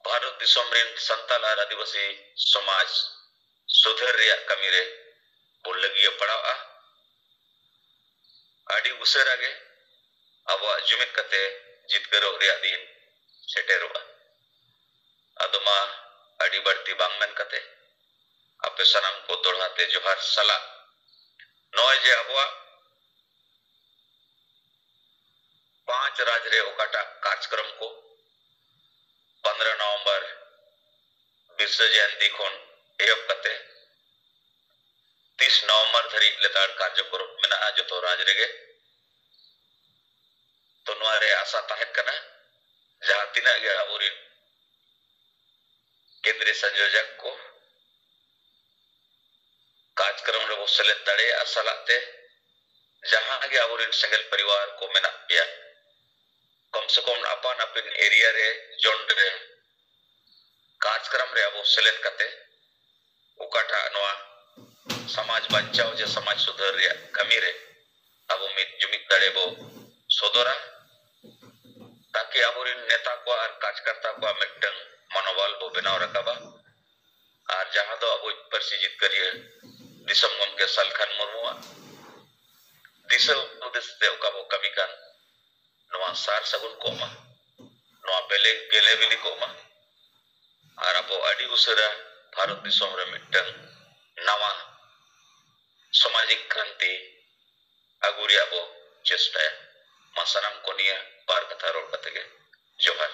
ᱵᱷᱟᱨᱚᱛ ᱫᱤᱥᱚᱢ ᱨᱮᱱ ᱥᱟᱱᱛᱟᱲ ᱟᱨ ᱟᱹᱫᱤᱵᱟᱹᱥᱤ ᱥᱚᱢᱟᱡᱽ ᱥᱩᱫᱷᱟᱹᱨ ᱨᱮᱭᱟᱜ ᱠᱟᱹᱢᱤ ᱨᱮ ᱵᱚ ᱞᱟᱹᱜᱤᱭᱟᱹ ᱯᱟᱲᱟᱣᱜᱼᱟ᱾ ᱟᱹᱰᱤ ᱩᱥᱟᱹᱨᱟ ᱜᱮ ᱟᱵᱚᱣᱟᱜ ᱡᱩᱢᱤᱫ ᱠᱟᱛᱮ ᱡᱤᱛᱠᱟᱹᱨᱚᱜ ᱨᱮᱭᱟᱜ ᱫᱤᱱ ᱥᱮᱴᱮᱨᱚᱜᱼᱟ᱾ ᱟᱫᱚ ᱢᱟ ᱟᱹᱰᱤ ᱵᱟᱹᱲᱛᱤ ᱵᱟᱝ ᱢᱮᱱ ᱠᱟᱛᱮ ᱟᱯᱮ ᱥᱟᱱᱟᱢ ᱠᱚ ᱫᱚᱲᱦᱟ ᱛᱮ ᱡᱚᱦᱟᱨ ᱥᱟᱞᱟᱜ ᱱᱚᱜᱼᱚᱭ ᱡᱮ ᱟᱵᱚᱣᱟᱜ ᱯᱟᱸᱪ ᱨᱟᱡᱽ ᱨᱮ ᱚᱠᱟᱴᱟᱜ ᱠᱟᱨᱡᱚᱠᱨᱚᱢ ᱠᱚ ᱯᱚᱱᱨᱚ ᱱᱚᱵᱷᱮᱢᱵᱚᱨ ᱵᱤᱨᱥᱟᱹ ᱡᱚᱭᱚᱱᱛᱤ ᱠᱷᱚᱱ ᱮᱦᱚᱵ ᱠᱟᱛᱮ ᱛᱤᱥ ᱱᱚᱵᱷᱮᱢᱵᱚᱨ ᱫᱷᱟᱹᱨᱤᱡ ᱞᱮᱛᱟᱲ ᱠᱟᱨᱡᱚᱠᱨᱚᱢ ᱢᱮᱱᱟᱜᱼᱟ ᱡᱚᱛᱚ ᱨᱟᱡᱽ ᱨᱮᱜᱮ᱾ ᱛᱚ ᱱᱚᱣᱟ ᱨᱮ ᱟᱥᱟ ᱛᱟᱦᱮᱱ ᱠᱟᱱᱟ ᱡᱟᱦᱟᱸ ᱛᱤᱱᱟᱹᱜ ᱜᱮ ᱟᱵᱚᱨᱮᱱ ᱠᱮᱱᱫᱨᱤᱭᱚ ᱥᱚᱝᱡᱳᱡᱚᱠ ᱠᱚ ᱠᱟᱨᱡᱚᱠᱨᱚᱢ ᱨᱮᱵᱚ ᱥᱮᱞᱮᱫ ᱫᱟᱲᱮᱭᱟᱜᱼᱟ, ᱥᱟᱞᱟᱜ ᱛᱮ ᱡᱟᱦᱟᱸ ᱜᱮ ᱟᱵᱚᱨᱮᱱ ᱥᱮᱸᱜᱮᱞ ᱯᱚᱨᱤᱵᱟᱨ ᱠᱚ ᱢᱮᱱᱟᱜ ᱯᱮᱭᱟ, ᱠᱚᱢ ᱥᱮ ᱠᱚᱢ ᱟᱯᱟᱱ ᱟᱹᱯᱤᱱ ᱮᱨᱤᱭᱟ ᱨᱮ, ᱡᱳᱱ ᱨᱮ ᱠᱟᱨᱡᱚᱠᱨᱚᱢ ᱨᱮ ᱟᱵᱚ ᱥᱮᱞᱮᱫ ᱠᱟᱛᱮ ᱚᱠᱟᱴᱟᱜ ᱱᱚᱣᱟ ᱥᱚᱢᱟᱡᱽ ᱵᱟᱧᱪᱟᱣ ᱡᱮ ᱥᱚᱢᱟᱡᱽ ᱥᱩᱫᱷᱟᱹᱨ ᱨᱮᱭᱟᱜ ᱠᱟᱹᱢᱤ ᱨᱮ ᱟᱵᱚ ᱢᱤᱫ ᱡᱩᱢᱤᱫ ᱫᱟᱲᱮ ᱵᱚ ᱥᱚᱫᱚᱨᱟ, ᱛᱟᱠᱤ ᱟᱵᱚᱨᱮᱱ ᱱᱮᱛᱟ ᱠᱚᱣᱟᱜ ᱟᱨ ᱠᱟᱨᱡᱚᱠᱚᱨᱛᱟ ᱠᱚᱣᱟᱜ ᱢᱤᱫᱴᱟᱝ ᱢᱚᱱᱳᱵᱚᱞ ᱵᱚ ᱵᱮᱱᱟᱣ ᱨᱟᱠᱟᱵᱟ᱾ ᱟᱨ ᱡᱟᱦᱟᱸ ᱫᱚ ᱟᱵᱚᱭᱤᱡ ᱯᱟᱹᱨᱥᱤ ᱡᱤᱛᱠᱟᱹᱨᱤᱭᱟᱹ ᱫᱤᱥᱚᱢ ᱜᱚᱢᱠᱮ ᱥᱟᱞᱠᱷᱟᱱ ᱢᱩᱨᱢᱩᱣᱟᱜ ᱫᱤᱥᱟᱹ ᱦᱩᱫᱤᱥ ᱛᱮ ᱚᱠᱟ ᱵᱚ ᱠᱟᱹᱢᱤ ᱠᱟᱱ, ᱱᱚᱣᱟ ᱥᱟᱨ ᱥᱟᱹᱜᱩᱱ ᱠᱚᱜ ᱢᱟ, ᱱᱚᱣᱟ ᱵᱮᱞᱮ ᱜᱮᱞᱮ ᱵᱤᱞᱤ ᱠᱚᱜ ᱢᱟ, ᱟᱨ ᱟᱵᱚ ᱟᱹᱰᱤ ᱩᱥᱟᱹᱨᱟ ᱵᱷᱟᱨᱚᱛ ᱫᱤᱥᱚᱢ ᱨᱮ ᱢᱤᱫᱴᱟᱝ ᱱᱟᱣᱟ ᱥᱟᱢᱟᱡᱤᱠ ᱠᱨᱟᱱᱛᱤ ᱟᱹᱜᱩ ᱨᱮᱭᱟᱜ ᱵᱚ ᱪᱮᱥᱴᱟᱭᱟ᱾ ᱢᱟ ᱥᱟᱱᱟᱢ ᱠᱚ ᱱᱤᱭᱟᱹ ᱵᱟᱨ ᱠᱟᱛᱷᱟ ᱨᱚᱲ ᱠᱟᱛᱮ ᱜᱮ ᱡᱚᱦᱟᱨ᱾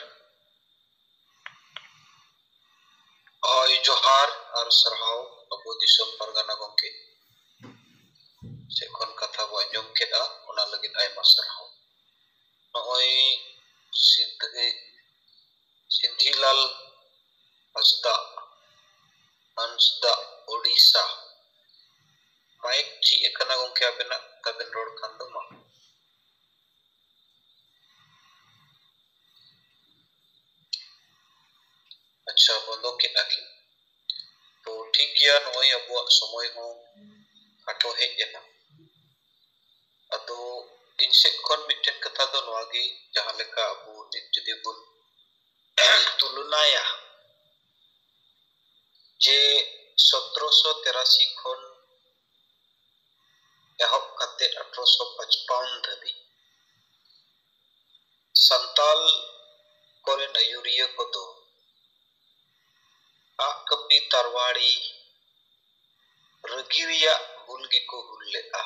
ᱦᱳᱭ, ᱡᱚᱦᱟᱨ ᱟᱨ ᱥᱟᱨᱦᱟᱣ ᱟᱵᱚ ᱫᱤᱥᱚᱢ ᱯᱟᱨᱜᱟᱱᱟ ᱜᱚᱢᱠᱮ ᱥᱮᱫ ᱠᱷᱚᱱ ᱠᱟᱛᱷᱟ ᱵᱚ ᱟᱸᱡᱚᱢ ᱠᱮᱫᱼᱟ, ᱚᱱᱟ ᱞᱟᱹᱜᱤᱫ ᱟᱭᱢᱟ ᱥᱟᱨᱦᱟᱣ᱾ ᱱᱚᱜᱼᱚᱭ ᱥᱤᱫᱷᱤ, ᱥᱤᱫᱷᱤᱞᱟᱞ ᱦᱟᱸᱥᱫᱟ, ᱦᱟᱸᱥᱫᱟ, ᱳᱰᱤᱥᱟ᱾ ᱢᱟᱭᱤᱠ ᱡᱷᱤᱡ ᱟᱠᱟᱱᱟ ᱜᱚᱢᱠᱮ, ᱟᱵᱮᱱᱟᱜ ᱛᱟᱵᱮᱱ ᱨᱚᱲ ᱠᱷᱟᱱ ᱫᱚ ᱢᱟ᱾ ᱟᱪᱪᱷᱟ, ᱵᱚᱱᱫᱚ ᱠᱮᱫᱼᱟ ᱠᱤᱱ᱾ ᱛᱚ ᱴᱷᱤᱠ ᱜᱮᱭᱟ, ᱱᱚᱜᱼᱚᱭ ᱟᱵᱚᱣᱟᱜ ᱥᱚᱢᱚᱭ ᱦᱚᱸ ᱠᱷᱟᱴᱚ ᱦᱮᱡ ᱮᱱᱟ᱾ ᱟᱫᱚ ᱤᱧ ᱥᱮᱫ ᱠᱷᱚᱱ ᱢᱤᱫᱴᱮᱱ ᱠᱟᱛᱷᱟ ᱫᱚ ᱱᱚᱣᱟ ᱜᱮ, ᱡᱟᱦᱟᱸ ᱞᱮᱠᱟ ᱟᱵᱚ ᱱᱤᱛ ᱡᱩᱫᱤ ᱵᱚᱱ ᱛᱩᱞᱚᱱᱟᱭᱟ, ᱡᱮ ᱥᱚᱛᱨᱚᱥᱚ ᱛᱮᱨᱟᱥᱤ ᱠᱷᱚᱱ ᱮᱦᱚᱵ ᱠᱟᱛᱮ ᱟᱴᱷᱨᱚᱥᱚ ᱯᱟᱸᱪᱯᱟᱣᱟᱱ ᱫᱷᱟᱹᱵᱤᱡ ᱥᱟᱱᱛᱟᱞ ᱠᱚᱨᱮᱱ ᱟᱹᱭᱩᱨᱤᱭᱟᱹ ᱠᱚᱫᱚ ᱟᱜ ᱠᱟᱹᱯᱤ ᱛᱟᱨᱣᱟᱲᱤ ᱨᱟᱹᱜᱤ ᱨᱮᱭᱟᱜ ᱦᱩᱞ ᱜᱮᱠᱚ ᱦᱩᱞ ᱞᱮᱫᱼᱟ᱾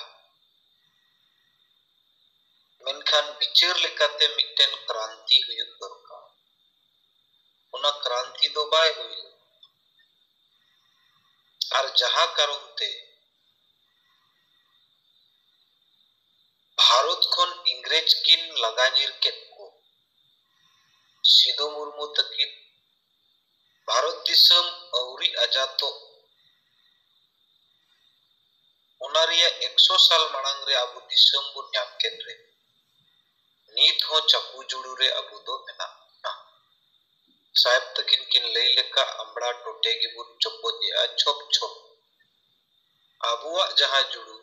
ᱢᱮᱱᱠᱷᱟᱱ ᱵᱤᱪᱟᱹᱨ ᱞᱮᱠᱟᱛᱮ ᱢᱤᱫᱴᱮᱱ ᱠᱨᱟᱱᱛᱤ ᱦᱩᱭᱩᱜ ᱫᱚᱨᱠᱟᱨ᱾ ᱚᱱᱟ ᱠᱨᱟᱱᱛᱤ ᱫᱚ ᱵᱟᱭ ᱦᱩᱭ ᱞᱮᱱᱟ᱾ ᱟᱨ ᱡᱟᱦᱟᱸ ᱠᱟᱨᱚᱱ ᱛᱮ ᱵᱷᱟᱨᱚᱛ ᱠᱷᱚᱱ ᱤᱝᱨᱮᱡᱽ ᱠᱤᱱ ᱞᱟᱜᱟ ᱧᱤᱨ ᱠᱮᱫ ᱠᱚ, ᱥᱤᱫᱩ ᱢᱩᱨᱢᱩ ᱛᱟᱹᱠᱤᱱ ᱵᱷᱟᱨᱚᱛ ᱫᱤᱥᱚᱢ ᱟᱹᱣᱨᱤ ᱟᱡᱟᱛᱚᱜ, ᱚᱱᱟ ᱨᱮᱭᱟᱜ ᱮᱠᱥᱚ ᱥᱟᱞ ᱢᱟᱲᱟᱝ ᱨᱮ ᱟᱵᱚ ᱫᱤᱥᱚᱢ ᱵᱚᱱ ᱧᱟᱢ ᱠᱮᱫ ᱨᱮ, ᱱᱤᱛ ᱦᱚᱸ ᱪᱟᱯᱩ ᱡᱩᱲᱩ ᱨᱮ ᱟᱵᱚ ᱫᱚ ᱢᱮᱱᱟᱜ ᱵᱚᱱᱟ᱾ ᱥᱟᱦᱮᱵᱽ ᱛᱟᱹᱠᱤᱱ ᱠᱤᱱ ᱞᱟᱹᱭ ᱞᱮᱠᱟ, ᱟᱢᱵᱽᱲᱟ ᱴᱚᱴᱮ ᱜᱮᱵᱚᱱ ᱪᱚᱯᱚᱡ ᱮᱜᱼᱟ ᱪᱷᱚᱯ ᱪᱷᱚᱯ᱾ ᱟᱵᱚᱣᱟᱜ ᱡᱟᱦᱟᱸ ᱡᱩᱲᱩ,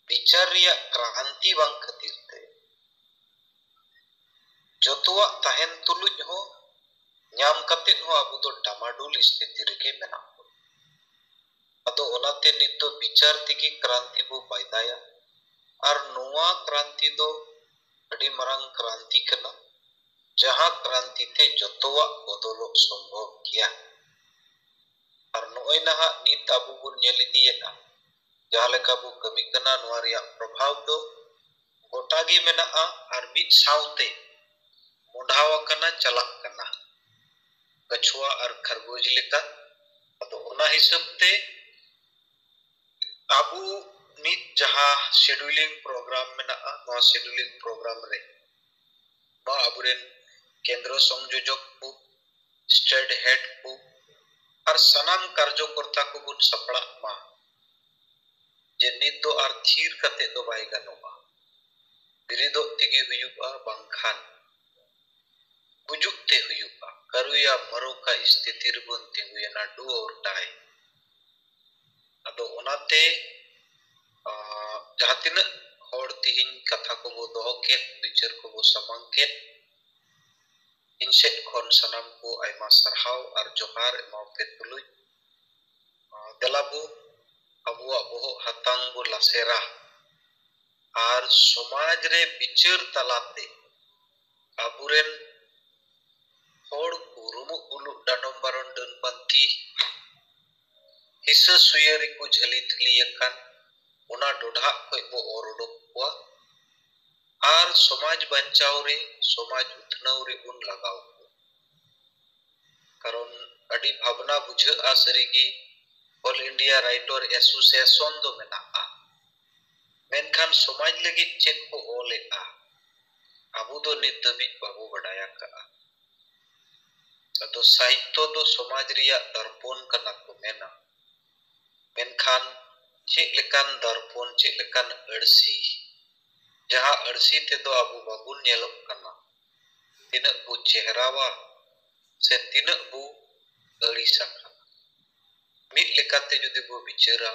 ᱵᱤᱪᱟᱨ ᱨᱮᱭᱟᱜ ᱠᱨᱟᱱᱛᱤ ᱵᱟᱝ ᱠᱷᱟᱹᱛᱤᱨ ᱛᱮ, ᱡᱚᱛᱚᱣᱟᱜ ᱛᱟᱦᱮᱱ ᱛᱩᱞᱩᱡ ᱦᱚᱸ, ᱧᱟᱢ ᱠᱟᱛᱮᱫ ᱦᱚᱸ ᱟᱵᱚ ᱫᱚ ᱰᱟᱢᱟᱰᱩᱞ ᱥᱛᱷᱤᱛᱤ ᱨᱮᱜᱮ ᱢᱮᱱᱟᱜ ᱵᱚᱱᱟ᱾ ᱟᱫᱚ ᱚᱱᱟᱛᱮ ᱱᱤᱛ ᱫᱚ ᱵᱤᱪᱟᱨ ᱛᱮᱜᱮ ᱠᱨᱟᱱᱛᱤ ᱵᱚ ᱵᱟᱭᱫᱟᱭᱟ᱾ ᱟᱨ ᱱᱚᱣᱟ ᱠᱨᱟᱱᱛᱤ ᱫᱚ ᱟᱹᱰᱤ ᱢᱟᱨᱟᱝ ᱠᱨᱟᱱᱛᱤ ᱠᱟᱱᱟ, ᱡᱟᱦᱟᱸ ᱠᱨᱟᱱᱛᱤ ᱛᱮ ᱡᱚᱛᱚᱣᱟᱜ ᱵᱚᱫᱚᱞᱚᱜ ᱥᱚᱢᱵᱷᱚᱵ ᱜᱮᱭᱟ᱾ ᱟᱨ ᱱᱚᱜᱼᱚᱭ ᱱᱟᱦᱟᱜ ᱱᱤᱛ ᱟᱵᱚ ᱵᱚᱱ ᱧᱮᱞ ᱤᱫᱤᱭᱮᱫᱼᱟ, ᱡᱟᱦᱟᱸ ᱞᱮᱠᱟ ᱵᱚ ᱠᱟᱹᱢᱤ ᱠᱟᱱᱟ, ᱱᱚᱣᱟ ᱨᱮᱭᱟᱜ ᱯᱨᱚᱵᱷᱟᱵᱽ ᱫᱚ ᱜᱚᱴᱟ ᱜᱮ ᱢᱮᱱᱟᱜᱼᱟ ᱟᱨ ᱢᱤᱫ ᱥᱟᱶᱛᱮ ᱢᱚᱰᱷᱟᱣ ᱟᱠᱟᱱᱟ, ᱪᱟᱞᱟᱜ ᱠᱟᱱᱟ, ᱠᱟᱪᱷᱩᱣᱟ ᱟᱨ ᱠᱷᱟᱨᱜᱳᱡᱽ ᱞᱮᱠᱟ᱾ ᱟᱫᱚ ᱚᱱᱟ ᱦᱤᱥᱟᱹᱵ ᱛᱮ ᱟᱵᱚ ᱱᱤᱛ ᱡᱟᱦᱟᱸ scheduling program ᱢᱮᱱᱟᱜᱼᱟ, ᱱᱚᱣᱟ scheduling program ᱨᱮ ᱱᱚᱣᱟ ᱟᱵᱚᱨᱮᱱ ᱠᱮᱱᱫᱨᱚ ᱥᱚᱝᱡᱳᱡᱚᱠ ᱠᱚ, state head ᱠᱚ ᱟᱨ ᱥᱟᱱᱟᱢ ᱠᱟᱨᱡᱚᱠᱚᱨᱛᱟ ᱠᱚᱵᱚᱱ ᱥᱟᱯᱲᱟᱜ ᱢᱟ, ᱡᱮ ᱱᱤᱛ ᱫᱚ ᱟᱨ ᱛᱷᱤᱨ ᱠᱟᱛᱮ ᱫᱚ ᱵᱟᱭ ᱜᱟᱱᱚᱜᱼᱟ, ᱵᱮᱨᱮᱫᱚᱜ ᱛᱮᱜᱮ ᱦᱩᱭᱩᱜᱼᱟ, ᱵᱟᱝᱠᱷᱟᱱ ᱜᱩᱡᱩᱜ ᱛᱮ ᱦᱩᱭᱩᱜᱼᱟ᱾ ᱠᱟᱹᱨᱩᱭᱟ ᱢᱟᱹᱨᱩ ᱠᱟ ᱥᱛᱷᱤᱛᱤ ᱨᱮᱵᱚᱱ ᱛᱤᱸᱜᱩᱭᱮᱱᱟ, do or die᱾ ᱟᱫᱚ ᱚᱱᱟᱛᱮ, ᱟᱸ, ᱡᱟᱦᱟᱸ ᱛᱤᱱᱟᱹᱜ ᱦᱚᱲ ᱛᱤᱦᱤᱧ ᱠᱟᱛᱷᱟ ᱠᱚᱵᱚ ᱫᱚᱦᱚ ᱠᱮᱫ, ᱵᱤᱪᱟᱹᱨ ᱠᱚᱵᱚ ᱥᱟᱢᱟᱝ ᱠᱮᱫ, ᱤᱧ ᱥᱮᱫ ᱠᱷᱚᱱ ᱥᱟᱱᱟᱢ ᱠᱚ ᱟᱭᱢᱟ ᱥᱟᱨᱦᱟᱣ ᱟᱨ ᱡᱚᱦᱟᱨ ᱮᱢᱟᱣ ᱯᱮ ᱛᱩᱞᱩᱡ, ᱟᱸ, ᱫᱮᱞᱟ ᱵᱚ ᱟᱵᱚᱣᱟᱜ ᱵᱚᱦᱚᱜ ᱦᱟᱛᱟᱝ ᱵᱚ ᱞᱟᱥᱮᱨᱟ ᱟᱨ ᱥᱚᱢᱟᱡᱽ ᱨᱮ ᱵᱤᱪᱟᱹᱨ ᱛᱟᱞᱟᱛᱮ ᱟᱵᱚᱨᱮᱱ ᱦᱚᱲ ᱠᱚ ᱨᱩᱢᱩᱜ ᱵᱩᱞᱩᱜ ᱰᱟᱸᱰᱚᱢ ᱵᱟᱨᱚᱱ ᱰᱟᱹᱱ ᱯᱟᱱᱛᱷᱤ ᱦᱤᱥᱟᱹ ᱥᱩᱭᱟᱹ ᱨᱮᱠᱚ ᱡᱷᱟᱹᱞᱤ ᱛᱷᱟᱹᱞᱤ ᱟᱠᱟᱱ, ᱚᱱᱟ ᱰᱚᱰᱷᱟᱜ ᱠᱷᱚᱡ ᱵᱚ ᱚᱨ ᱩᱰᱩᱠ ᱠᱚᱣᱟ ᱟᱨ ᱥᱚᱢᱟᱡᱽ ᱵᱟᱧᱪᱟᱣ ᱨᱮ, ᱥᱚᱢᱟᱡᱽ ᱩᱛᱱᱟᱹᱣ ᱨᱮ ᱵᱚᱱ ᱞᱟᱜᱟᱣ ᱠᱚᱣᱟ᱾ ᱠᱟᱨᱚᱱ ᱟᱹᱰᱤ ᱵᱷᱟᱵᱽᱱᱟ ᱵᱩᱡᱷᱟᱹᱜᱼᱟ ᱥᱟᱹᱨᱤᱜᱮ, All India Writer Association ᱫᱚ ᱢᱮᱱᱟᱜᱼᱟ, ᱢᱮᱱᱠᱷᱟᱱ ᱥᱚᱢᱟᱡᱽ ᱞᱟᱹᱜᱤᱫ ᱪᱮᱫ ᱠᱚ ᱚᱞᱮᱫᱼᱟ, ᱟᱵᱚ ᱫᱚ ᱱᱤᱛ ᱫᱷᱟᱹᱵᱤᱡ ᱵᱟᱵᱚ ᱵᱟᱰᱟᱭ ᱟᱠᱟᱫᱼᱟ᱾ ᱟᱫᱚ ᱥᱟᱦᱤᱛᱛᱚ ᱫᱚ ᱥᱚᱢᱟᱡᱽ ᱨᱮᱭᱟᱜ ᱫᱚᱨᱯᱚᱱ ᱠᱟᱱᱟ ᱠᱚ ᱢᱮᱱᱟ, ᱢᱮᱱᱠᱷᱟᱱ ᱪᱮᱫ ᱞᱮᱠᱟᱱ ᱫᱚᱨᱯᱚᱱ, ᱪᱮᱫ ᱞᱮᱠᱟᱱ ᱟᱹᱨᱥᱤ, ᱡᱟᱦᱟᱸ ᱟᱹᱨᱥᱤ ᱛᱮᱫᱚ ᱟᱵᱚ ᱵᱟᱵᱚᱱ ᱧᱮᱞᱚᱜ ᱠᱟᱱᱟ, ᱛᱤᱱᱟᱹᱜ ᱵᱚ ᱪᱮᱦᱨᱟᱣᱟ ᱥᱮ ᱛᱤᱱᱟᱹᱜ ᱵᱚ ᱟᱹᱲᱤᱥ ᱟᱠᱟᱱᱟ᱾ ᱢᱤᱫ ᱞᱮᱠᱟᱛᱮ ᱡᱩᱫᱤ ᱵᱚ ᱵᱤᱪᱟᱹᱨᱟ,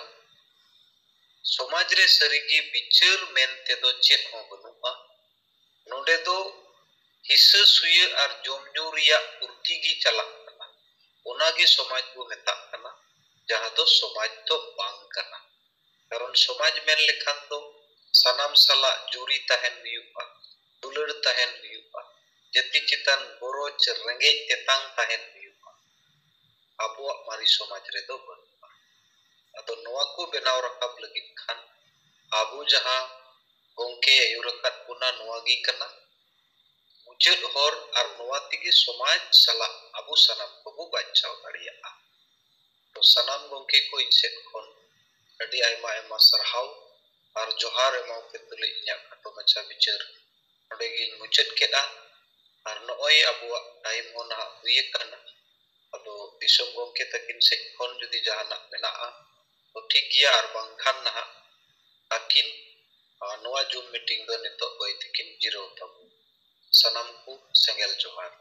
ᱥᱚᱢᱟᱡᱽ ᱨᱮ ᱥᱟᱹᱨᱤᱜᱮ ᱵᱤᱪᱟᱹᱨ ᱢᱮᱱ ᱛᱮᱫᱚ ᱪᱮᱫ ᱦᱚᱸ ᱵᱟᱹᱱᱩᱜᱼᱟ᱾ ᱱᱚᱰᱮ ᱫᱚ ᱦᱤᱥᱟᱹ ᱥᱩᱭᱟᱹ ᱟᱨ ᱡᱚᱢ ᱧᱩ ᱨᱮᱭᱟᱜ ᱯᱷᱩᱨᱛᱤ ᱜᱮ ᱪᱟᱞᱟᱜ ᱠᱟᱱᱟ᱾ ᱚᱱᱟᱜᱮ ᱥᱚᱢᱟᱡᱽ ᱵᱚ ᱢᱮᱛᱟᱜ ᱠᱟᱱᱟ, ᱡᱟᱦᱟᱸ ᱫᱚ ᱥᱚᱢᱟᱡᱽ ᱫᱚ ᱵᱟᱝ ᱠᱟᱱᱟ᱾ ᱠᱟᱨᱚᱱ ᱥᱚᱢᱟᱡᱽ ᱢᱮᱱ ᱞᱮᱠᱷᱟᱱ ᱫᱚ ᱥᱟᱱᱟᱢ ᱥᱟᱞᱟᱜ ᱡᱩᱨᱤ ᱛᱟᱦᱮᱱ ᱦᱩᱭᱩᱜᱼᱟ, ᱫᱩᱞᱟᱹᱲ ᱛᱟᱦᱮᱱ ᱦᱩᱭᱩᱜᱼᱟ, ᱡᱟᱹᱛᱤ ᱪᱮᱛᱟᱱ ᱜᱚᱨᱚᱡᱽ, ᱨᱮᱸᱜᱮᱡ ᱛᱮᱛᱟᱝ ᱛᱟᱦᱮᱱ ᱦᱩᱭᱩᱜᱼᱟ᱾ ᱟᱵᱚᱣᱟᱜ ᱢᱟᱨᱮ ᱥᱚᱢᱟᱡᱽ ᱨᱮᱫᱚ ᱵᱟᱹᱱᱩᱜᱼᱟ᱾ ᱟᱫᱚ ᱱᱚᱣᱟ ᱠᱚ ᱵᱮᱱᱟᱣ ᱨᱟᱠᱟᱵ ᱞᱟᱹᱜᱤᱫ ᱠᱷᱟᱱ ᱟᱵᱚ ᱡᱟᱦᱟᱸ ᱜᱚᱢᱠᱮ ᱟᱹᱭᱩᱨ ᱟᱠᱟᱫ ᱵᱚᱱᱟ, ᱱᱚᱣᱟ ᱜᱮ ᱠᱟᱱᱟ ᱢᱩᱪᱟᱹᱫ ᱦᱚᱨ, ᱟᱨ ᱱᱚᱣᱟ ᱛᱮᱜᱮ ᱥᱚᱢᱟᱡᱽ ᱥᱟᱞᱟᱜ ᱟᱵᱚ ᱥᱟᱱᱟᱢ ᱠᱚᱵᱚ ᱵᱟᱧᱪᱟᱣ ᱫᱟᱲᱮᱭᱟᱜᱼᱟ᱾ ᱛᱚ ᱥᱟᱱᱟᱢ ᱜᱚᱢᱠᱮ ᱠᱚ ᱤᱧ ᱥᱮᱫ ᱠᱷᱚᱱ ᱟᱹᱰᱤ ᱟᱭᱢᱟ ᱟᱭᱢᱟ ᱥᱟᱨᱦᱟᱣ ᱟᱨ ᱡᱚᱦᱟᱨ ᱮᱢᱟᱣ ᱯᱮ ᱛᱩᱞᱩᱡ ᱤᱧᱟᱹᱜ ᱠᱷᱟᱴᱚ ᱢᱟᱪᱷᱟ ᱵᱤᱪᱟᱹᱨ ᱱᱚᱰᱮ ᱜᱤᱧ ᱢᱩᱪᱟᱹᱫ ᱠᱮᱫᱼᱟ᱾ ᱟᱨ ᱱᱚᱜᱼᱚᱭ ᱟᱵᱚᱣᱟᱜ time ᱦᱚᱸ ᱱᱟᱦᱟᱜ ᱦᱩᱭ ᱟᱠᱟᱱᱟ᱾ ᱟᱫᱚ ᱫᱤᱥᱚᱢ ᱜᱚᱢᱠᱮ ᱛᱟᱹᱠᱤᱱ ᱥᱮᱫ ᱠᱷᱚᱱ ᱡᱩᱫᱤ ᱡᱟᱦᱟᱱᱟᱜ ᱢᱮᱱᱟᱜᱼᱟ, ᱛᱚ ᱴᱷᱤᱠ ᱜᱮᱭᱟ, ᱟᱨ ᱵᱟᱝᱠᱷᱟᱱ ᱱᱟᱦᱟᱜ ᱟᱹᱠᱤᱱ, ᱟᱨ ᱱᱚᱣᱟ Zoom meeting ᱫᱚ ᱱᱤᱛᱚᱜ ᱵᱟᱹᱭ ᱛᱮᱠᱤᱱ ᱡᱤᱨᱟᱹᱣ ᱛᱟᱵᱚᱱ᱾ ᱥᱟᱱᱟᱢ ᱠᱚ ᱥᱮᱸᱜᱮᱞ ᱡᱚᱦᱟᱨ᱾